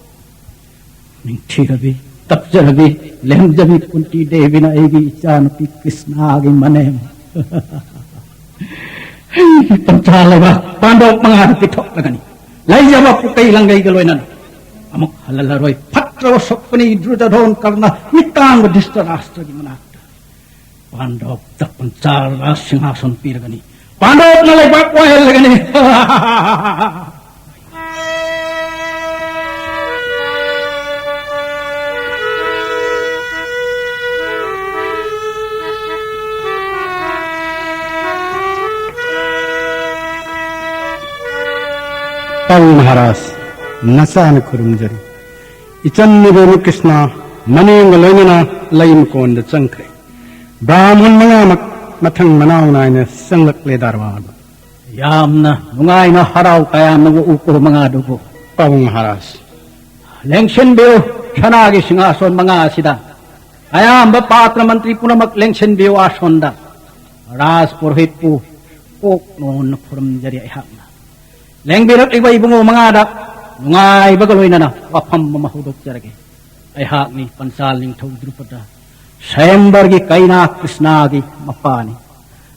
ꯅꯤꯡꯊꯤꯔꯕꯤ, ꯇꯞꯆꯔꯕꯤ, ꯂꯦꯝꯖꯕꯤ ꯀꯨꯟꯇꯤ ꯗꯦꯕꯤꯅ ꯑꯩꯒꯤ ꯏꯆꯥꯅꯨꯄꯤ ꯀ꯭ꯔꯤꯁꯅꯥꯒꯤ ꯃꯅꯦꯝ꯫ ꯑꯩꯒꯤ ꯄꯟꯆꯥ ꯂꯩꯕꯥꯛ ꯄꯥꯟꯗꯣꯞ ꯃꯉꯥꯗ ꯄꯤꯊꯣꯛꯂꯒꯅꯤ꯫ ꯂꯩꯖꯕ ꯄꯨꯀꯩ ꯂꯪꯒꯩꯒ ꯂꯣꯏꯅꯅ ꯑꯃꯨꯛ ꯍꯜꯂꯜꯂꯔꯣꯏ꯫ ꯐꯠꯇ꯭ꯔꯕ ꯁꯛꯄꯅꯤ ꯗꯨꯔꯖꯣꯙꯣꯟ ꯀꯔꯅ ꯃꯤꯇꯥꯡꯕ ꯙ꯭ꯔꯤꯇꯔꯥꯁꯇ꯭ꯔꯒꯤ ꯃꯅꯥꯛꯇ꯫ ꯄꯥꯟꯗꯣꯞꯇ ꯄꯟꯆꯥ ꯔꯥꯖ ꯁꯤꯡꯍꯥꯁꯟ ꯄꯤꯔꯒꯅꯤ꯫ ꯄꯥꯟꯗꯣꯞꯅ ꯂꯩꯕꯥꯛ ꯋꯥꯏꯍꯜꯂꯒꯅꯤ꯫ ꯄꯥꯎ ꯃꯍꯥꯔꯥꯖ, ꯅꯆꯥꯅ ꯈꯨꯔꯨꯝꯖꯔꯤ꯫ ꯏꯆꯟ ꯏꯕꯦꯝꯃ ꯀ꯭ꯔꯤꯁꯅ ꯃꯅꯦꯝꯒ ꯂꯣꯏꯅꯅ ꯂꯩ ꯃꯀꯣꯟꯗ ꯆꯪꯈ꯭ꯔꯦ꯫ ꯕ꯭ꯔꯥꯍꯃꯟ ꯃꯉꯥꯃꯛ ꯃꯊꯪ ꯃꯅꯥꯎ ꯅꯥꯏꯅ ꯆꯪꯂꯛꯂꯦ ꯗꯥꯔꯋꯥꯗ꯫ ꯌꯥꯝꯅ ꯅꯨꯡꯉꯥꯏꯅ ꯍꯔꯥꯎ ꯇꯌꯥꯝꯅ ꯎꯀꯣ ꯃꯉꯥꯗꯨꯕꯨ꯫ ꯄꯥꯕꯨꯡ ꯃꯍꯥꯔꯥꯖ꯫ ꯂꯦꯡꯁꯤꯟꯕꯤꯌꯨ ꯁꯅꯥꯒꯤ ꯁꯤꯡꯍꯥꯁꯣꯟ ꯃꯉꯥ ꯑꯁꯤꯗ꯫ ꯑꯌꯥꯝꯕ ꯄꯥꯇ꯭ꯔ ꯃꯟꯇ꯭ꯔꯤ ꯄꯨꯝꯅꯃꯛ ꯂꯦꯡꯁꯤꯟꯕꯤꯌꯨ ꯑꯥꯁꯣꯟꯗ꯫ ꯔꯥꯖ ꯄꯨꯔꯣꯍꯤꯠꯄꯨ ꯀꯣꯛ ꯅꯣꯟꯅ ꯈꯨꯔꯨꯝꯖꯔꯤ ꯑꯩꯍꯥꯛꯅ꯫ ꯂꯦꯡꯕꯤꯔꯛꯂꯤꯕ ꯏꯕꯨꯡꯉꯣ ꯃꯉꯥꯗ ꯅꯨꯡꯉꯥꯏꯕꯒ ꯂꯣꯏꯅꯅ ꯋꯥꯐꯝ ꯑꯃ ꯍꯧꯗꯣꯛꯆꯔꯒꯦ꯫ ꯑꯩꯍꯥꯛꯅꯤ ꯄꯟꯆꯥꯜ ꯅꯤꯡꯊꯧ ꯗ꯭ꯔꯨꯄꯗ꯫ ꯁ꯭ꯋꯌꯝꯕꯔꯒꯤ ꯀꯩꯅꯥ ꯀ꯭ꯔꯤꯁꯅꯥꯒꯤ ꯃꯄꯥꯅꯤ꯫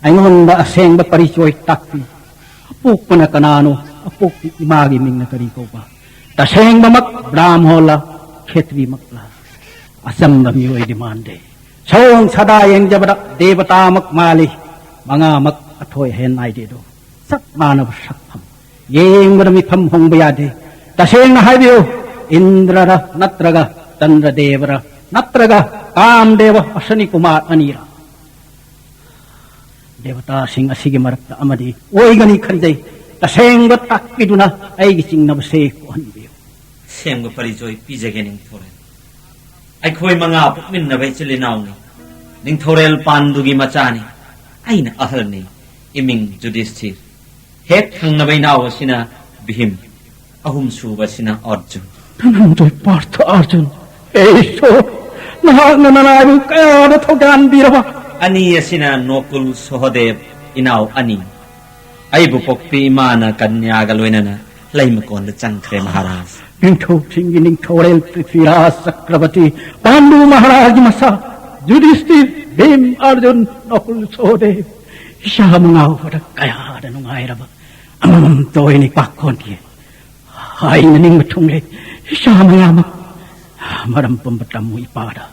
ꯑꯩꯉꯣꯟꯗ ꯑꯁꯦꯡꯕ ꯄꯔꯤꯆꯣꯏ ꯇꯥꯛꯄꯤ꯫ ꯑꯄꯣꯛꯄꯅ ꯀꯅꯥꯅꯣ? ꯑꯄꯣꯛꯄꯤ ꯏꯃꯥꯒꯤ ꯃꯤꯡꯅ ꯀꯔꯤ ꯀꯧꯕ? ꯇꯁꯦꯡꯕꯃꯛ ꯕ꯭ꯔꯥꯍꯃꯣꯟꯂ, ꯈꯦꯇ꯭ꯔꯤꯃꯛꯂ? ꯑꯆꯝꯕ ꯃꯤꯑꯣꯏꯗꯤ ꯃꯥꯟꯗꯦ꯫ ꯁꯑꯣꯡ ꯁꯥꯗꯥ ꯌꯦꯡꯖꯕꯗ ꯗꯦꯕꯇꯥꯃꯛ ꯃꯥꯜꯂꯤ꯫ ꯃꯉꯥꯃꯛ ꯑꯊꯣꯏ ꯑꯍꯦꯟ ꯅꯥꯏꯗꯦꯗꯣ꯫ ꯆꯞ ꯃꯥꯟꯅꯕ ꯁꯛꯐꯝ꯫ ꯌꯦꯡꯕꯗ ꯃꯤꯐꯝ ꯍꯣꯡꯕ ꯌꯥꯗꯦ꯫ ꯇꯁꯦꯡꯅ ꯍꯥꯏꯕꯤꯌꯨ, ꯏꯟꯗ꯭ꯔꯔ ꯅꯠꯇ꯭ꯔꯒ ꯆꯟꯗ꯭ꯔꯗꯦꯕꯔ ꯅꯠꯇ꯭ꯔꯒ ꯀꯥꯝꯗꯦꯕ ꯑꯁꯅꯤ ꯀꯨꯃꯥꯔ ꯑꯅꯤꯔ? ꯗꯦꯕꯇꯥꯁꯤꯡ ꯑꯁꯤꯒꯤ ꯃꯔꯛꯇ ꯑꯃꯗꯤ ꯑꯣꯏꯒꯅꯤ ꯈꯟꯖꯩ꯫ ꯇꯁꯦꯡꯕ ꯇꯥꯛꯄꯤꯗꯨꯅ ꯑꯩꯒꯤ ꯆꯤꯡꯅꯕꯁꯦ ꯀꯣꯛꯍꯟꯕꯤꯌꯨ꯫ ꯑꯁꯦꯡꯕ ꯄꯔꯤꯆꯣꯏ ꯄꯤꯖꯒꯦ, ꯅꯤꯡꯊꯧꯔꯦꯜ꯫ ꯑꯩꯈꯣꯏ ꯃꯉꯥ ꯄꯣꯛꯃꯤꯟꯅꯕ ꯏꯆꯤꯜ ꯏꯅꯥꯎꯅꯤ꯫ ꯅꯤꯡꯊꯧꯔꯦꯜ ꯄꯥꯟꯗꯨꯒꯤ ꯃꯆꯥꯅꯤ꯫ ꯑꯩꯅ ꯑꯍꯜꯅꯤ꯫ ꯏꯃꯤꯡ ꯖꯨꯗꯤꯁꯊꯤꯔ꯫ ꯍꯦꯛ ꯊꯪꯅꯕ ꯏꯅꯥꯎ ꯑꯁꯤꯅ ꯚꯤꯝ꯫ ꯑꯍꯨꯝꯁꯨꯕ ꯑꯁꯤꯅ ꯑꯔꯖꯨꯟ꯫ ꯅꯅꯥꯎꯗꯣ ꯄꯥꯔꯊ ꯑꯔꯖꯨꯟ꯫ ꯑꯦ ꯏꯁꯣꯔ, ꯅꯍꯥꯛꯅ ꯅꯅꯥꯏꯕꯨ ꯀꯌꯥꯗ ꯊꯧꯒꯥꯟꯕꯤꯔꯕ? ꯑꯅꯤ ꯑꯁꯤꯅ ꯅꯣꯀꯨꯜ ꯁꯣꯍꯗꯦꯕ, ꯏꯅꯥꯎ ꯑꯅꯤ꯫ ꯑꯩꯕꯨ ꯄꯣꯛꯄꯤ ꯏꯃꯥꯅ ꯀꯟꯌꯥꯒ ꯂꯣꯏꯅꯅ ꯂꯩꯃꯀꯣꯟꯗ ꯆꯪꯈ꯭ꯔꯦ, ꯃꯍꯥꯔꯥꯖ꯫ ꯅꯤꯡꯊꯧꯁꯤꯡꯒꯤ ꯅꯤꯡꯊꯧꯔꯦꯜ ꯄ꯭ꯔꯤꯊꯤꯔꯥꯖ ꯆꯀ꯭ꯔꯕꯔꯇꯤ, ꯄꯥꯟꯗꯨ ꯃꯍꯥꯔꯥꯖꯒꯤ ꯃꯆꯥ, ꯖꯨꯗꯤꯁꯇꯤꯔ, ꯚꯤꯝ, ꯑꯔꯖꯨꯟ, ꯅꯀꯨꯜ, ꯁꯣꯍꯗꯦꯕ, ꯏꯁꯥ ꯃꯉꯥ ꯎꯕꯗ ꯀꯌꯥꯗ ꯅꯨꯡꯉꯥꯏꯔꯕ꯫ ꯑꯃꯃꯝꯇ ꯑꯣꯏꯅ ꯏꯄꯥꯛ ꯀꯣꯟꯈꯤ꯫ ꯑꯩꯅ ꯅꯤꯡꯕ ꯊꯨꯡꯂꯦ, ꯏꯁꯥ ꯃꯌꯥꯝ ꯑꯃ꯫ ꯃꯔꯝ ꯄꯨꯝꯕ ꯇꯝꯃꯨ ꯏꯄꯥꯗ꯫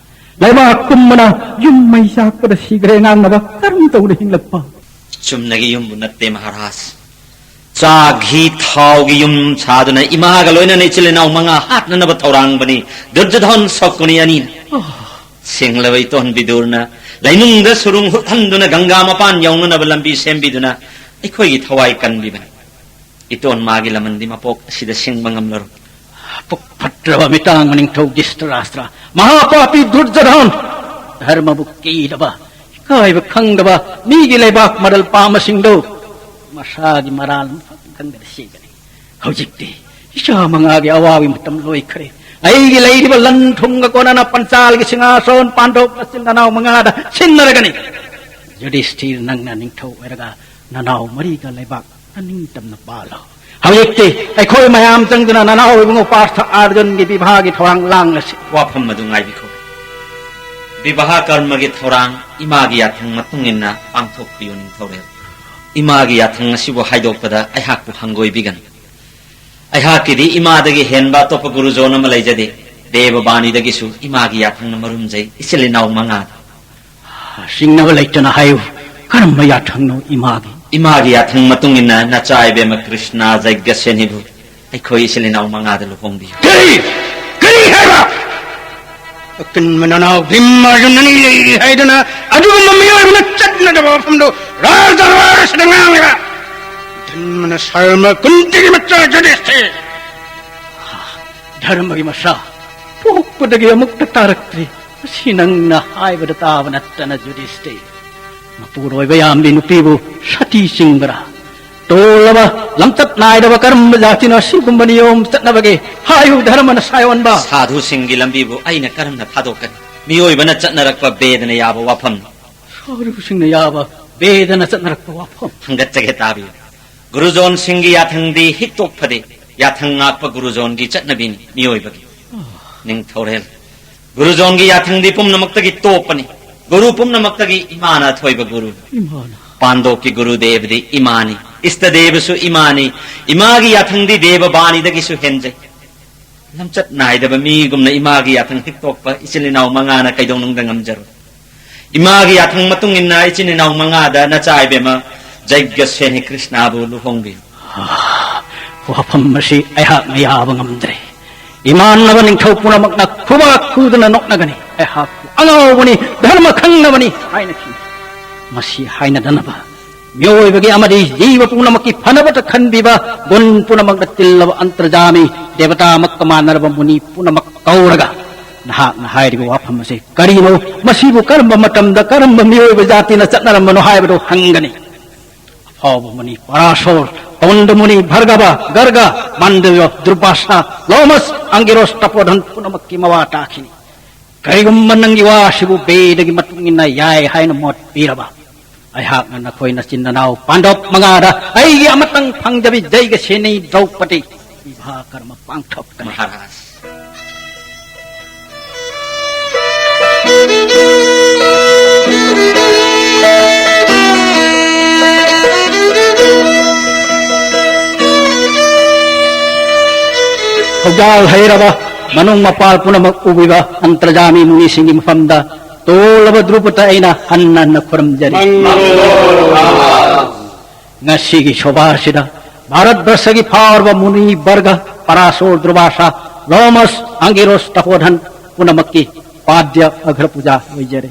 ꯂꯩꯕꯥꯛ ꯄꯨꯝꯕꯅ ꯌꯨꯝ ꯃꯩ ꯆꯥꯛꯄꯗ ꯁꯤꯈ꯭ꯔꯦ ꯉꯥꯡꯅꯕ ꯀꯔꯝ ꯇꯧꯅ ꯍꯤꯡꯂꯛꯄ? ꯆꯨꯝꯅꯒꯤ ꯌꯨꯝꯕꯨ ꯅꯠꯇꯦ, ꯃꯍꯥꯔꯥꯖ꯫ ꯆꯥ, ꯘꯤ, ꯊꯥꯎꯒꯤ ꯌꯨꯝ ꯁꯥꯗꯨꯅ ꯏꯃꯥꯒ ꯂꯣꯏꯅꯅ ꯏꯆꯤꯜ ꯏꯅꯥꯎ ꯃꯉꯥ ꯍꯥꯠꯅꯅꯕ ꯊꯧꯔꯥꯡꯕꯅꯤ ꯗꯨꯔꯖꯣꯙꯟ ꯁꯀꯨꯅꯤ ꯑꯅꯤꯅ꯫ ꯁꯤꯡꯂꯕ ꯏꯇꯣꯟ ꯕꯤꯗꯨꯔꯅ ꯂꯩꯅꯨꯡꯗ ꯁꯨꯔꯨꯡ ꯍꯨꯠꯍꯟꯗꯨꯅ ꯒꯪꯒꯥ ꯃꯄꯥꯟ ꯌꯧꯅꯅꯕ ꯂꯝꯕꯤ ꯁꯦꯝꯕꯤꯗꯨꯅ ꯑꯩꯈꯣꯏꯒꯤ ꯊꯋꯥꯏ ꯀꯟꯕꯤꯕꯅꯤ꯫ ꯏꯇꯣꯟ ꯃꯥꯒꯤ ꯂꯃꯟꯗꯤ ꯃꯄꯣꯛ ꯑꯁꯤꯗ ꯁꯤꯡꯕ ꯉꯝꯂꯔꯣꯏ꯫ ꯄꯨꯛ ꯐꯠꯇ꯭ꯔꯕ ꯃꯤꯇꯥꯡ ꯃꯅꯤꯡꯊꯧ ꯙ꯭ꯔꯤꯇꯔꯥꯁꯇ꯭ꯔ, ꯃꯍꯥꯄꯥꯄꯤ ꯗꯨꯔꯖꯣꯙꯟ, ꯙꯔꯃꯕꯨ ꯀꯤꯗꯕ, ꯏꯀꯥꯏꯕ ꯈꯪꯗꯕ ꯃꯤꯒꯤ ꯂꯩꯕꯥꯛ ꯃꯔꯜ ꯄꯥꯝꯕꯁꯤꯡꯗꯨ ꯃꯁꯥꯒꯤ ꯃꯔꯥꯜ ꯑꯃꯈꯛ ꯈꯪꯗꯅ ꯁꯤꯒꯅꯤ꯫ ꯍꯧꯖꯤꯛꯇꯤ ꯏꯆꯥ ꯃꯉꯥꯒꯤ ꯑꯋꯥꯕꯒꯤ ꯃꯇꯝ ꯂꯣꯏꯈ꯭ꯔꯦ꯫ ꯑꯩꯒꯤ ꯂꯩꯔꯤꯕ ꯂꯟ ꯊꯨꯝꯒ ꯀꯣꯟꯅꯅ ꯄꯟꯆꯥꯜꯒꯤ ꯁꯤꯡꯍꯥꯁꯣꯟ ꯄꯥꯟꯊꯣꯛ ꯅꯆꯤꯟ ꯅꯅꯥꯎ ꯃꯉꯥꯗ ꯁꯤꯟꯅꯔꯒꯅꯤ꯫ ꯌꯨꯙꯤꯁꯊꯤꯔ, ꯅꯪꯅ ꯅꯤꯡꯊꯧ ꯑꯣꯏꯔꯒ ꯅꯅꯥꯎ ꯃꯔꯤꯒ ꯂꯩꯕꯥꯛ ꯅꯤꯡꯇꯝꯅ ꯄꯥꯜꯂꯣ꯫ ꯍꯧꯖꯤꯛꯇꯤ ꯑꯩꯈꯣꯏ ꯃꯌꯥꯝ ꯆꯪꯗꯨꯅ ꯅꯅꯥꯎ ꯏꯕꯨꯡꯉꯣ ꯄꯥꯔꯊ ꯑꯥꯔꯖꯨꯟꯒꯤ ꯕꯤꯚꯥꯒꯤ ꯊꯧꯔꯥꯡ ꯂꯥꯡꯂꯁꯤ꯫ ꯋꯥꯐꯝ ꯑꯗꯨ ꯉꯥꯏꯕꯤꯈꯣ꯫ ꯕꯤꯕꯥꯍ ꯀꯔꯃꯒꯤ ꯊꯧꯔꯥꯡ ꯏꯃꯥꯒꯤ ꯌꯥꯊꯪ ꯃꯇꯨꯡ ꯏꯟꯅ ꯄꯥꯡꯊꯣꯛꯄꯤꯌꯨ, ꯅꯤꯡꯊꯧꯔꯦꯜ꯫ ꯏꯃꯥꯒꯤ ꯌꯥꯊꯪ ꯑꯁꯤꯕꯨ ꯍꯥꯏꯗꯣꯛꯄꯗ ꯑꯩꯍꯥꯛꯄꯨ ꯍꯪꯒꯣꯏꯕꯤꯒꯅꯨ꯫ ꯑꯩꯍꯥꯛꯀꯤꯗꯤ ꯏꯃꯥꯗꯒꯤ ꯍꯦꯟꯕ ꯑꯇꯣꯞꯄ ꯒꯨꯔꯨꯖꯣꯟ ꯑꯃ ꯂꯩꯖꯗꯦ꯫ ꯗꯦꯕ ꯕꯥꯅꯤꯗꯒꯤꯁꯨ ꯏꯃꯥꯒꯤ ꯌꯥꯊꯪꯅ ꯃꯔꯨꯝꯖꯩ, ꯏꯆꯤꯜ ꯏꯅꯥꯎ ꯃꯉꯥꯗ꯫ ꯆꯤꯡꯅꯕ ꯂꯩꯇꯅ ꯍꯥꯏꯌꯨ, ꯀꯔꯝꯕ ꯌꯥꯊꯪꯅꯣ ꯏꯃꯥꯒꯤ? ꯏꯃꯥꯒꯤ ꯌꯥꯊꯪ ꯃꯇꯨꯡ ꯏꯟꯅ ꯅꯆꯥ ꯏꯕꯦꯝꯃ ꯀ꯭ꯔꯤꯁꯅ ꯖꯩꯒ꯭ꯌꯁꯦꯅꯤꯕꯨ ꯑꯩꯈꯣꯏ ꯏꯆꯤꯜ ꯏꯅꯥꯎ ꯃꯉꯥꯗ ꯂꯨꯍꯣꯡꯕꯤꯌꯨ꯫ ꯀꯔꯤ? ꯀꯔꯤ ꯍꯥꯏꯕ? ꯑꯀꯟꯕ ꯅꯅꯥꯎ ꯚꯤꯝ ꯑꯔꯖꯨꯟ ꯑꯅꯤ ꯂꯩꯔꯤ ꯍꯥꯏꯗꯨꯅ ꯑꯗꯨꯒꯨꯝꯕ ꯃꯤꯑꯣꯏꯕꯅ ꯆꯠꯅꯗꯕ ꯋꯥꯐꯝꯗꯣ ꯔꯥꯖ ꯗꯔꯕꯥꯔ ꯑꯁꯤꯗ ꯉꯥꯡꯂꯤꯕ? ꯙꯔꯃꯅ ꯁꯔꯃ ꯀꯨꯟꯇꯤꯒꯤ ꯃꯆꯥ ꯖꯨꯗꯤꯁꯇꯤꯔ꯫ ꯙꯔꯃꯒꯤ ꯃꯆꯥ ꯄꯣꯛꯄꯗꯒꯤ ꯑꯃꯨꯛꯇ ꯇꯥꯔꯛꯇ꯭ꯔꯤ꯫ ꯃꯁꯤ ꯅꯪꯅ ꯍꯥꯏꯕꯗ ꯇꯥꯕ ꯅꯠꯇꯅ ꯖꯨꯗꯤꯁꯇꯤꯔ꯫ ꯃꯄꯨꯔꯣꯏꯕ ꯌꯥꯝꯕꯤ ꯅꯨꯄꯤꯕꯨ ꯁꯇꯤ ꯆꯤꯡꯕ꯭ꯔꯥ? ꯇꯣꯜꯂꯕ, ꯂꯝꯆꯠ ꯅꯥꯏꯗꯕ ꯀꯔꯝꯕ ꯖꯥꯇꯤꯅꯣ ꯑꯁꯤꯒꯨꯝꯕ ꯅꯤꯌꯣꯝ ꯆꯠꯅꯕꯒꯦ? ꯍꯥꯏꯌꯨ, ꯙꯔꯃꯅ ꯁꯥꯏꯑꯣꯟꯕ꯫ ꯁꯥꯙꯨꯁꯤꯡꯒꯤ ꯂꯝꯕꯤꯕꯨ ꯑꯩꯅ ꯀꯔꯝꯅ ꯊꯥꯗꯣꯛꯀꯅꯤ? ꯃꯤꯑꯣꯏꯕꯅ ꯆꯠꯅꯔꯛꯄ ꯕꯦꯗꯅ ꯌꯥꯕ ꯋꯥꯐꯝꯅꯤ꯫ ꯁꯥꯙꯨꯁꯤꯡꯅ ꯌꯥꯕ ꯕꯦꯗꯅ ꯆꯠꯅꯔꯛꯄ ꯋꯥꯐꯝ꯫ ꯊꯥꯡꯒꯠꯆꯒꯦ, ꯇꯥꯕꯤꯌꯨ꯫ ꯒꯨꯔꯨꯖꯣꯟꯁꯤꯡꯒꯤ ꯌꯥꯊꯪꯗꯤ ꯍꯤꯛꯇꯣꯛ ꯐꯗꯦ꯫ ꯌꯥꯊꯪ ꯉꯥꯛꯄ ꯒꯨꯔꯨꯖꯣꯟꯒꯤ ꯆꯠꯅꯕꯤꯅꯤ ꯃꯤꯑꯣꯏꯕꯒꯤ꯫ ꯅꯤꯡꯊꯧꯔꯦꯜ, ꯒꯨꯔꯨꯖꯣꯟꯒꯤ ꯌꯥꯊꯪꯗꯤ ꯄꯨꯝꯅꯃꯛꯇꯒꯤ ꯇꯣꯞꯄꯅꯤ꯫ ꯒꯨꯔꯨ ꯄꯨꯝꯅꯃꯛꯇꯒꯤ ꯏꯃꯥꯅ ꯑꯊꯣꯏꯕ ꯒꯨꯔꯨꯅꯤ꯫ ꯏꯃꯥꯅ꯫ ꯄꯥꯟꯗꯣꯞꯀꯤ ꯒꯨꯔꯨꯗꯦꯕꯗꯤ ꯏꯃꯥꯅꯤ꯫ ꯏꯁꯇꯗꯦꯕꯁꯨ ꯏꯃꯥꯅꯤ꯫ ꯏꯃꯥꯒꯤ ꯌꯥꯊꯪꯗꯤ ꯗꯦꯕ ꯕꯥꯅꯤꯗꯒꯤꯁꯨ ꯍꯦꯟꯖꯩ꯫ ꯂꯝꯆꯠ ꯅꯥꯏꯗꯕ ꯃꯤꯒꯨꯝꯅ ꯏꯃꯥꯒꯤ ꯌꯥꯊꯪ ꯍꯤꯛꯇꯣꯛꯄ ꯏꯆꯤꯜ ꯏꯅꯥꯎ ꯃꯉꯥꯅ ꯀꯩꯗꯧꯅꯨꯡꯗ ꯉꯝꯖꯔꯣꯏ꯫ ꯏꯃꯥꯒꯤ ꯌꯥꯊꯪ ꯃꯇꯨꯡ ꯏꯟꯅ ꯏꯆꯤꯟ ꯏꯅꯥꯎ ꯃꯉꯥꯗ ꯅꯆꯥ ꯏꯕꯦꯝꯃ ꯖꯩꯒ꯭ꯌ ꯁꯦꯅꯤ ꯀ꯭ꯔꯤꯁꯅꯥꯕꯨ ꯂꯨꯍꯣꯡꯕꯤꯌꯨ꯫ ꯋꯥꯐꯝ ꯑꯁꯤ ꯑꯩꯍꯥꯛꯅ ꯌꯥꯕ ꯉꯝꯗ꯭ꯔꯦ꯫ ꯏꯃꯥꯟꯅꯕ ꯅꯤꯡꯊꯧ ꯄꯨꯝꯅꯃꯛꯅ ꯈꯨꯕꯥꯛ ꯈꯨꯗꯨꯅ ꯅꯣꯛꯅꯒꯅꯤ꯫ ꯑꯩꯍꯥꯛꯄꯨ ꯑꯉꯥꯎꯕꯅꯤ, ꯙꯔꯃ ꯈꯪꯅꯕꯅꯤ ꯍꯥꯏꯅꯈꯤ꯫ ꯃꯁꯤ ꯍꯥꯏꯅꯗꯅꯕ ꯃꯤꯑꯣꯏꯕꯒꯤ ꯑꯃꯗꯤ ꯖꯤꯕ ꯄꯨꯝꯅꯃꯛꯀꯤ ꯐꯅꯕꯇ ꯈꯟꯕꯤꯕ, ꯒꯨꯟ ꯄꯨꯝꯅꯃꯛꯅ ꯇꯤꯜꯂꯕ ꯑꯟꯇꯔꯖꯥꯃꯤ, ꯗꯦꯕꯇꯥꯃꯛꯀ ꯃꯥꯟꯅꯔꯕ ꯃꯨꯅꯤ ꯄꯨꯝꯅꯃꯛ ꯀꯧꯔꯒ ꯅꯍꯥꯛꯅ ꯍꯥꯏꯔꯤꯕ ꯋꯥꯐꯝ ꯑꯁꯤ ꯀꯔꯤꯅꯣ? ꯃꯁꯤꯕꯨ ꯀꯔꯝꯕ ꯃꯇꯝꯗ ꯀꯔꯝꯕ ꯃꯤꯑꯣꯏꯕ ꯖꯥꯇꯤꯅ ꯆꯠꯅꯔꯝꯕꯅꯣ ꯍꯥꯏꯕꯗꯨ ꯍꯪꯒꯅꯤ꯫ ꯑꯐꯥꯎꯕ ꯃꯨꯅꯤ ꯄꯔꯥꯁꯣꯔ, ꯀꯧꯟꯗ ꯃꯨꯅꯤ, ꯚꯔꯒꯕ, ꯒꯔꯒ, ꯃꯥꯟꯗꯕ, ꯗꯨꯔꯕꯥꯁꯥ, ꯂꯣꯃꯁ, ꯑꯪꯒꯤꯔꯣꯁ, ꯇꯄꯣꯙꯟ ꯄꯨꯝꯅꯃꯛꯀꯤ ꯃꯋꯥ ꯇꯥꯈꯤꯅꯤ꯫ ꯀꯔꯤꯒꯨꯝꯕ ꯅꯪꯒꯤ ꯋꯥ ꯑꯁꯤꯕꯨ ꯕꯦꯗꯒꯤ ꯃꯇꯨꯡ ꯏꯟꯅ ꯌꯥꯏ ꯍꯥꯏꯅ ꯃꯣꯠ ꯄꯤꯔꯕ, ꯑꯩꯍꯥꯛꯅ ꯅꯈꯣꯏ ꯅꯆꯤꯟ ꯅꯅꯥꯎ ꯄꯥꯟꯗꯣꯞ ꯃꯉꯥꯗ ꯑꯩꯒꯤ ꯑꯃꯇꯪ ꯐꯪꯖꯕꯤ ꯖꯩꯒ ꯁꯦꯅꯤ ꯗ꯭ꯔꯧꯄꯗꯤ ꯕꯤꯚꯥ ꯀꯔꯃ ꯄꯥꯡꯊꯣꯛꯀꯅꯤ꯫ ꯃꯍꯥꯔꯥꯖ꯫ ꯖꯥꯜ ꯍꯩꯔꯕ ꯃꯅꯨꯡ ꯃꯄꯥꯜ ꯄꯨꯝꯅꯃꯛ ꯎꯕꯤꯕ ꯑꯟꯇꯔꯖꯥꯃꯤ ꯃꯨꯅꯤꯁꯤꯡꯒꯤ ꯃꯐꯝꯗ ꯇꯣꯜꯂꯕ ꯗ꯭ꯔꯨꯄꯗ ꯑꯩꯅ ꯍꯟꯅ ꯍꯟꯅ ꯈꯨꯔꯨꯝꯖꯔꯤ꯫ ꯉꯁꯤꯒꯤ ꯁꯣꯚꯥ ꯑꯁꯤꯗ ꯚꯥꯔꯠ ꯕꯔꯁꯒꯤ ꯐꯥꯎꯔꯕ ꯃꯨꯅꯤ ꯕꯔꯒ, ꯄꯔꯥꯁꯣꯔ, ꯗꯨꯔꯚꯥꯁꯥ, ꯂꯣꯃꯁ, ꯑꯪꯒꯤꯔꯣꯁ, ꯇꯄꯣꯙꯟ ꯄꯨꯝꯅꯃꯛꯀꯤ ꯄꯥꯗ꯭ꯌ ꯑꯒ꯭ꯔ ꯄꯨꯖꯥ ꯑꯣꯏꯖꯔꯦ꯫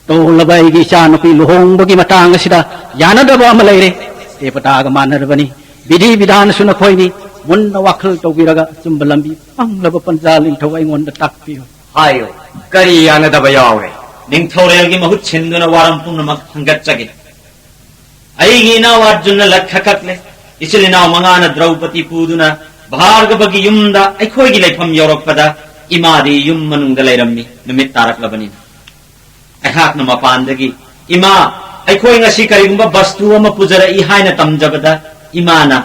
ꯇꯣꯜꯂꯕ ꯑꯩꯒꯤ ꯏꯆꯥꯅꯨꯄꯤ ꯂꯨꯍꯣꯡꯕꯒꯤ ꯃꯇꯥꯡ ꯑꯁꯤꯗ ꯌꯥꯅꯗꯕ ꯑꯃ ꯂꯩꯔꯦ꯫ ꯗꯦꯕꯇꯥꯒ ꯃꯥꯟꯅꯔꯕꯅꯤ꯫ ꯕꯤꯙꯤ ꯕꯤꯙꯥꯟꯁꯨ ꯅꯈꯣꯏꯅꯤ꯫ ꯃꯨꯟꯅ ꯋꯥꯈꯜ ꯇꯧꯕꯤꯔꯒ ꯑꯆꯨꯝꯕ ꯂꯝꯕꯤ ꯄꯪꯂꯕ ꯄꯟꯖꯥ ꯅꯤꯡꯊꯧ ꯑꯩꯉꯣꯟꯗ ꯇꯥꯛꯄꯤꯌꯨ꯫ ꯍꯥꯏꯌꯨ, ꯀꯔꯤ ꯌꯥꯅꯗꯕ ꯌꯥꯎꯔꯦ? ꯅꯤꯡꯊꯧꯔꯦꯜꯒꯤ ꯃꯍꯨꯠ ꯁꯤꯟꯗꯨꯅ ꯋꯥꯔꯝ ꯄꯨꯝꯅꯃꯛ ꯊꯥꯡꯒꯠꯆꯒꯦ꯫ ꯑꯩꯒꯤ ꯏꯅꯥꯎ ꯑꯔꯖꯨꯟꯅ ꯂꯠꯈ ꯀꯛꯂꯦ꯫ ꯏꯆꯤꯜ ꯏꯅꯥꯎ ꯃꯉꯥꯅ ꯗ꯭ꯔꯧꯄꯗꯤ ꯄꯨꯗꯨꯅ ꯚꯥꯔꯒꯚꯒꯤ ꯌꯨꯝꯗ ꯑꯩꯈꯣꯏꯒꯤ ꯂꯩꯐꯝ ꯌꯧꯔꯛꯄꯗ ꯏꯃꯥꯗꯤ ꯌꯨꯝ ꯃꯅꯨꯡꯗ ꯂꯩꯔꯝꯃꯤ꯫ ꯅꯨꯃꯤꯠ ꯇꯥꯔꯛꯂꯕꯅꯤꯅ ꯑꯩꯍꯥꯛꯅ ꯃꯄꯥꯟꯗꯒꯤ, "ꯏꯃꯥ, ꯑꯩꯈꯣꯏ ꯉꯁꯤ ꯀꯔꯤꯒꯨꯝꯕ ꯕꯁꯇꯨ ꯑꯃ ꯄꯨꯖꯔꯛꯏ" ꯍꯥꯏꯅ ꯇꯝꯖꯕꯗ, ꯏꯃꯥꯅ,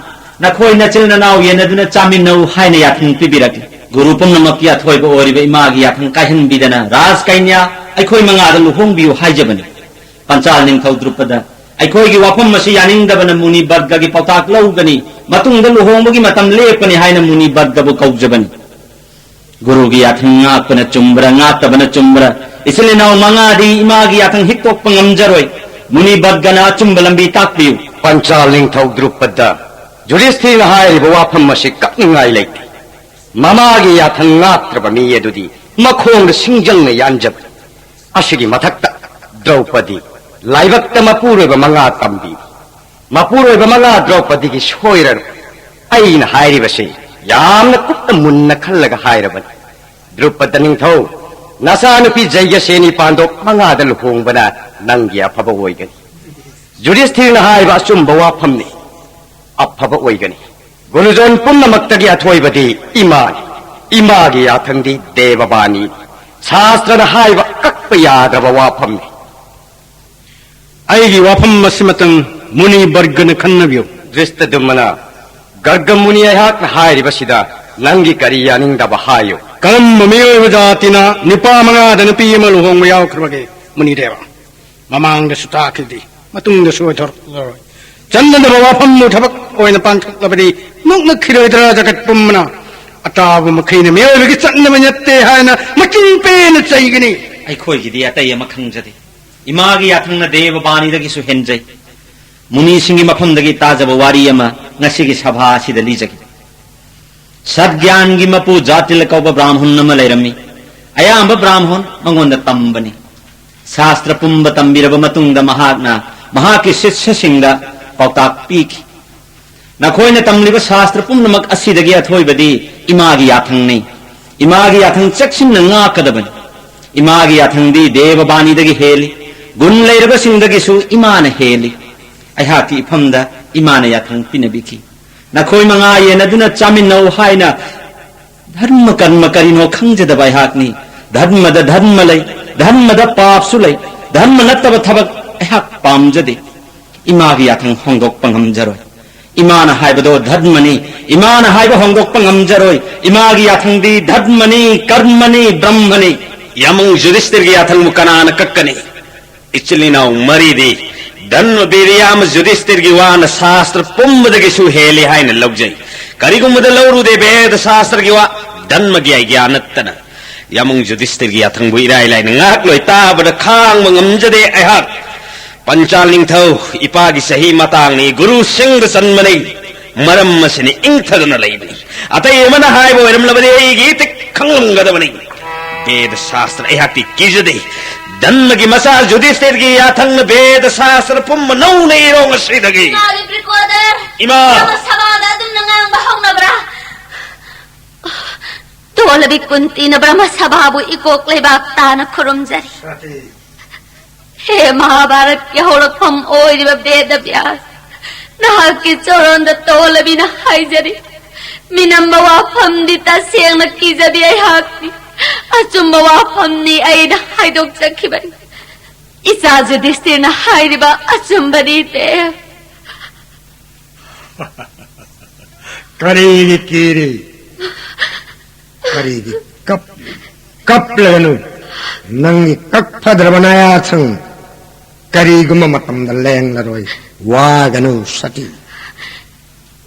"ꯅꯈꯣꯏ ꯅꯆꯤꯜ ꯅꯅꯥꯎ ꯌꯦꯟꯅꯗꯨꯅ ꯆꯥꯃꯤꯟꯅꯧ" ꯍꯥꯏꯅ ꯌꯥꯊꯪ ꯄꯤꯕꯤꯔꯛꯂꯤ꯫ ꯒꯨꯔꯨ ꯄꯨꯝꯅꯃꯛꯀꯤ ꯑꯊꯣꯏꯕ ꯑꯣꯏꯔꯤꯕ ꯏꯃꯥꯒꯤ ꯌꯥꯊꯪ ꯀꯥꯏꯍꯟꯕꯤꯗꯅ ꯔꯥꯖ ꯀꯩꯅ꯭ꯌꯥ ꯑꯩꯈꯣꯏ ꯃꯉꯥꯗ ꯂꯨꯍꯣꯡꯕꯤꯌꯨ ꯍꯥꯏꯖꯕꯅꯤ꯫ ꯄꯟꯆꯥꯜ ꯅꯤꯡꯊꯧ ꯗ꯭ꯔꯨꯄꯗ, ꯑꯩꯈꯣꯏꯒꯤ ꯋꯥꯐꯝ ꯑꯁꯤ ꯌꯥꯅꯤꯡꯗꯕꯅ ꯃꯨꯅꯤ ꯕꯔꯒꯒꯤ ꯄꯥꯎꯇꯥꯛ ꯂꯧꯒꯅꯤ, ꯃꯇꯨꯡꯗ ꯂꯨꯍꯣꯡꯕꯒꯤ ꯃꯇꯝ ꯂꯦꯞꯀꯅꯤ ꯍꯥꯏꯅ ꯃꯨꯅꯤ ꯕꯔꯒꯕꯨ ꯀꯧꯖꯕꯅꯤ꯫ ꯒꯨꯔꯨꯒꯤ ꯌꯥꯊꯪ ꯉꯥꯛꯄꯅ ꯆꯨꯝꯕ꯭ꯔꯥ, ꯉꯥꯛꯇꯕꯅ ꯆꯨꯝꯕ꯭ꯔꯥ? ꯏꯆꯤꯜ ꯏꯅꯥꯎ ꯃꯉꯥꯗꯤ ꯏꯃꯥꯒꯤ ꯌꯥꯊꯪ ꯍꯤꯛꯇꯣꯛꯄ ꯉꯝꯖꯔꯣꯏ꯫ ꯃꯨꯅꯤ ꯕꯔꯒꯅ ꯑꯆꯨꯝꯕ ꯂꯝꯕꯤ ꯇꯥꯛꯄꯤꯌꯨ꯫ ꯄꯟꯆꯥꯜ ꯅꯤꯡꯊꯧ ꯗ꯭ꯔꯨꯄꯗ, ꯌꯨꯙꯤꯁꯊꯤꯔꯅ ꯍꯥꯏꯔꯤꯕ ꯋꯥꯐꯝ ꯑꯁꯤ ꯀꯛꯅꯤꯡꯉꯥꯏ ꯂꯩꯇꯦ꯫ ꯃꯃꯥꯒꯤ ꯌꯥꯊꯪ ꯉꯥꯛꯇ꯭ꯔꯕ ꯃꯤ ꯑꯗꯨꯗꯤ ꯃꯈꯣꯡꯗ ꯁꯤꯡꯖꯪꯅ ꯌꯥꯟꯖꯕꯅꯤ꯫ ꯑꯁꯤꯒꯤ ꯃꯊꯛꯇ ꯗ꯭ꯔꯧꯄꯗꯤ ꯂꯥꯏꯕꯛꯇ ꯃꯄꯨꯔꯣꯏꯕ ꯃꯉꯥ ꯇꯝꯕꯤ꯫ ꯃꯄꯨꯔꯣꯏꯕ ꯃꯉꯥ ꯗ꯭ꯔꯧꯄꯗꯤꯒꯤ ꯁꯣꯏꯔꯔꯣꯏ꯫ ꯑꯩꯅ ꯍꯥꯏꯔꯤꯕꯁꯤ ꯌꯥꯝꯅ ꯀꯨꯞꯅ ꯃꯨꯟꯅ ꯈꯜꯂꯒ ꯍꯥꯏꯔꯕꯅꯤ꯫ ꯗ꯭ꯔꯨꯄꯗ ꯅꯤꯡꯊꯧ, ꯅꯆꯥꯅꯨꯄꯤ ꯖꯩꯒꯁꯦꯅꯤ ꯄꯥꯟꯗꯣꯞ ꯃꯉꯥꯗ ꯂꯨꯍꯣꯡꯕꯅ ꯅꯪꯒꯤ ꯑꯐꯕ ꯑꯣꯏꯒꯅꯤ꯫ ꯌꯨꯙꯤꯁꯊꯤꯔꯅ ꯍꯥꯏꯕ ꯑꯆꯨꯝꯕ ꯋꯥꯐꯝꯅꯤ, ꯑꯐꯕ ꯑꯣꯏꯒꯅꯤ꯫ ꯒꯨꯔꯨꯖꯣꯟ ꯄꯨꯝꯅꯃꯛꯇꯒꯤ ꯑꯊꯣꯏꯕꯗꯤ ꯏꯃꯥꯅꯤ꯫ ꯏꯃꯥꯒꯤ ꯌꯥꯊꯪꯗꯤ ꯗꯦꯕꯕꯥꯅꯤꯅꯤ꯫ ꯁꯥꯁꯇ꯭ꯔꯅ ꯍꯥꯏꯕ ꯀꯛꯄ ꯌꯥꯗ꯭ꯔꯕ ꯋꯥꯐꯝꯅꯤ꯫ ꯑꯩꯒꯤ ꯋꯥꯐꯝ ꯑꯁꯤꯃꯇꯪ ꯃꯨꯅꯤ ꯕꯔꯒꯅ ꯈꯟꯅꯕꯤꯌꯨ꯫ ꯗ꯭ꯔꯤꯁꯇꯗꯨꯝꯃꯅ, ꯒꯔꯒ ꯃꯨꯅꯤ, ꯑꯩꯍꯥꯛꯅ ꯍꯥꯏꯔꯤꯕꯁꯤꯗ ꯅꯪꯒꯤ ꯀꯔꯤ ꯌꯥꯅꯤꯡꯗꯕ ꯍꯥꯏꯌꯨ꯫ ꯀꯔꯝꯕ ꯃꯤꯑꯣꯏꯕ ꯖꯥꯇꯤꯅ ꯅꯨꯄꯥ ꯃꯉꯥꯗ ꯅꯨꯄꯤ ꯑꯃ ꯂꯨꯍꯣꯡꯕ ꯌꯥꯎꯈ꯭ꯔꯕꯒꯦ, ꯃꯨꯅꯤꯗꯦꯕ? ꯃꯃꯥꯡꯗꯁꯨ ꯇꯥꯈꯤꯗꯦ, ꯃꯇꯨꯡꯗꯁꯨ ꯑꯣꯏꯊꯣꯔꯛꯂꯔꯣꯏ꯫ ꯆꯟꯅꯗꯕ ꯋꯥꯐꯝꯕꯨ ꯊꯕꯛ ꯑꯣꯏꯅ ꯄꯥꯡꯊꯣꯛꯂꯕꯗꯤ ꯅꯣꯛꯅꯈꯤꯔꯣꯏꯗ꯭ꯔꯥ ꯖꯒꯠ ꯄꯨꯝꯕꯅ? ꯑꯇꯥꯕ ꯃꯈꯩꯅ ꯃꯤꯑꯣꯏꯕꯒꯤ ꯆꯠꯅꯕ ꯅꯠꯇꯦ ꯍꯥꯏꯅ ꯃꯆꯤꯟ ꯄꯦꯟꯅ ꯆꯩꯒꯅꯤ꯫ ꯑꯩꯈꯣꯏꯒꯤꯗꯤ ꯑꯇꯩ ꯑꯃ ꯈꯪꯖꯗꯦ꯫ ꯏꯃꯥꯒꯤ ꯌꯥꯊꯪꯅ ꯗꯦꯕꯕꯥꯅꯤꯗꯒꯤꯁꯨ ꯍꯦꯟꯖꯩ꯫ ꯃꯨꯅꯤꯁꯤꯡꯒꯤ ꯃꯐꯝꯗꯒꯤ ꯇꯥꯖꯕ ꯋꯥꯔꯤ ꯑꯃ ꯉꯁꯤꯒꯤ ꯁꯚꯥ ꯑꯁꯤꯗ ꯂꯤꯖꯒꯦ꯫ ꯁꯠꯒ꯭ꯌꯥꯟꯒꯤ ꯃꯄꯨ ꯖꯥꯇꯤꯜ ꯀꯧꯕ ꯕ꯭ꯔꯥꯝꯍꯨꯟ ꯑꯃ ꯂꯩꯔꯝꯃꯤ꯫ ꯑꯌꯥꯝꯕ ꯕ꯭ꯔꯥꯝꯍꯨꯟ ꯃꯉꯣꯟꯗ ꯇꯝꯕꯅꯤ꯫ ꯁꯥꯁꯇ꯭ꯔ ꯄꯨꯝꯕ ꯇꯝꯕꯤꯔꯕ ꯃꯇꯨꯡꯗ ꯃꯍꯥꯛꯅ ꯃꯍꯥꯛꯀꯤ ꯁꯤꯁ꯭ꯌꯁꯤꯡꯗ ꯄꯥꯎꯇꯥꯛ ꯄꯤꯈꯤ꯫ ꯅꯈꯣꯏꯅ ꯇꯝꯂꯤꯕ ꯁꯥꯁꯇ꯭ꯔ ꯄꯨꯝꯅꯃꯛ ꯑꯁꯤꯗꯒꯤ ꯑꯊꯣꯏꯕꯗꯤ ꯏꯃꯥꯒꯤ ꯌꯥꯊꯪꯅꯤ꯫ ꯏꯃꯥꯒꯤ ꯌꯥꯊꯪ ꯆꯦꯛꯁꯤꯟꯅ ꯉꯥꯛꯀꯗꯕꯅꯤ꯫ ꯏꯃꯥꯒꯤ ꯌꯥꯊꯪꯗꯤ ꯗꯦꯕꯕꯥꯅꯤꯗꯒꯤ ꯍꯦꯜꯂꯤ꯫ ꯒꯨꯟ ꯂꯩꯔꯕꯁꯤꯡꯗꯒꯤꯁꯨ ꯏꯃꯥꯅ ꯍꯦꯜꯂꯤ꯫ ꯑꯩꯍꯥꯛꯀꯤ ꯏꯐꯝꯗ ꯏꯃꯥꯅ ꯌꯥꯊꯪ ꯄꯤꯅꯕꯤꯈꯤ꯫ ꯅꯈꯣꯏ ꯃꯉꯥ ꯌꯦꯟꯅꯗꯨꯅ ꯆꯥꯃꯤꯟꯅꯧ ꯍꯥꯏꯅ ꯙꯔꯃ ꯀꯔꯃ ꯀꯔꯤꯅꯣ ꯈꯪꯖꯗꯕ ꯑꯩꯍꯥꯛꯅꯤ꯫ ꯙꯔꯃꯗ ꯙꯔꯃ ꯂꯩ, ꯙꯔꯃꯗ ꯄꯥꯞꯁꯨ ꯂꯩ꯫ ꯙꯔꯃ ꯅꯠꯇꯕ ꯊꯕꯛ ꯑꯩꯍꯥꯛ ꯄꯥꯝꯖꯗꯦ꯫ ꯏꯃꯥꯒꯤ ꯌꯥꯊꯪ ꯍꯣꯡꯗꯣꯛꯄ ꯉꯝꯖꯔꯣꯏ꯫ ꯏꯃꯥꯅ ꯍꯥꯏꯕꯗꯣ ꯙꯔꯃꯅꯤ꯫ ꯏꯃꯥꯅ ꯍꯥꯏꯕ ꯍꯣꯡꯗꯣꯛꯄ ꯉꯝꯖꯔꯣꯏ꯫ ꯏꯃꯥꯒꯤ ꯌꯥꯊꯪꯗꯤ ꯙꯔꯃꯅꯤ, ꯀꯔꯃꯅꯤ, ꯕ꯭ꯔꯍ꯭ꯃꯅꯤ꯫ ꯌꯥꯃꯨꯡ ꯖꯨꯗꯤꯁꯇꯤꯔꯒꯤ ꯌꯥꯊꯪꯕꯨ ꯀꯅꯥꯅ ꯀꯛꯀꯅꯤ? ꯏꯆꯤꯜ ꯏꯅꯥꯎ ꯃꯔꯤꯗꯤ ꯙꯔꯃ ꯕꯤꯔꯤꯌꯥ ꯑꯃ ꯖꯨꯗꯤꯁꯇꯤꯔꯒꯤ ꯋꯥꯅ ꯁꯥꯁꯇ꯭ꯔ ꯄꯨꯝꯕꯗꯒꯤꯁꯨ ꯍꯦꯜꯂꯤ ꯍꯥꯏꯅ ꯂꯧꯖꯩ꯫ ꯀꯔꯤꯒꯨꯝꯕꯗ ꯂꯧꯔꯨꯗꯦ ꯚꯦꯗ ꯁꯥꯁꯇ꯭ꯔꯒꯤ ꯋꯥ, ꯙꯔꯃꯒꯤ ꯑꯥꯏꯒ꯭ꯌꯥ ꯅꯠꯇꯅ꯫ ꯌꯥꯃꯨꯡ ꯖꯨꯗꯤꯁꯇꯤꯔꯒꯤ ꯌꯥꯊꯪꯕꯨ ꯏꯔꯥꯏ ꯂꯥꯏꯅ ꯉꯥꯏꯍꯥꯛꯂꯣꯏ ꯇꯥꯕꯗ ꯈꯥꯡꯕ ꯉꯝꯖꯗꯦ ꯑꯩꯍꯥꯛ꯫ ꯄꯟꯆꯥꯜ ꯅꯤꯡꯊꯧ, ꯏꯄꯥꯒꯤ ꯆꯍꯤ ꯃꯇꯥꯡꯅꯤ, ꯒꯨꯔꯨꯁꯤꯡꯗ ꯆꯟꯕꯅꯤ꯫ ꯃꯔꯝ ꯑꯁꯤꯅ ꯏꯪꯊꯗꯨꯅ ꯂꯩꯕꯅꯤ꯫ ꯑꯇꯩ ꯑꯃꯅ ꯍꯥꯏꯕ ꯑꯣꯏꯔꯝꯂꯕꯗꯤ ꯑꯩꯒꯤ ꯏꯇꯤꯛ ꯈꯪꯂꯝꯒꯗꯕꯅꯤ꯫ ꯚꯦꯗ ꯁꯥꯁꯇ꯭ꯔ ꯑꯩꯍꯥꯛꯇꯤ ꯀꯤꯖꯗꯦ꯫ ꯙꯔꯃꯒꯤ ꯃꯆꯥ ꯖꯨꯗꯤꯁꯇꯤꯔꯒꯤ ꯌꯥꯊꯪꯅ ꯚꯦꯗ ꯁꯥꯁꯇ꯭ꯔ ꯄꯨꯝꯕ ꯅꯧꯅ ꯏꯔꯣ ꯉꯁꯤꯗꯒꯤ꯫ ꯏꯃꯥ ꯕ꯭ꯔꯤꯀꯣꯗꯔ, ꯏꯃꯥ! ꯕ꯭ꯔꯍ꯭ꯃ ꯁꯚꯥꯗ ꯑꯗꯨꯝꯅ ꯉꯥꯡꯕ ꯍꯧꯅꯕ꯭ꯔꯥ? ꯇꯣꯜꯂꯕꯤ ꯀꯨꯟꯇꯤꯅ ꯕ꯭ꯔꯍ꯭ꯃ ꯁꯚꯥꯕꯨ ꯏꯀꯣꯛ ꯂꯩꯕꯥꯛ ꯇꯥꯅ ꯈꯨꯔꯨꯝꯖꯔꯤ꯫ ꯍꯦ ꯃꯍꯥꯚꯥꯔꯠꯀꯤ ꯍꯧꯔꯛꯐꯝ ꯑꯣꯏꯔꯤꯕ ꯕꯦꯗ ꯕ꯭ꯌꯥꯁ, ꯅꯍꯥꯛꯀꯤ ꯆꯔꯣꯟꯗ ꯇꯣꯜꯂꯕꯤꯅ ꯍꯥꯏꯖꯔꯤ꯫ ꯃꯤꯅꯝꯕ ꯋꯥꯐꯝꯗꯤ ꯇꯁꯦꯡꯅ ꯀꯤꯖꯕꯤ ꯑꯩꯍꯥꯛꯅꯤ꯫ ꯑꯆꯨꯝꯕ ꯋꯥꯐꯝꯅꯤ ꯑꯩꯅ ꯍꯥꯏꯗꯣꯛꯆꯈꯤꯕꯅꯤ꯫ ꯏꯆꯥ ꯖꯨꯗꯤꯁꯇꯤꯔꯅ ꯍꯥꯏꯔꯤꯕ ꯑꯆꯨꯝꯕꯅꯤ ꯗꯦꯕ꯫ ꯀꯔꯤꯒꯤ ꯀꯤꯔꯤ? ꯀꯔꯤꯒꯤ ꯀꯞ-, ꯀꯞꯂꯒꯅꯨ? ꯅꯪꯒꯤ ꯀꯛꯐꯗ꯭ꯔꯕ ꯅꯌꯥꯊꯪ ꯀꯔꯤꯒꯨꯝꯕ ꯃꯇꯝꯗ ꯂꯦꯡꯂꯔꯣꯏ꯫ ꯋꯥꯒꯅꯨ ꯁꯇꯤ꯫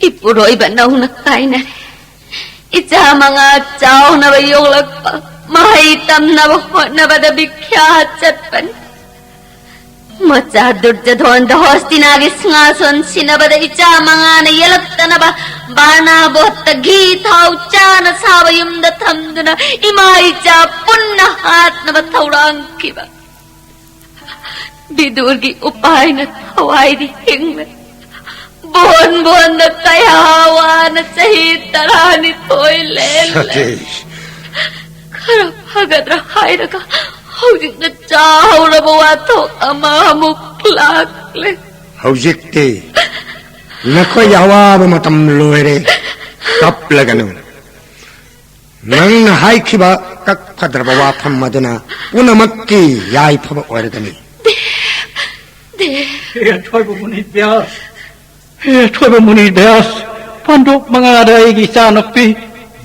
ꯏꯄꯨꯔꯣꯏꯕ ꯅꯧꯅ ꯀꯥꯏꯅꯔꯦ꯫ ꯏꯆꯥ ꯃꯉꯥ ꯆꯥꯎꯅꯕ ꯌꯣꯛꯂꯛꯄ, ꯃꯍꯩ ꯇꯝꯅꯕ ꯍꯣꯠꯅꯕꯗ ꯕꯤꯈ꯭ꯌꯥ ꯆꯠꯄꯅꯤ꯫ ꯃꯆꯥ ꯗꯨꯔꯖꯣꯙꯣꯟꯗ ꯍꯣꯁꯇꯤꯅꯥꯒꯤ ꯁꯤꯡꯍꯥꯁꯣꯟ ꯁꯤꯟꯅꯕꯗ ꯏꯆꯥ ꯃꯉꯥꯅ ꯌꯦꯜꯂꯛꯇꯅꯕ ꯕꯥꯔꯅꯥꯕꯣꯠꯇ ꯘꯤ ꯊꯥꯎ ꯆꯥꯅ ꯁꯥꯕ ꯌꯨꯝꯗ ꯊꯝꯗꯨꯅ ꯏꯃꯥ ꯏꯆꯥ ꯄꯨꯟꯅ ꯍꯥꯠꯅꯕ ꯊꯧꯔꯥꯡꯈꯤꯕ꯫ ꯕꯤꯗꯨꯔꯒꯤ ꯎꯄꯥꯏꯅ ꯊꯋꯥꯏꯗꯤ ꯍꯤꯡꯂꯦ꯫ ꯕꯣꯟ ꯕꯣꯟꯗ ꯀꯌꯥ ꯋꯥꯅ ꯆꯍꯤ ꯇꯔꯥꯅꯤꯊꯣꯏ ꯂꯦꯜꯂꯦ꯫ ꯁꯇꯤꯁ꯫ ꯈꯔ ꯐꯒꯗ꯭ꯔꯥ ꯍꯥꯏꯔꯒ ꯍꯧꯖꯤꯛꯅ ꯆꯥꯍꯧꯔꯕ ꯋꯥꯊꯣꯛ ꯑꯃ ꯑꯃꯨꯛ ꯂꯥꯛꯂꯦ꯫ ꯍꯧꯖꯤꯛꯇꯤ ꯅꯈꯣꯏꯒꯤ ꯑꯋꯥꯕ ꯃꯇꯝ ꯂꯣꯏꯔꯦ꯫ ꯀꯞꯂꯒꯅꯨ꯫ ꯅꯪꯅ ꯍꯥꯏꯈꯤꯕ ꯀꯛꯐꯗ꯭ꯔꯕ ꯋꯥꯐꯝ ꯑꯗꯨꯅ ꯄꯨꯝꯅꯃꯛꯀꯤ ꯌꯥꯏꯐꯕ ꯑꯣꯏꯔꯒꯅꯤ꯫ ꯗꯦꯕ, ꯗꯦꯕ꯫ ꯍꯦ ꯑꯊꯣꯏꯕ ꯃꯨꯅꯤ ꯕ꯭ꯌꯥꯁ, ꯍꯦ ꯑꯊꯣꯏꯕ ꯃꯨꯅꯤ ꯕ꯭ꯌꯥꯁ, ꯄꯥꯟꯗꯣꯞ ꯃꯉꯥꯗ ꯑꯩꯒꯤ ꯏꯆꯥꯅꯨꯄꯤ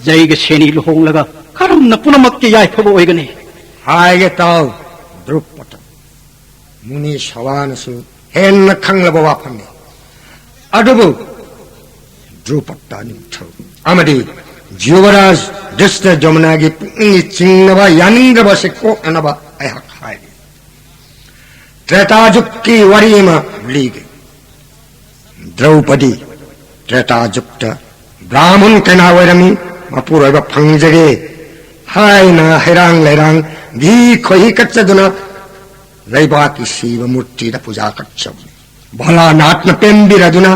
ꯖꯩꯒ ꯁꯦꯅꯤ ꯂꯨꯍꯣꯡꯂꯒ ꯀꯔꯝꯅ ꯄꯨꯝꯅꯃꯛꯀꯤ ꯌꯥꯏꯐꯕ ꯑꯣꯏꯒꯅꯤ? ꯍꯥꯏꯒꯦ ꯇꯥꯎ, ꯗ꯭ꯔꯨꯄꯗ꯫ ꯃꯨꯅꯤ ꯁꯋꯥꯅꯁꯨ ꯍꯦꯟꯅ ꯈꯪꯂꯕ ꯋꯥꯐꯝꯅꯤ꯫ ꯑꯗꯨꯕꯨ ꯗ꯭ꯔꯨꯄꯗ ꯅꯤꯡꯊꯧ ꯑꯃꯗꯤ ꯖꯨꯕꯔꯥꯖ ꯙ꯭ꯔꯤꯁꯇ ꯖꯃꯨꯅꯥꯒꯤ ꯄꯨꯛꯅꯤꯡꯒꯤ ꯆꯤꯡꯅꯕ, ꯌꯥꯅꯤꯡꯗꯕ ꯑꯁꯤ ꯀꯣꯛꯅꯅꯕ ꯑꯩꯍꯥꯛ ꯍꯥꯏꯔꯤ꯫ ꯇ꯭ꯔꯦꯇꯥ ꯖꯨꯒꯀꯤ ꯋꯥꯔꯤ ꯑꯃ ꯂꯤꯒꯦ꯫ ꯗ꯭ꯔꯧꯄꯗꯤ ꯇ꯭ꯔꯦꯇꯥ ꯖꯨꯒꯇ ꯕ꯭ꯔꯥꯍꯃꯟ ꯀꯩꯅꯥ ꯑꯣꯏꯔꯝꯃꯤ꯫ ꯃꯄꯨꯔꯣꯏꯕ ꯐꯪꯖꯒꯦ ꯍꯥꯏꯅ ꯍꯩꯔꯥꯡ ꯂꯩꯔꯥꯡ, ꯘꯤ ꯈꯣꯏꯍꯤ ꯀꯠꯆꯗꯨꯅ ꯂꯩꯕꯥꯛꯀꯤ ꯁꯤꯕ ꯃꯨꯔꯇꯤꯗ ꯄꯨꯖꯥ ꯀꯠꯆꯕꯅꯤ꯫ ꯚꯣꯂꯥꯅꯥꯊꯅ ꯄꯦꯟꯕꯤꯔꯗꯨꯅ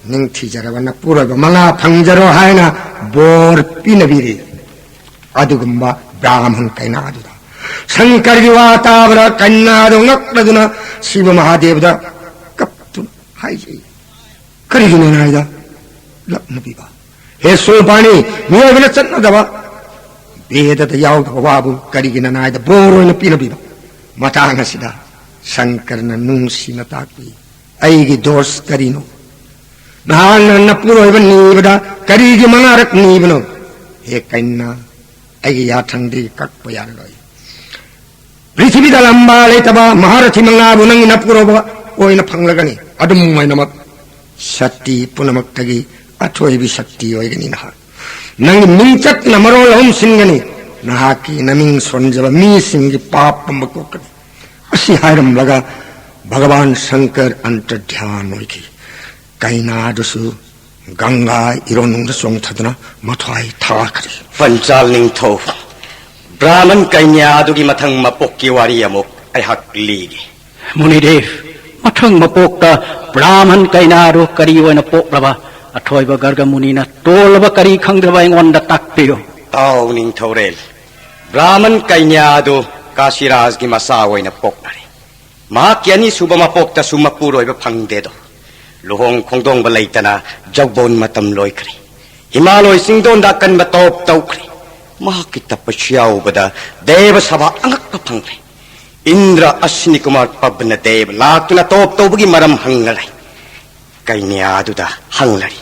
ꯅꯤꯡꯊꯤꯖꯔꯕ ꯅꯄꯨꯔꯣꯏꯕ ꯃꯉꯥ ꯐꯪꯖꯔꯣ ꯍꯥꯏꯅ ꯕꯣꯔ ꯄꯤꯅꯕꯤꯔꯤ꯫ ꯑꯗꯨꯒꯨꯝꯕ ꯕ꯭ꯔꯥꯍꯃꯟ ꯀꯩꯅꯥꯗꯨꯗ ꯁꯪꯀꯔꯒꯤ ꯋꯥ ꯇꯥꯕꯗ ꯀꯟꯌꯥꯗꯨ ꯉꯛꯂꯗꯨꯅ ꯁꯤꯕ ꯃꯍꯥꯗꯦꯕꯗ ꯀꯞꯇꯨꯅ ꯍꯥꯏꯖꯩ, "ꯀꯔꯤꯒꯤꯅꯣ ꯅꯥꯏꯗ ꯂꯛꯅꯕꯤꯕ? ꯍꯦ ꯁꯨꯔꯄꯥꯅꯤ, ꯃꯤꯑꯣꯏꯕꯅ ꯆꯠꯅꯗꯕ, ꯕꯦꯗꯗ ꯌꯥꯎꯗꯕ ꯋꯥꯕꯨ ꯀꯔꯤꯒꯤ ꯅꯅꯥꯏꯗ ꯕꯣꯔ ꯑꯣꯏꯅ ꯄꯤꯅꯕꯤꯕ?" ꯃꯇꯥꯡ ꯑꯁꯤꯗ ꯁꯪꯀꯔꯅ ꯅꯨꯡꯁꯤꯅ ꯇꯥꯛꯄꯤ, "ꯑꯩꯒꯤ ꯗꯣꯁ ꯀꯔꯤꯅꯣ? ꯅꯍꯥꯛꯅ ꯅꯄꯨꯔꯣꯏꯕ ꯅꯤꯕꯗ ꯀꯔꯤꯒꯤ ꯃꯉꯥꯔꯛ ꯅꯤꯕꯅꯣ? ꯍꯦ ꯀꯩꯅꯥ, ꯑꯩꯒꯤ ꯌꯥꯊꯪꯗꯤ ꯀꯛꯄ ꯌꯥꯔꯔꯣꯏ꯫ ꯄ꯭ꯔꯤꯊꯤꯕꯤꯗ ꯂꯝꯕꯥ ꯂꯩꯇꯕ ꯃꯍꯥꯔꯊꯤ ꯃꯉꯥꯕꯨ ꯅꯪꯒꯤ ꯅꯄꯨꯔꯣꯏꯕ ꯑꯣꯏꯅ ꯐꯪꯂꯒꯅꯤ꯫ ꯑꯗꯨꯝ ꯑꯣꯏꯅꯃꯛ ꯁꯛꯇꯤ ꯄꯨꯝꯅꯃꯛꯇꯒꯤ ꯑꯊꯣꯏꯕꯤ ꯁꯛꯇꯤ ꯑꯣꯏꯒꯅꯤ ꯅꯍꯥꯛ꯫ ꯅꯪꯒꯤ ꯃꯤꯡꯆꯠꯅ ꯃꯔꯣꯜ ꯑꯍꯨꯝ ꯁꯤꯟꯒꯅꯤ, ꯅꯍꯥꯛꯀꯤ ꯅꯃꯤꯡ ꯁꯣꯟꯖꯕ ꯃꯤꯁꯤꯡꯒꯤ ꯄꯥꯞ ꯄꯨꯝꯕ ꯀꯣꯛꯀꯅꯤ꯫ ꯑꯁꯤ ꯍꯥꯏꯔꯝꯂꯒ ꯚꯒꯋꯥꯟ ꯁꯪꯀꯔ ꯑꯟꯇꯔꯙ꯭ꯌꯥꯟ ꯑꯣꯏꯈꯤ꯫ ꯀꯩꯅꯥꯗꯨꯁꯨ ꯒꯪꯒꯥ ꯏꯔꯣꯟꯅꯨꯡꯗ ꯆꯣꯡꯊꯗꯨꯅ ꯃꯊ꯭ꯋꯥꯏ ꯊꯥꯈ꯭ꯔꯦ꯫ ꯄꯟꯆꯥꯜ ꯅꯤꯡꯊꯧ, ꯕ꯭ꯔꯥꯍꯃꯟ ꯀꯩꯅ꯭ꯌꯥ ꯑꯗꯨꯒꯤ ꯃꯊꯪ ꯃꯄꯣꯛꯀꯤ ꯋꯥꯔꯤ ꯑꯃꯨꯛ ꯑꯩꯍꯥꯛ ꯂꯤꯒꯦ꯫ ꯃꯨꯅꯤꯗꯦꯕ, ꯃꯊꯪ ꯃꯄꯣꯛꯇ ꯕ꯭ꯔꯥꯍꯃꯟ ꯀꯩꯅꯥꯗꯨ ꯀꯔꯤ ꯑꯣꯏꯅ ꯄꯣꯛꯂꯕ? ꯑꯊꯣꯏꯕ ꯒꯔꯒ ꯃꯨꯅꯤꯅ ꯇꯣꯜꯂꯕ ꯀꯔꯤ ꯈꯪꯗ꯭ꯔꯕ ꯑꯩꯉꯣꯟꯗ ꯇꯥꯛꯄꯤꯌꯨ꯫ ꯇꯥꯎ ꯅꯤꯡꯊꯧꯔꯦꯜ, ꯕ꯭ꯔꯥꯍꯃꯟ ꯀꯩꯅ꯭ꯌꯥ ꯑꯗꯨ ꯀꯥꯁꯤꯔꯥꯖꯒꯤ ꯃꯆꯥ ꯑꯣꯏꯅ ꯄꯣꯛꯅꯔꯦ꯫ ꯃꯍꯥꯛꯀꯤ ꯑꯅꯤꯁꯨꯕ ꯃꯄꯣꯛꯇꯁꯨ ꯃꯄꯨꯔꯣꯏꯕ ꯐꯪꯗꯦꯗꯣ꯫ ꯂꯨꯍꯣꯡ ꯈꯣꯡꯗꯣꯡꯕ ꯂꯩꯇꯅ ꯖꯧꯕꯣꯟ ꯃꯇꯝ ꯂꯣꯏꯈ꯭ꯔꯦ꯫ ꯍꯤꯃꯥꯂꯣꯏ ꯆꯤꯡꯗꯣꯟꯗ ꯑꯀꯟꯕ ꯇꯣꯞ ꯇꯧꯈ꯭ꯔꯦ꯫ ꯃꯍꯥꯛꯀꯤ ꯇꯄꯁ꯭ꯌꯥ ꯎꯕꯗ ꯗꯦꯕ ꯁꯚꯥ ꯑꯉꯛꯄ ꯐꯪꯂꯦ꯫ ꯏꯟꯗ꯭ꯔ ꯑꯁ꯭ꯅꯤ ꯀꯨꯃꯥꯔ ꯄꯕꯅ ꯗꯦꯕ ꯂꯥꯛꯇꯨꯅ ꯇꯣꯞ ꯇꯧꯕꯒꯤ ꯃꯔꯝ ꯍꯪꯅꯔꯦ꯫ ꯀꯩꯅ꯭ꯌꯥꯗꯨꯗ ꯍꯪꯂꯔꯤ,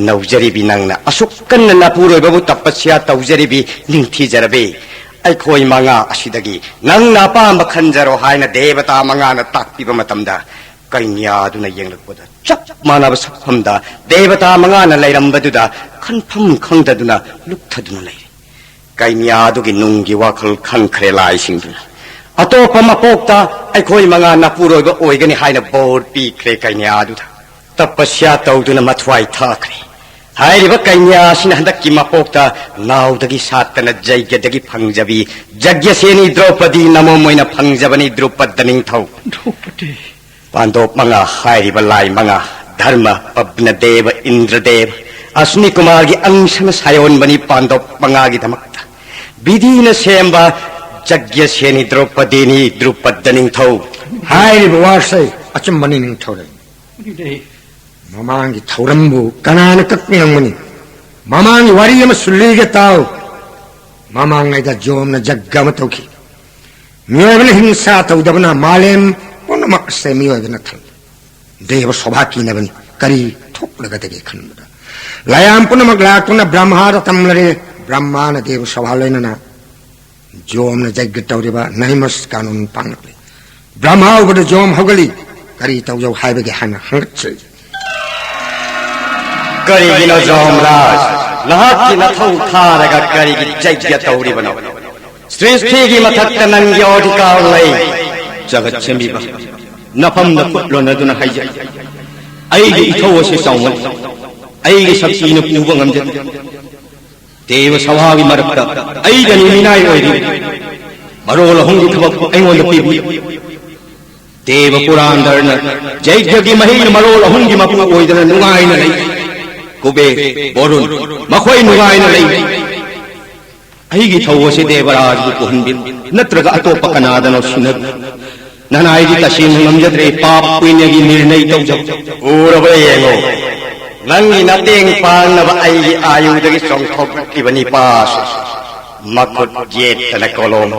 ꯅꯧꯖꯔꯤꯕꯤ ꯅꯪꯅ ꯑꯁꯨꯛ ꯀꯟꯅ ꯅꯄꯨꯔꯣꯏꯕꯕꯨ ꯇꯄꯁ꯭ꯌꯥ ꯇꯧꯖꯔꯤꯕꯤ ꯅꯤꯡꯊꯤꯖꯔꯕꯤ꯫ ꯑꯩꯈꯣꯏ ꯃꯉꯥ ꯑꯁꯤꯗꯒꯤ ꯅꯪꯅ ꯑꯄꯥꯝꯕ ꯈꯟꯖꯔꯣ ꯍꯥꯏꯅ ꯗꯦꯕꯇꯥ ꯃꯉꯥꯅ ꯇꯥꯛꯄꯤꯕ ꯃꯇꯝꯗ, ꯀꯩꯅ꯭ꯌꯥꯗꯨꯅ ꯌꯦꯡꯂꯛꯄꯗ ꯆꯞ ꯃꯥꯟꯅꯕ ꯁꯛꯐꯝꯗ ꯗꯦꯕꯇꯥ ꯃꯉꯥꯅ ꯂꯩꯔꯝꯕꯗꯨꯗ ꯈꯟꯐꯝ ꯈꯪꯗꯗꯨꯅ ꯂꯨꯞꯊꯗꯨꯅ ꯂꯩꯔꯦ꯫ ꯀꯩꯅ꯭ꯌꯥꯗꯨꯒꯤ ꯅꯨꯡꯒꯤ ꯋꯥꯈꯜ ꯈꯟꯈ꯭ꯔꯦ ꯂꯥꯏꯁꯤꯡꯗꯨꯅ꯫ ꯑꯇꯣꯞꯄ ꯃꯄꯣꯛꯇ ꯑꯩꯈꯣꯏ ꯃꯉꯥ ꯅꯄꯨꯔꯣꯏꯕ ꯑꯣꯏꯒꯅꯤ ꯍꯥꯏꯅ ꯕꯣꯔ ꯄꯤꯈ꯭ꯔꯦ ꯀꯩꯅ꯭ꯌꯥꯗꯨꯗ꯫ ꯇꯄꯁ꯭ꯌꯥ ꯇꯧꯗꯨꯅ ꯃꯊ꯭ꯋꯥꯏ ꯊꯥꯈ꯭ꯔꯦ꯫ ꯍꯥꯏꯔꯤꯕ ꯀꯩꯅ꯭ꯌꯥ ꯑꯁꯤꯅ ꯍꯟꯗꯛꯀꯤ ꯃꯄꯣꯛꯇ ꯅꯥꯎꯗꯒꯤ ꯁꯥꯠꯇꯅ ꯖꯩꯒꯗꯒꯤ ꯐꯪꯖꯕꯤ ꯖꯒ꯭ꯌꯁꯦꯅꯤ ꯗ꯭ꯔꯧꯄꯗꯤ ꯅꯃꯣꯝ ꯑꯣꯏꯅ ꯐꯪꯖꯕꯅꯤ ꯗ꯭ꯔꯨꯄꯗ ꯅꯤꯡꯊꯧ꯫ ꯗ꯭ꯔꯧꯄꯗꯤ꯫ ꯄꯥꯟꯗꯣꯞ ꯃꯉꯥ ꯍꯥꯏꯔꯤꯕ ꯂꯥꯏ ꯃꯉꯥ, ꯙꯔꯃ, ꯄꯕꯅꯗꯦꯕ, ꯏꯟꯗ꯭ꯔꯗꯦꯕ, ꯑꯁ꯭ꯅꯤ ꯀꯨꯃꯥꯔꯒꯤ ꯑꯪꯁꯅ ꯁꯥꯌꯣꯟꯕꯅꯤ ꯄꯥꯟꯗꯣꯞ ꯃꯉꯥꯒꯤꯗꯃꯛꯇ꯫ ꯕꯤꯙꯤꯅ ꯁꯦꯝꯕ ꯖꯒ꯭ꯌꯁꯦꯅꯤ ꯗ꯭ꯔꯧꯄꯗꯤꯅꯤ ꯗ꯭ꯔꯨꯄꯗ ꯅꯤꯡꯊꯧ꯫ ꯍꯥꯏꯔꯤꯕ ꯋꯥꯁꯦ ꯑꯆꯨꯝꯕꯅꯤ ꯅꯤꯡꯊꯧꯔꯦꯜ꯫ ꯃꯃꯥꯡꯒꯤ ꯊꯧꯔꯝꯕꯨ ꯀꯅꯥꯅ ꯀꯛꯄ ꯉꯝꯒꯅꯤ? ꯃꯃꯥꯡꯒꯤ ꯋꯥꯔꯤ ꯑꯃꯁꯨ ꯂꯤꯒꯦ ꯇꯥꯎ꯫ ꯃꯃꯥꯡꯉꯩꯗ ꯖꯣꯝꯅ ꯖꯒ ꯑꯃ ꯇꯧꯈꯤ꯫ ꯃꯤꯑꯣꯏꯕꯅ ꯍꯤꯡꯁꯥ ꯇꯧꯗꯕꯅ ꯃꯥꯂꯦꯝ ꯄꯨꯝꯅꯃꯛ ꯑꯁꯦ ꯃꯤꯑꯣꯏꯕꯅ ꯊꯜꯂꯤ꯫ ꯗꯦꯕ ꯁꯣꯚꯥ ꯀꯤꯅꯕꯅꯤ꯫ ꯀꯔꯤ ꯊꯣꯛꯂꯒꯗꯒꯦ ꯈꯟꯕꯗ ꯂꯥꯌꯥꯝ ꯄꯨꯝꯅꯃꯛ ꯂꯥꯛꯇꯨꯅ ꯕ꯭ꯔꯍ꯭ꯃꯥꯗ ꯇꯝꯂꯔꯦ꯫ ꯕ꯭ꯔꯍ꯭ꯃꯥꯅ ꯗꯦꯕ ꯁꯣꯚꯥ ꯂꯣꯏꯅꯅ ꯖꯣꯝꯅ ꯖꯒ ꯇꯧꯔꯤꯕ ꯅꯍꯤꯃꯁ ꯀꯥꯅꯨꯟ ꯄꯥꯡꯂꯛꯂꯤ꯫ ꯕ꯭ꯔꯍ꯭ꯃꯥ ꯎꯕꯗ ꯖꯣꯝ ꯍꯧꯒꯠꯂꯤ꯫ ꯀꯔꯤ ꯇꯧꯖꯧ ꯍꯥꯏꯕꯒꯦ ꯍꯥꯏꯅ ꯍꯪꯒꯠꯆꯔꯤ꯫ ꯀꯔꯤꯒꯤꯅꯣ ꯖꯣꯝ ꯔꯥꯖ? ꯅꯍꯥꯛꯀꯤ ꯅꯊꯧ ꯊꯥꯔꯒ ꯀꯔꯤꯒꯤ ꯌꯩꯒ꯭ꯌ ꯇꯧꯔꯤꯕꯅꯣ? ꯁ꯭ꯔꯤꯁꯇꯤꯒꯤ ꯃꯊꯛꯇ ꯅꯪꯒꯤ ꯑꯣꯙꯤꯀꯥꯔ ꯂꯩ꯫ ꯖꯒꯠ ꯁꯦꯝꯕꯤꯕ, ꯅꯐꯝꯗ ꯈꯨꯠ ꯂꯣꯟꯅꯗꯨꯅ ꯍꯥꯏꯖꯔꯤ, ꯑꯩꯒꯤ ꯏꯊꯧ ꯑꯁꯤ ꯆꯥꯎꯃꯟ, ꯑꯩꯒꯤ ꯁꯛꯇꯤꯅ ꯄꯨꯕ ꯉꯝꯖꯗꯦ꯫ ꯗꯦꯕ ꯁꯚꯥꯒꯤ ꯃꯔꯛꯇ ꯑꯩꯗꯅꯤ ꯃꯤꯅꯥꯏ ꯑꯣꯏꯔꯤ꯫ ꯃꯔꯣꯜ ꯑꯍꯨꯝꯒꯤ ꯊꯕꯛꯄꯨ ꯑꯩꯉꯣꯟꯗ ꯄꯤꯕꯤ꯫ ꯗꯦꯕ ꯄꯨꯔꯥꯟꯗꯔꯅ ꯌꯩꯒ꯭ꯌꯒꯤ ꯃꯍꯩꯅ ꯃꯔꯣꯜ ꯑꯍꯨꯝꯒꯤ ꯃꯄꯨ ꯑꯣꯏꯗꯅ ꯅꯨꯡꯉꯥꯏꯅ ꯂꯩ꯫ ꯀꯨꯕꯦꯔ, ꯕꯣꯔꯨꯟ, ꯃꯈꯣꯏ ꯅꯨꯡꯉꯥꯏꯅ ꯂꯩ꯫ ꯑꯩꯒꯤ ꯊꯧ ꯑꯁꯤ ꯗꯦꯕꯔꯥꯖꯕꯨ ꯄꯨꯍꯟꯕꯤꯌꯨ, ꯅꯠꯇ꯭ꯔꯒ ꯑꯇꯣꯞꯄ ꯀꯅꯥꯗꯅꯣ ꯁꯤꯟꯅꯕꯤꯌꯨ꯫ ꯅꯅꯥꯏꯗꯤ ꯇꯁꯦꯡꯅ ꯉꯝꯖꯗ꯭ꯔꯦ, ꯄꯥꯞ ꯄꯨꯏꯅꯒꯤ ꯅꯤꯔꯅꯩ ꯇꯧꯖꯕ꯫ ꯎꯔꯕ꯭ꯔꯥ ꯌꯦꯡꯉꯨ, ꯅꯪꯒꯤ ꯅꯇꯦꯡ ꯄꯥꯡꯅꯕ ꯑꯩꯒꯤ ꯑꯥꯌꯨꯗꯒꯤ ꯆꯣꯡꯊꯣꯛꯂꯛꯂꯤꯕ ꯅꯤꯄꯥꯁꯨ꯫ ꯃꯈꯨꯠ ꯌꯦꯠꯇꯅ ꯀꯣꯂꯣꯝ,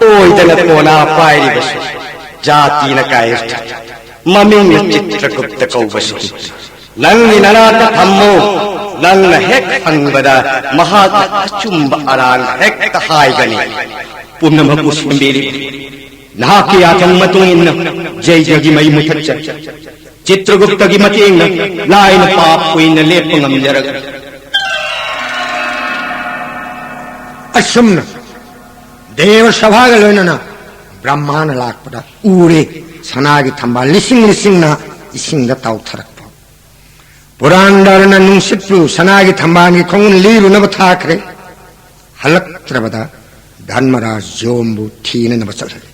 ꯑꯣꯏꯗꯅ ꯀꯣꯅꯥ ꯄꯥꯏꯔꯤꯕꯁꯨ꯫ ꯖꯥꯇꯤꯅ ꯀꯥꯏꯔꯤ, ꯃꯃꯤꯡꯅ ꯆꯤꯇ꯭ꯔꯒꯨꯞꯇ ꯀꯧꯕꯁꯨ꯫ ꯅꯪꯒꯤ ꯅꯅꯥꯛꯇ ꯊꯝꯃꯨ꯫ ꯅꯪꯅ ꯍꯦꯛ ꯐꯪꯕꯗ ꯃꯍꯥꯛꯅ ꯑꯆꯨꯝꯕ ꯑꯔꯥꯟ ꯍꯦꯛꯇ ꯍꯥꯏꯒꯅꯤ꯫ ꯄꯨꯝꯅꯃꯛꯄꯨ ꯁꯦꯝꯕꯤꯔꯤ꯫ ꯅꯍꯥꯛꯀꯤ ꯌꯥꯊꯪ ꯃꯇꯨꯡ ꯏꯟꯅ ꯖꯩꯒꯒꯤ ꯃꯩ ꯃꯨꯊꯠꯆꯒꯦ꯫ ꯆꯤꯇ꯭ꯔꯒꯨꯞꯇꯒꯤ ꯃꯇꯦꯡꯅ ꯂꯥꯏꯅ ꯄꯥꯞ ꯀꯨꯏꯅ ꯂꯦꯞꯄ ꯉꯝꯖꯔꯒꯅꯤ꯫ ꯑꯁꯨꯝꯅ ꯗꯦꯕ ꯁꯚꯥꯒ ꯂꯣꯏꯅꯅ ꯕ꯭ꯔꯍ꯭ꯃꯥꯅ ꯂꯥꯛꯄꯗ ꯎꯔꯦ, ꯁꯅꯥꯒꯤ ꯊꯝꯕꯥꯜ ꯂꯤꯁꯤꯡ ꯂꯤꯁꯤꯡꯅ ꯏꯁꯤꯡꯗ ꯇꯥꯎꯊꯔꯛꯄ꯫ ꯄꯨꯔꯥꯟꯗꯔꯅ ꯅꯨꯡꯁꯤꯠꯄꯨ ꯁꯅꯥꯒꯤ ꯊꯝꯕꯥꯜꯒꯤ ꯈꯣꯡꯎꯞ ꯂꯤꯔꯨꯅꯕ ꯊꯥꯈ꯭ꯔꯦ꯫ ꯍꯜꯂꯛꯇ꯭ꯔꯕꯗ ꯙꯔꯃꯔꯥꯖ ꯖꯣꯝꯕꯨ ꯊꯤꯅꯅꯕ ꯆꯠꯍꯜꯂꯤ꯫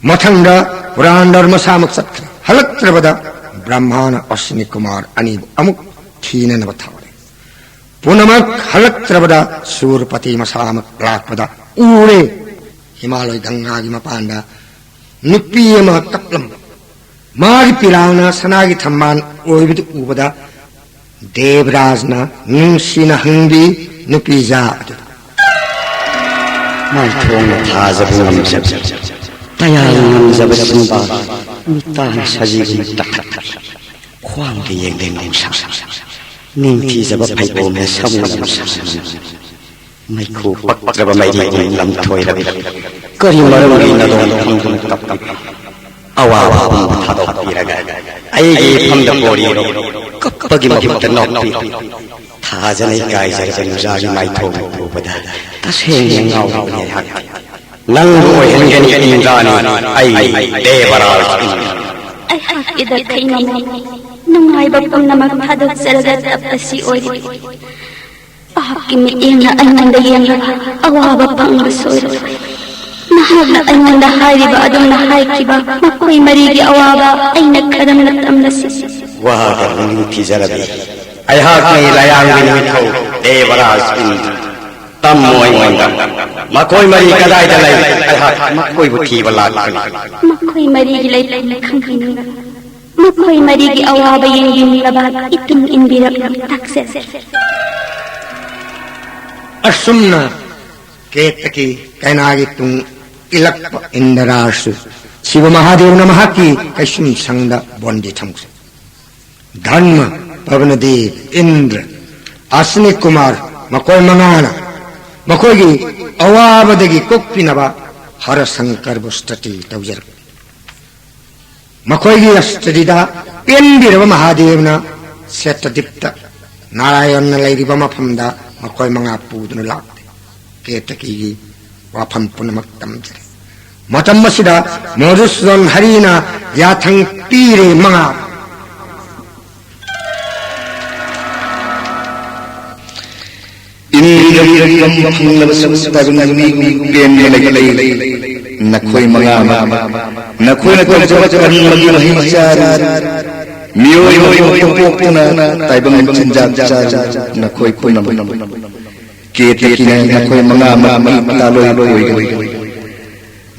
ꯃꯊꯪꯗ ꯄꯨꯔꯥꯟꯗꯔ ꯃꯁꯥꯃꯛ ꯆꯠꯈ꯭ꯔꯦ꯫ ꯍꯜꯂꯛꯇ꯭ꯔꯕꯗ ꯕ꯭ꯔꯍ꯭ꯃꯥꯅ ꯑꯁ꯭ꯋꯤꯅꯤ ꯀꯨꯃꯥꯔ ꯑꯅꯤꯕꯨ ꯑꯃꯨꯛ ꯊꯤꯅꯅꯕ ꯊꯥꯔꯦ꯫ ꯄꯨꯝꯅꯃꯛ ꯍꯜꯂꯛꯇ꯭ꯔꯕꯗ ꯁꯨꯔꯄꯇꯤ ꯃꯁꯥꯃꯛ ꯂꯥꯛꯄꯗ ꯎꯔꯦ꯫ ꯍꯤꯃꯥꯂꯣꯏ ꯒꯪꯒꯥꯒꯤ ꯃꯄꯥꯟꯗ ꯅꯨꯄꯤ ꯑꯃ ꯀꯞꯂꯝꯕ, ꯃꯥꯒꯤ ꯄꯤꯔꯥꯡꯅ ꯁꯅꯥꯒꯤ ꯊꯝꯕꯥꯜ ꯑꯣꯏꯕꯗꯨ ꯎꯕꯗ ꯗꯦꯕꯔꯥꯖꯅ ꯅꯨꯡꯁꯤꯅ ꯍꯪꯕꯤ ꯅꯨꯄꯤꯖꯥ ꯑꯗꯨꯗ꯫ ꯃꯥꯏꯊꯣꯡꯅ ꯊꯥꯖꯕ ꯉꯝꯖꯕ, ꯇꯌꯥꯜ ꯉꯝꯖꯕ ꯆꯤꯟꯕꯥꯜ, ꯃꯤꯠꯇꯥꯅ ꯁꯖꯤꯒꯨꯝ ꯇꯛꯈꯠ, ꯈ꯭ꯋꯥꯡꯗ ꯌꯦꯡꯂꯦ ꯅꯣꯡꯁꯥ, ꯅꯤꯡꯊꯤꯖꯕ ꯐꯩꯕꯣꯝꯅ ꯁꯃꯨ ꯅꯨꯡꯁꯥ꯫ ꯃꯩꯈꯨ ꯄꯛꯇ꯭ꯔꯕ ꯃꯩꯔꯤꯒꯨꯝ ꯂꯝꯊꯣꯏꯔꯕꯤ, ꯀꯔꯤ ꯃꯔꯝꯒꯤ ꯅꯗꯣꯝ ꯐꯝꯗꯨꯅ ꯀꯞꯄꯤꯕ? ꯑꯋꯥꯕ ꯄꯨꯝꯕ ꯊꯥꯗꯣꯛꯄꯤꯔꯒ ꯑꯩꯒꯤ ꯏꯐꯝꯗ ꯕꯣꯔꯤꯔꯣ, ꯀꯞꯄꯒꯤ ꯃꯍꯨꯠꯇ ꯅꯣꯛꯄꯤꯔꯣ꯫ ꯊꯥꯖꯅ ꯏꯀꯥꯏꯖꯔꯕ ꯅꯨꯖꯥꯒꯤ ꯃꯥꯏꯊꯣꯡ ꯎꯕꯗ ꯇꯁꯦꯡꯅ ꯉꯥꯎꯔꯕꯅꯤ ꯑꯩꯍꯥꯛ꯫ ꯅꯪꯕꯨ ꯑꯣꯏꯍꯟꯒꯅꯤ ꯏꯟꯗ꯭ꯔꯥꯅꯤ, ꯑꯩ ꯗꯦꯕꯔꯥꯖ ꯏꯟꯗ꯭ꯔ꯫ ꯑꯩꯍꯥꯛꯀꯤꯗ ꯈꯩꯅꯃꯣ ꯅꯨꯡꯉꯥꯏꯕ ꯄꯨꯝꯅꯃꯛ ꯊꯥꯗꯣꯛꯆꯔꯒ ꯇꯞꯄꯁꯤ ꯑꯣꯏꯔꯤ꯫ ꯄꯥꯞꯀꯤ ꯃꯤꯠꯌꯦꯡꯅ ꯑꯩꯉꯣꯟꯗ ꯌꯦꯡꯂꯒ ꯑꯋꯥꯕ ꯐꯪꯕ ꯁꯣꯏꯔꯣꯏ꯫ ꯅꯍꯥꯛꯅ ꯑꯩꯉꯣꯟꯗ ꯍꯥꯏꯔꯤꯕ ꯑꯗꯨꯝꯅ ꯍꯥꯏꯈꯤꯕ ꯃꯈꯣꯏ ꯃꯔꯤꯒꯤ ꯑꯋꯥꯕ ꯑꯩꯅ ꯀꯔꯝꯅ ꯇꯝꯂꯁꯤ? ꯋꯥꯒ ꯅꯤꯡꯊꯤꯖꯔꯕꯤ, ꯑꯩꯍꯥꯛꯅ ꯂꯥꯌꯥꯡꯕꯤ ꯅꯨꯃꯤꯠꯊꯧ ꯗꯦꯕꯔꯥꯖ ꯏꯟꯗ꯭ꯔ꯫ ꯇꯝꯃꯨ ꯑꯩꯉꯣꯟꯗ꯫ ꯃꯈꯣꯏ ꯃꯔꯤ ꯀꯗꯥꯏꯗ ꯂꯩ? ꯑꯩꯍꯥꯛ ꯃꯈꯣꯏꯕꯨ ꯊꯤꯕ ꯂꯥꯛꯀꯅꯤ꯫ ꯃꯈꯣꯏ ꯃꯔꯤꯒꯤ ꯂꯩꯐꯝ ꯈꯪꯍꯟꯅꯤꯡꯕ, ꯃꯈꯣꯏ ꯃꯔꯤꯒꯤ ꯑꯋꯥꯕ ꯌꯦꯡꯕꯤꯅꯕ ꯏꯇꯨꯡ ꯏꯟꯕꯤꯔꯛꯂꯨ, ꯇꯥꯛꯆꯁꯦ꯫ ꯑꯁꯨꯝꯅ ꯀꯦꯇꯀꯤ ꯀꯩꯅꯥꯒꯤ ꯇꯨꯡ ꯏꯜꯂꯛꯄ ꯏꯟꯗ꯭ꯔꯥꯁꯨ ꯁꯤꯕ ꯃꯍꯥꯗꯦꯕꯅ ꯃꯍꯥꯛꯀꯤ ꯀꯩꯁꯨꯝ ꯁꯪꯗ ꯕꯣꯟꯗꯤ ꯊꯝꯈ꯭ꯔꯦ꯫ ꯙꯔꯃ, ꯄꯕꯅꯗꯦꯕ, ꯏꯟꯗ꯭ꯔ, ꯑꯁꯅꯤ ꯀꯨꯃꯥꯔ ꯃꯈꯣꯏ ꯃꯉꯥꯅ ꯃꯈꯣꯏꯒꯤ ꯑꯋꯥꯕꯗꯒꯤ ꯀꯣꯛꯄꯤꯅꯕ ꯍꯔ ꯁꯪꯀꯔꯕꯨ ꯁ꯭ꯇꯨꯇꯤ ꯇꯧꯖꯔꯛꯄꯅꯤ꯫ ꯃꯈꯣꯏꯒꯤ ꯁ꯭ꯇꯨꯇꯤꯗ ꯄꯦꯟꯕꯤꯔꯕ ꯃꯍꯥꯗꯦꯕꯅ ꯁꯦꯇꯗꯤꯞꯇ ꯅꯥꯔꯥꯌꯟꯅ ꯂꯩꯔꯤꯕ ꯃꯐꯝꯗ ꯃꯈꯣꯏ ꯃꯉꯥ ꯄꯨꯗꯨꯅ ꯂꯥꯛꯂꯦ꯫ ꯀꯦꯇꯀꯤꯒꯤ ꯋꯥꯐꯝ ꯄꯨꯝꯅꯃꯛ ꯇꯝꯖꯔꯦ꯫ ꯃꯇꯝ ꯑꯁꯤꯗ ꯃꯣꯗꯨꯁꯨꯗꯟ ꯍꯔꯤꯅ ꯌꯥꯊꯪ ꯄꯤꯔꯦ, ꯃꯉꯥ꯫ ꯏꯟꯗ꯭ꯔꯒꯤ ꯐꯪꯂꯕ ꯁꯛꯇꯥꯒꯨꯝꯅ ꯃꯤꯒꯨꯝ ꯄꯦꯟꯕ ꯂꯩꯇꯦ꯫ ꯅꯈꯣꯏ ꯃꯉꯥ ꯑꯃ, ꯅꯈꯣꯏꯅ ꯇꯧꯖꯕ ꯀꯔꯃꯒꯤ ꯃꯍꯩ ꯆꯥꯔꯤ꯫ ꯃꯤꯑꯣꯏ ꯑꯃ ꯄꯣꯛꯇꯨꯅ ꯇꯥꯏꯕꯪ ꯆꯤꯟꯖꯥꯛ ꯆꯥꯔꯤ꯫ ꯅꯈꯣꯏ ꯄꯨꯝꯅꯃꯛ ꯀꯦꯇꯀꯤꯅ ꯅꯈꯣꯏ ꯃꯉꯥ ꯑꯃꯒꯤ ꯃꯇꯥꯂꯣꯏ ꯑꯣꯏꯒꯅꯤ꯫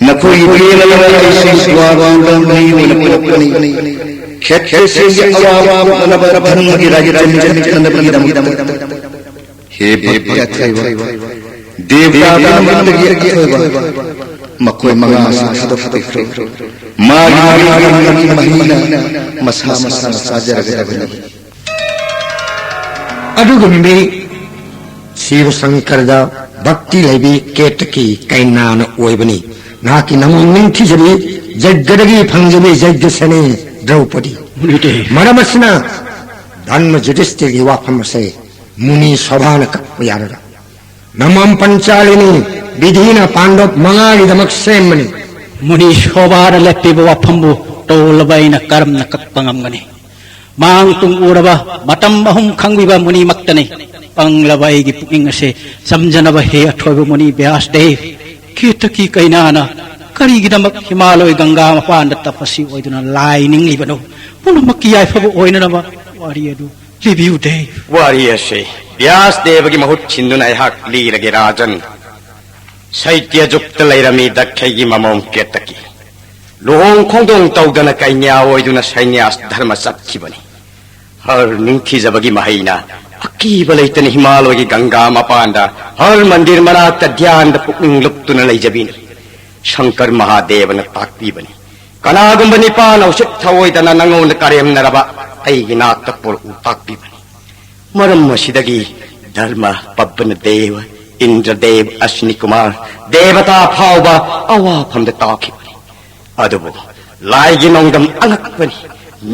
ꯅꯈꯣꯏꯒꯤ ꯄꯦꯟꯅꯅꯕ ꯑꯩꯁꯨ ꯗ꯭ꯋꯥꯔꯕꯥꯎꯗ ꯃꯤ ꯑꯣꯏꯅ ꯄꯣꯛꯄꯅꯤ꯫ ꯈꯦꯇ꯭ꯔꯁꯤꯡꯒꯤ ꯑꯋꯥꯕ ꯀꯣꯛꯅꯅꯕ ꯙꯔꯃꯒꯤ ꯔꯥꯖ꯭ꯌ ꯆꯠꯅꯕꯒꯤꯗꯃꯛꯇ ꯍꯦ ꯚꯛꯇꯤ ꯑꯊꯣꯏꯕ, ꯗꯦꯕꯇꯥ ꯄꯨꯝꯅꯃꯛꯇꯒꯤ ꯑꯊꯣꯏꯕ, ꯃꯈꯣꯏ ꯃꯉꯥ ꯑꯁꯤ ꯊꯥꯗꯣꯛꯄꯤꯈ꯭ꯔꯣ꯫ ꯃꯥꯒꯤ ꯃꯥꯒꯤ ꯃꯍꯩꯅ ꯃꯁꯥ ꯃꯁꯥꯅ ꯆꯥꯖꯔꯒꯗꯕꯅꯤ꯫ ꯑꯗꯨꯒꯨꯝꯕꯤ ꯁꯤꯕ ꯁꯪꯀꯔꯗ ꯚꯛꯇꯤ ꯂꯩꯕꯤ ꯀꯦꯇꯀꯤ ꯀꯩꯅꯥꯅ ꯑꯣꯏꯕꯅꯤ꯫ ꯅꯍꯥꯛꯀꯤ ꯅꯃꯣ ꯅꯤꯡꯊꯤꯖꯕꯤ ꯌꯖ꯭ઞꯗꯒꯤ ꯐꯪꯖꯕꯤ ꯌꯖ꯭ઞꯁꯦꯅꯤ ꯗ꯭ꯔꯧꯄꯗꯤ꯫ ꯃꯔꯝ ꯑꯁꯤꯅ ꯙꯔꯃ ꯌꯨꯙꯤꯁꯇꯤꯔꯒꯤ ꯋꯥꯐꯝ ꯑꯁꯦ ꯃꯨꯅꯤ ꯁꯣꯚꯥꯅ ꯀꯛꯄ ꯌꯥꯔꯒ ꯅꯃꯝ ꯄꯟꯆꯥꯂꯤꯅꯤ ꯕꯤꯙꯤꯅ ꯄꯥꯟꯗꯣꯞ ꯃꯉꯥꯒꯤꯗꯃꯛ ꯁꯦꯝꯕꯅꯤ꯫ ꯃꯨꯅꯤ ꯁꯣꯚꯥꯅ ꯂꯦꯞꯄꯤꯕ ꯋꯥꯐꯝꯕꯨ ꯇꯣꯜꯂꯕ ꯑꯩꯅ ꯀꯔꯝꯅ ꯀꯛꯄ ꯉꯝꯒꯅꯤ? ꯃꯥꯡ ꯇꯨꯡ ꯎꯔꯕ, ꯃꯇꯝ ꯑꯍꯨꯝ ꯈꯪꯕꯤꯕ ꯃꯨꯅꯤꯃꯛꯇꯅꯤ꯫ ꯄꯪꯂꯕ ꯑꯩꯒꯤ ꯄꯨꯛꯅꯤꯡ ꯑꯁꯦ ꯆꯝꯖꯅꯕ ꯍꯦ ꯑꯊꯣꯏꯕ ꯃꯨꯅꯤ ꯕ꯭ꯌꯥꯁ ꯗꯦꯕ, ꯀꯦꯇꯀꯤ ꯀꯩꯅꯥꯅ ꯀꯔꯤꯒꯤꯗꯃꯛ ꯍꯤꯃꯥꯂꯣꯏ ꯒꯪꯒꯥ ꯃꯄꯥꯟꯗ ꯇꯄꯁꯤ ꯑꯣꯏꯗꯨꯅ ꯂꯥꯏ ꯅꯤꯡꯂꯤꯕꯅꯣ? ꯄꯨꯝꯅꯃꯛꯀꯤ ꯌꯥꯏꯐꯕ ꯑꯣꯏꯅꯅꯕ ꯋꯥꯔꯤ ꯑꯗꯨ ꯂꯤꯕꯤꯌꯨ ꯗꯦꯕ꯫ ꯋꯥꯔꯤ ꯑꯁꯤ ꯕ꯭ꯌꯥꯁ ꯗꯦꯕꯒꯤ ꯃꯍꯨꯠ ꯁꯤꯟꯗꯨꯅ ꯑꯩꯍꯥꯛ ꯂꯤꯔꯒꯦ ꯔꯥꯖꯟ꯫ ꯁꯩꯇ꯭ꯌ ꯖꯨꯛꯇ ꯂꯩꯔꯝꯃꯤ ꯗꯛꯈꯩꯒꯤ ꯃꯃꯣꯝ ꯀꯦꯇꯀꯤ꯫ ꯂꯨꯍꯣꯡ ꯈꯣꯡꯗꯣꯡ ꯇꯧꯗꯅ ꯀꯩꯅ꯭ꯌꯥ ꯑꯣꯏꯗꯨꯅ ꯁꯩꯅ꯭ꯌꯥꯁ ꯙꯔꯃ ꯆꯠꯈꯤꯕꯅꯤ꯫ ꯍꯔ ꯅꯤꯡꯊꯤꯖꯕꯒꯤ ꯃꯍꯩꯅ ꯑꯀꯤꯕ ꯂꯩꯇꯅ ꯍꯤꯃꯥꯂꯣꯏꯒꯤ ꯒꯪꯒꯥ ꯃꯄꯥꯟꯗ ꯍꯔ ꯃꯟꯗꯤꯔ ꯃꯅꯥꯛꯇ ꯙ꯭ꯌꯥꯟꯗ ꯄꯨꯛꯅꯤꯡ ꯂꯨꯞꯇꯨꯅ ꯂꯩꯖꯕꯤꯅꯤ꯫ ꯁꯪꯀꯔ ꯃꯍꯥꯗꯦꯕꯅ ꯇꯥꯛꯄꯤꯕꯅꯤ꯫ ꯀꯅꯥꯒꯨꯝꯕ ꯅꯤꯄꯥꯅ ꯎꯁꯤꯠ ꯊꯑꯣꯏꯗꯅ ꯅꯉꯣꯟꯗ ꯀꯔꯦꯝꯅꯔꯕ ꯑꯩꯒꯤ ꯅꯥꯛꯇ ꯄꯨꯔꯛꯎ ꯇꯥꯛꯄꯤꯕꯅꯤ꯫ ꯃꯔꯝ ꯑꯁꯤꯗꯒꯤ ꯙꯔꯃ ꯄꯕꯅ ꯗꯦꯕ, ꯏꯟꯗ꯭ꯔꯗꯦꯕ, ꯑꯁ꯭ꯅꯤ ꯀꯨꯃꯥꯔ, ꯗꯦꯕꯇꯥ ꯐꯥꯎꯕ ꯑꯋꯥꯐꯝꯗ ꯇꯥꯈꯤꯕꯅꯤ꯫ ꯑꯗꯨꯕꯨ ꯂꯥꯏꯒꯤ ꯅꯣꯡꯗꯝ ꯑꯉꯛꯄꯅꯤ꯫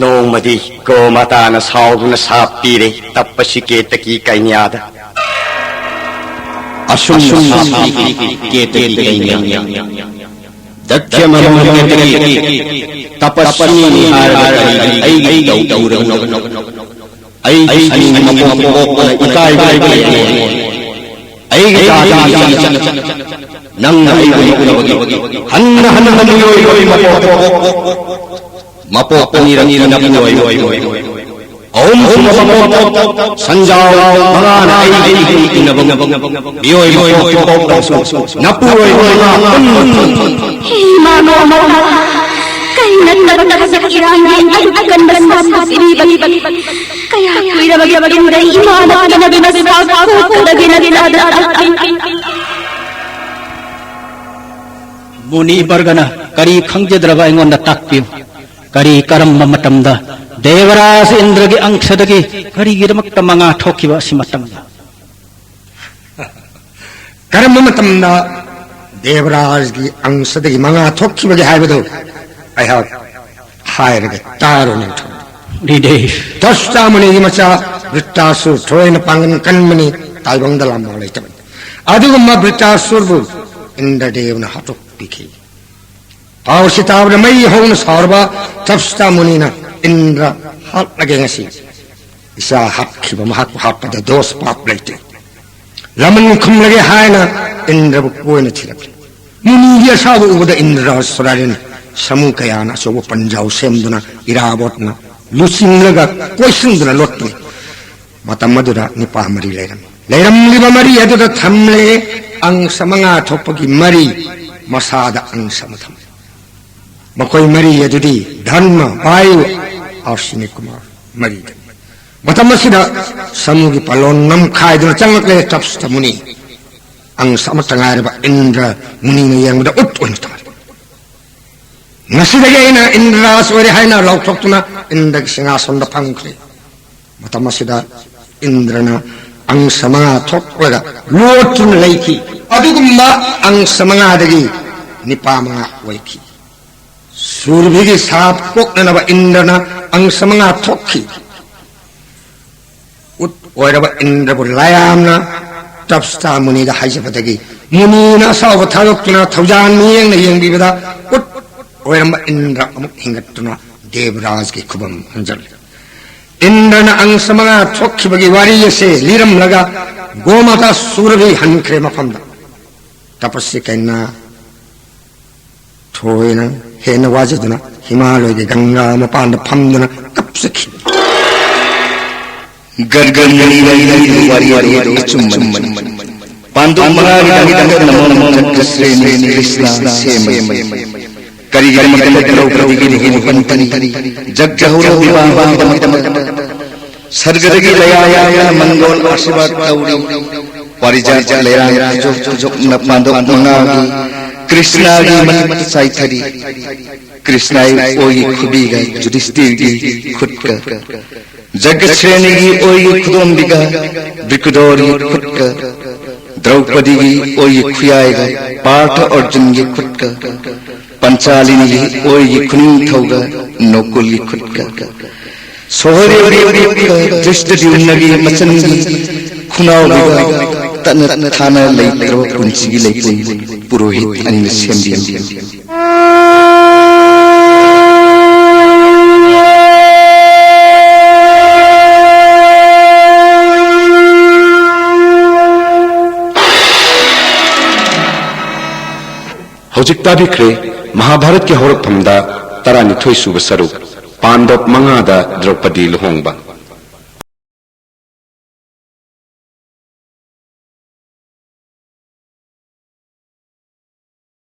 ꯅꯣꯡꯃꯗꯤ ꯒꯣꯃꯥꯇꯥꯅ ꯁꯥꯎꯗꯨꯅ ꯁꯥꯞ ꯄꯤꯔꯦ ꯇꯞꯄꯁꯤ ꯀꯦꯇꯀꯤ ꯀꯩꯅ꯭ꯌꯥꯗ꯫ ꯑꯁꯨꯝꯅ ꯁꯥꯞ ꯄꯤꯈꯤ ꯀꯦꯇꯀꯤ ꯀꯩꯅ꯭ꯌꯥ꯫ ꯗꯛꯈ꯭ꯌ ꯃꯃꯣꯟ ꯀꯦꯇꯀꯤ, ꯇꯄꯁ꯭ꯋꯤꯅꯤ ꯍꯥꯏꯔꯒ ꯀꯔꯤꯒꯤ ꯑꯩꯒꯤ ꯇꯧ ꯇꯧꯔꯕꯅꯣ? ꯑꯩꯒꯤ ꯁꯟꯒꯤ ꯃꯀꯣꯛ ꯄꯣꯛꯄꯅ ꯏꯀꯥꯏꯕ ꯂꯩꯇꯦ꯫ ꯑꯩꯒꯤ ꯖꯥꯇꯤꯒꯤ ꯆꯠꯅ ꯅꯪꯅ ꯑꯩꯕꯨ ꯅꯣꯛꯅꯕꯒꯤ ꯍꯟꯅ ꯍꯟꯅ ꯃꯤꯑꯣꯏꯕꯒꯤ ꯃꯄꯣꯛ ꯃꯄꯣꯛ ꯑꯅꯤꯔꯛ ꯅꯄꯨꯔꯣꯏꯕ ꯑꯍꯨꯝꯁꯨꯕ ꯃꯄꯣꯛꯇ ꯁꯟꯖꯥꯎ ꯃꯉꯥꯅ ꯑꯩꯒꯤ ꯏꯕꯨꯡ ꯏꯟꯅꯕ ꯃꯤꯑꯣꯏ ꯃꯄꯣꯛ ꯄꯣꯛꯂꯕꯁꯨ ꯅꯄꯨꯔꯣꯏꯕ ꯃꯉꯥ ꯄꯨꯟꯅ ꯐꯪ ꯐꯪ ꯐꯪ꯫ ꯍꯦ ꯏꯃꯥ ꯒꯣꯃꯥꯇꯥ, ꯀꯩ ꯅꯠꯇꯕ ꯊꯕꯛ ꯏꯔꯥꯡꯒꯤ ꯑꯗꯨꯛ ꯀꯟꯕ ꯁꯥꯐꯨ ꯄꯤꯔꯤꯕꯒꯤ? ꯀꯌꯥ ꯀꯨꯏꯔꯕꯒꯤ ꯃꯇꯨꯡꯗ ꯏꯃꯥꯅ ꯄꯤꯅꯕꯤꯕ ꯁꯥꯐꯨ ꯈꯨꯗꯛꯀꯤ ꯅꯠꯇ꯭ꯔꯥꯗ ꯇꯥꯛꯄꯤ꯫ ꯃꯨꯅꯤ ꯕꯔꯒꯅ ꯀꯔꯤ ꯈꯪꯖꯗ꯭ꯔꯕ ꯑꯩꯉꯣꯟꯗ ꯇꯥꯛꯄꯤꯌꯨ꯫ ꯀꯔꯤ ꯀꯔꯝꯕ ꯃꯇꯝꯗ ꯗꯦꯕꯔꯥꯖ ꯏꯟꯗ꯭ꯔꯒꯤ ꯑꯪꯁꯗꯒꯤ ꯀꯔꯤꯒꯤꯗꯃꯛꯇ ꯃꯉꯥ ꯊꯣꯛꯈꯤꯕ ꯑꯁꯤ ꯃꯇꯝꯗ? ꯀꯔꯝꯕ ꯃꯇꯝꯗ ꯗꯦꯕꯔꯥꯖꯒꯤ ꯑꯪꯁꯗꯒꯤ ꯃꯉꯥ ꯊꯣꯛꯈꯤꯕꯒꯦ ꯍꯥꯏꯕꯗꯨ ꯑꯩꯍꯥꯛ ꯍꯥꯏꯔꯒ ꯇꯥꯔꯣ ꯅꯤꯡꯊꯧ꯫ ꯗꯤꯗꯦ꯫ ꯙ꯭ꯔꯤꯇꯔꯥꯁ꯭ꯇ ꯃꯨꯅꯤꯒꯤ ꯃꯆꯥ ꯙ꯭ꯔꯤꯇꯔꯥꯁꯨꯔ ꯊꯣꯏꯅ ꯄꯥꯡꯒꯜ ꯀꯟꯕꯅꯤ, ꯇꯥꯏꯕꯪꯗ ꯂꯥꯟꯕ ꯂꯩꯇꯕꯅꯤ꯫ ꯑꯗꯨꯒꯨꯝꯕ ꯙ꯭ꯔꯤꯇꯔꯥꯁꯨꯔꯕꯨ ꯏꯟꯗ꯭ꯔꯗꯦꯕꯅ ꯍꯥꯠꯇꯣꯛꯄꯤꯈꯤ꯫ ꯄꯥꯎꯁꯤ ꯇꯥꯕꯗ ꯃꯩ ꯍꯧꯅ ꯁꯥꯎꯔꯕ ꯙ꯭ꯔꯤꯇꯔꯥꯁ꯭ꯇ ꯃꯨꯅꯤꯅ ꯏꯟꯗ꯭ꯔ ꯍꯥꯠꯂꯒꯦ ꯉꯁꯤ꯫ ꯏꯆꯥ ꯍꯥꯠꯈꯤꯕ ꯃꯍꯥꯛꯄꯨ ꯍꯥꯠꯄꯗ ꯗꯣꯁ ꯄꯥꯞ ꯂꯩꯇꯦ꯫ ꯂꯃꯟ ꯈꯨꯝꯂꯒꯦ ꯍꯥꯏꯅ ꯏꯟꯗ꯭ꯔꯕꯨ ꯀꯣꯏꯅ ꯊꯤꯔꯛꯂꯤ꯫ ꯃꯨꯅꯤꯒꯤ ꯑꯁꯥꯎꯕ ꯎꯕꯗ ꯏꯟꯗ꯭ꯔ ꯁꯨꯔꯥꯔꯤꯟ ꯁꯥꯃꯨ ꯀꯌꯥꯅ ꯑꯆꯧꯕ ꯄꯟꯖꯥꯎ ꯁꯦꯝꯗꯨꯅ ꯏꯔꯥꯕꯣꯠꯅ ꯂꯨꯆꯤꯡꯂꯒ ꯀꯣꯏꯁꯤꯟꯗꯨꯅ ꯂꯣꯠꯄꯅꯤ꯫ ꯃꯇꯝ ꯑꯗꯨꯗ ꯅꯨꯄꯥ ꯃꯔꯤ ꯂꯩꯔꯝꯃꯤ꯫ ꯂꯩꯔꯝꯂꯤꯕ ꯃꯔꯤ ꯑꯗꯨꯗ ꯊꯝꯂꯦ ꯑꯪꯁ ꯃꯉꯥ ꯊꯣꯛꯄꯒꯤ ꯃꯔꯤ, ꯃꯁꯥꯗ ꯑꯪꯁ ꯑꯃ ꯊꯝꯂꯦ꯫ ꯃꯈꯣꯏ ꯃꯔꯤ ꯑꯗꯨꯗꯤ ꯙꯔꯃ, ꯚꯥꯌꯨ, ꯑꯁ꯭ꯋꯤꯅꯤ ꯀꯨꯃꯥꯔ ꯃꯔꯤꯗ꯫ ꯃꯇꯝ ꯑꯁꯤꯗ ꯁꯥꯃꯨꯒꯤ ꯄꯥꯂꯣꯟ ꯅꯝꯈꯥꯏꯗꯨꯅ ꯆꯪꯂꯛꯂꯦ ꯙ꯭ꯔꯤꯇꯔꯥꯁ꯭ꯇ ꯃꯨꯅꯤ꯫ ꯑꯪꯁ ꯑꯃꯠꯇ ꯉꯥꯏꯔꯕ ꯏꯟꯗ꯭ꯔ ꯃꯨꯅꯤꯅ ꯌꯦꯡꯕꯗ ꯎꯠ ꯑꯣꯏꯅ ꯇꯥꯔꯦ꯫ ꯉꯁꯤꯗꯒꯤ ꯑꯩꯅ ꯏꯟꯗ꯭ꯔ ꯔꯥꯖ ꯑꯣꯏꯔꯦ ꯍꯥꯏꯅ ꯂꯥꯎꯊꯣꯛꯇꯨꯅ ꯏꯟꯗ꯭ꯔꯒꯤ ꯁꯤꯡꯍꯥꯁꯟꯗ ꯐꯝꯈ꯭ꯔꯦ꯫ ꯃꯇꯝ ꯑꯁꯤꯗ ꯏꯟꯗ꯭ꯔꯅ ꯑꯪꯁ ꯃꯉꯥ ꯊꯣꯛꯂꯒ ꯂꯣꯠꯇꯨꯅ ꯂꯩꯈꯤ꯫ ꯑꯗꯨꯒꯨꯝꯕ ꯑꯪꯁ ꯃꯉꯥꯗꯒꯤ ꯅꯤꯄꯥ ꯃꯉꯥ ꯑꯣꯏꯈꯤ꯫ ꯁꯨꯔꯚꯤꯒꯤ ꯁꯥꯞ ꯀꯣꯛꯅꯅꯕ ꯏꯟꯗ꯭ꯔꯅ ꯑꯪꯁ ꯃꯉꯥ ꯊꯣꯛꯈꯤ꯫ ꯎꯠ ꯑꯣꯏꯔꯕ ꯏꯟꯗ꯭ꯔꯕꯨ ꯂꯥꯌꯥꯝꯅ ꯙ꯭ꯔꯤꯇꯔꯥꯁ꯭ꯇ ꯃꯨꯅꯤꯗ ꯍꯥꯏꯖꯕꯗꯒꯤ ꯃꯨꯅꯤꯅ ꯑꯁꯥꯎꯕ ꯊꯥꯗꯣꯛꯇꯨꯅ ꯊꯧꯖꯥꯜ ꯃꯤꯠꯌꯦꯡꯅ ꯌꯦꯡꯕꯤꯕꯗ ꯎꯠ ꯑꯣꯏꯔꯝꯕ ꯏꯟꯗ꯭ꯔ ꯑꯃꯨꯛ ꯍꯤꯡꯒꯠꯇꯨꯅ ꯗꯦꯕꯔꯥꯖꯒꯤ ꯈꯨꯕꯝ ꯍꯟꯖꯜꯂꯤ꯫ ꯏꯟꯗ꯭ꯔꯅ ꯑꯪꯁ ꯃꯉꯥ ꯊꯣꯛꯈꯤꯕꯒꯤ ꯋꯥꯔꯤ ꯑꯁꯦ ꯂꯤꯔꯝꯂꯒ ꯒꯣꯃꯥꯇꯥ ꯁꯨꯔꯚꯤ ꯍꯟꯈ꯭ꯔꯦ ꯃꯐꯝꯗ꯫ ꯇꯄꯁꯤ ꯀꯩꯅꯥ ꯊꯣꯏꯅ ꯍꯦꯟꯅ ꯋꯥꯖꯗꯨꯅ ꯍꯤꯃꯥꯂꯣꯏꯒꯤ ꯒꯪꯒꯥ ꯃꯄꯥꯟꯗ ꯐꯝꯗꯨꯅ ꯀꯞꯆꯈꯤ꯫ ꯒꯔꯒ ꯃꯨꯅꯤꯅ ꯂꯤꯔꯤꯕ ꯋꯥꯔꯤ ꯑꯗꯨ ꯑꯆꯨꯝꯕꯅꯤ꯫ ꯄꯥꯟꯗꯨꯞ ꯃꯉꯥꯒꯤꯗꯃꯛꯇ ꯅꯃꯣ ꯖꯒ ꯁ꯭ꯔꯦꯅꯤ ꯀ꯭ꯔꯤꯁꯅ ꯁꯦꯝꯕꯅꯤ꯫ ꯀꯔꯤꯒꯤꯗꯃꯛꯇ ꯗ꯭ꯔꯧꯄꯗꯤꯒꯤ ꯂꯨꯍꯣꯡꯕ ꯄꯟꯊꯅꯤ? ꯖꯒ ꯍꯧꯔ ꯕꯤꯕꯥꯍꯒꯤꯗꯃꯛꯇ ꯁꯔꯒꯗꯒꯤ ꯂꯌꯥ ꯌꯥꯝꯅ ꯃꯪꯒꯣꯜ ꯑꯥꯁꯤꯔꯕꯥꯗ ꯇꯧꯔꯤ꯫ ꯄꯥꯔꯤꯖꯥꯠ ꯂꯩꯔꯥꯡ ꯈꯨꯖꯣꯞ ꯈꯨꯖꯣꯞꯅ ꯄꯥꯟꯗꯣꯛ ꯃꯉꯥꯒꯤ ꯀ꯭ꯔꯤꯁꯅꯒꯤ ꯃꯊꯛꯇ ꯆꯥꯏꯊꯔꯤ꯫ ꯀ꯭ꯔꯤꯁꯅꯒꯤ ꯑꯣꯏꯒꯤ ꯈꯨꯕꯤꯒ ꯖꯨꯙꯤꯁꯇꯤꯔꯒꯤ ꯈꯨꯠꯀ, ꯖꯒꯁ꯭ꯔꯦꯅꯤꯒꯤ ꯑꯣꯏꯒꯤ ꯈꯨꯗꯣꯝꯕꯤꯒ ꯕ꯭ꯔꯤꯀꯨꯗꯣꯔꯒꯤ ꯈꯨꯠꯀ, ꯗ꯭ꯔꯧꯄꯗꯤꯒꯤ ꯑꯣꯏꯒꯤ ꯈꯨꯌꯥꯏꯒ ꯄꯥꯔꯊ ꯑꯔꯖꯨꯟꯒꯤ ꯈꯨꯠꯀ, ꯄꯟꯆꯥꯂꯤꯅꯤꯒꯤ ꯑꯣꯏꯒꯤ ꯈꯨꯅꯤꯡꯊꯧꯒ ꯅꯣꯀꯨꯜꯒꯤ ꯈꯨꯠꯀ, ꯁꯣꯍꯗꯦꯕ ꯗ꯭ꯔꯤꯁꯇꯗ꯭ꯌꯨꯝꯅꯒꯤ ꯃꯆꯟꯒꯤ ꯈꯨꯅꯥꯎꯕꯤꯗ ꯇꯠꯅ ꯊꯥꯅ ꯂꯩꯇ꯭ꯔꯕ ꯄꯨꯟꯁꯤꯒꯤ ꯂꯩꯄꯨꯟ ꯄꯨꯔꯣꯍꯤꯠ ꯑꯅꯤꯅ ꯁꯦꯝꯕꯤꯌꯨ꯫ ꯍꯧꯖꯤꯛ ꯇꯥꯕꯤꯈ꯭ꯔꯦ ꯃꯍꯥꯚꯥꯔꯠꯀꯤ ꯍꯧꯔꯛꯐꯝꯗ ꯇꯔꯥꯅꯤꯊꯣꯏ ꯁꯨꯕ ꯁꯔꯨꯛ, ꯄꯥꯟꯗꯕ ꯃꯉꯥꯗ ꯗ꯭ꯔꯧꯄꯗꯤ ꯂꯨꯍꯣꯡꯕ꯫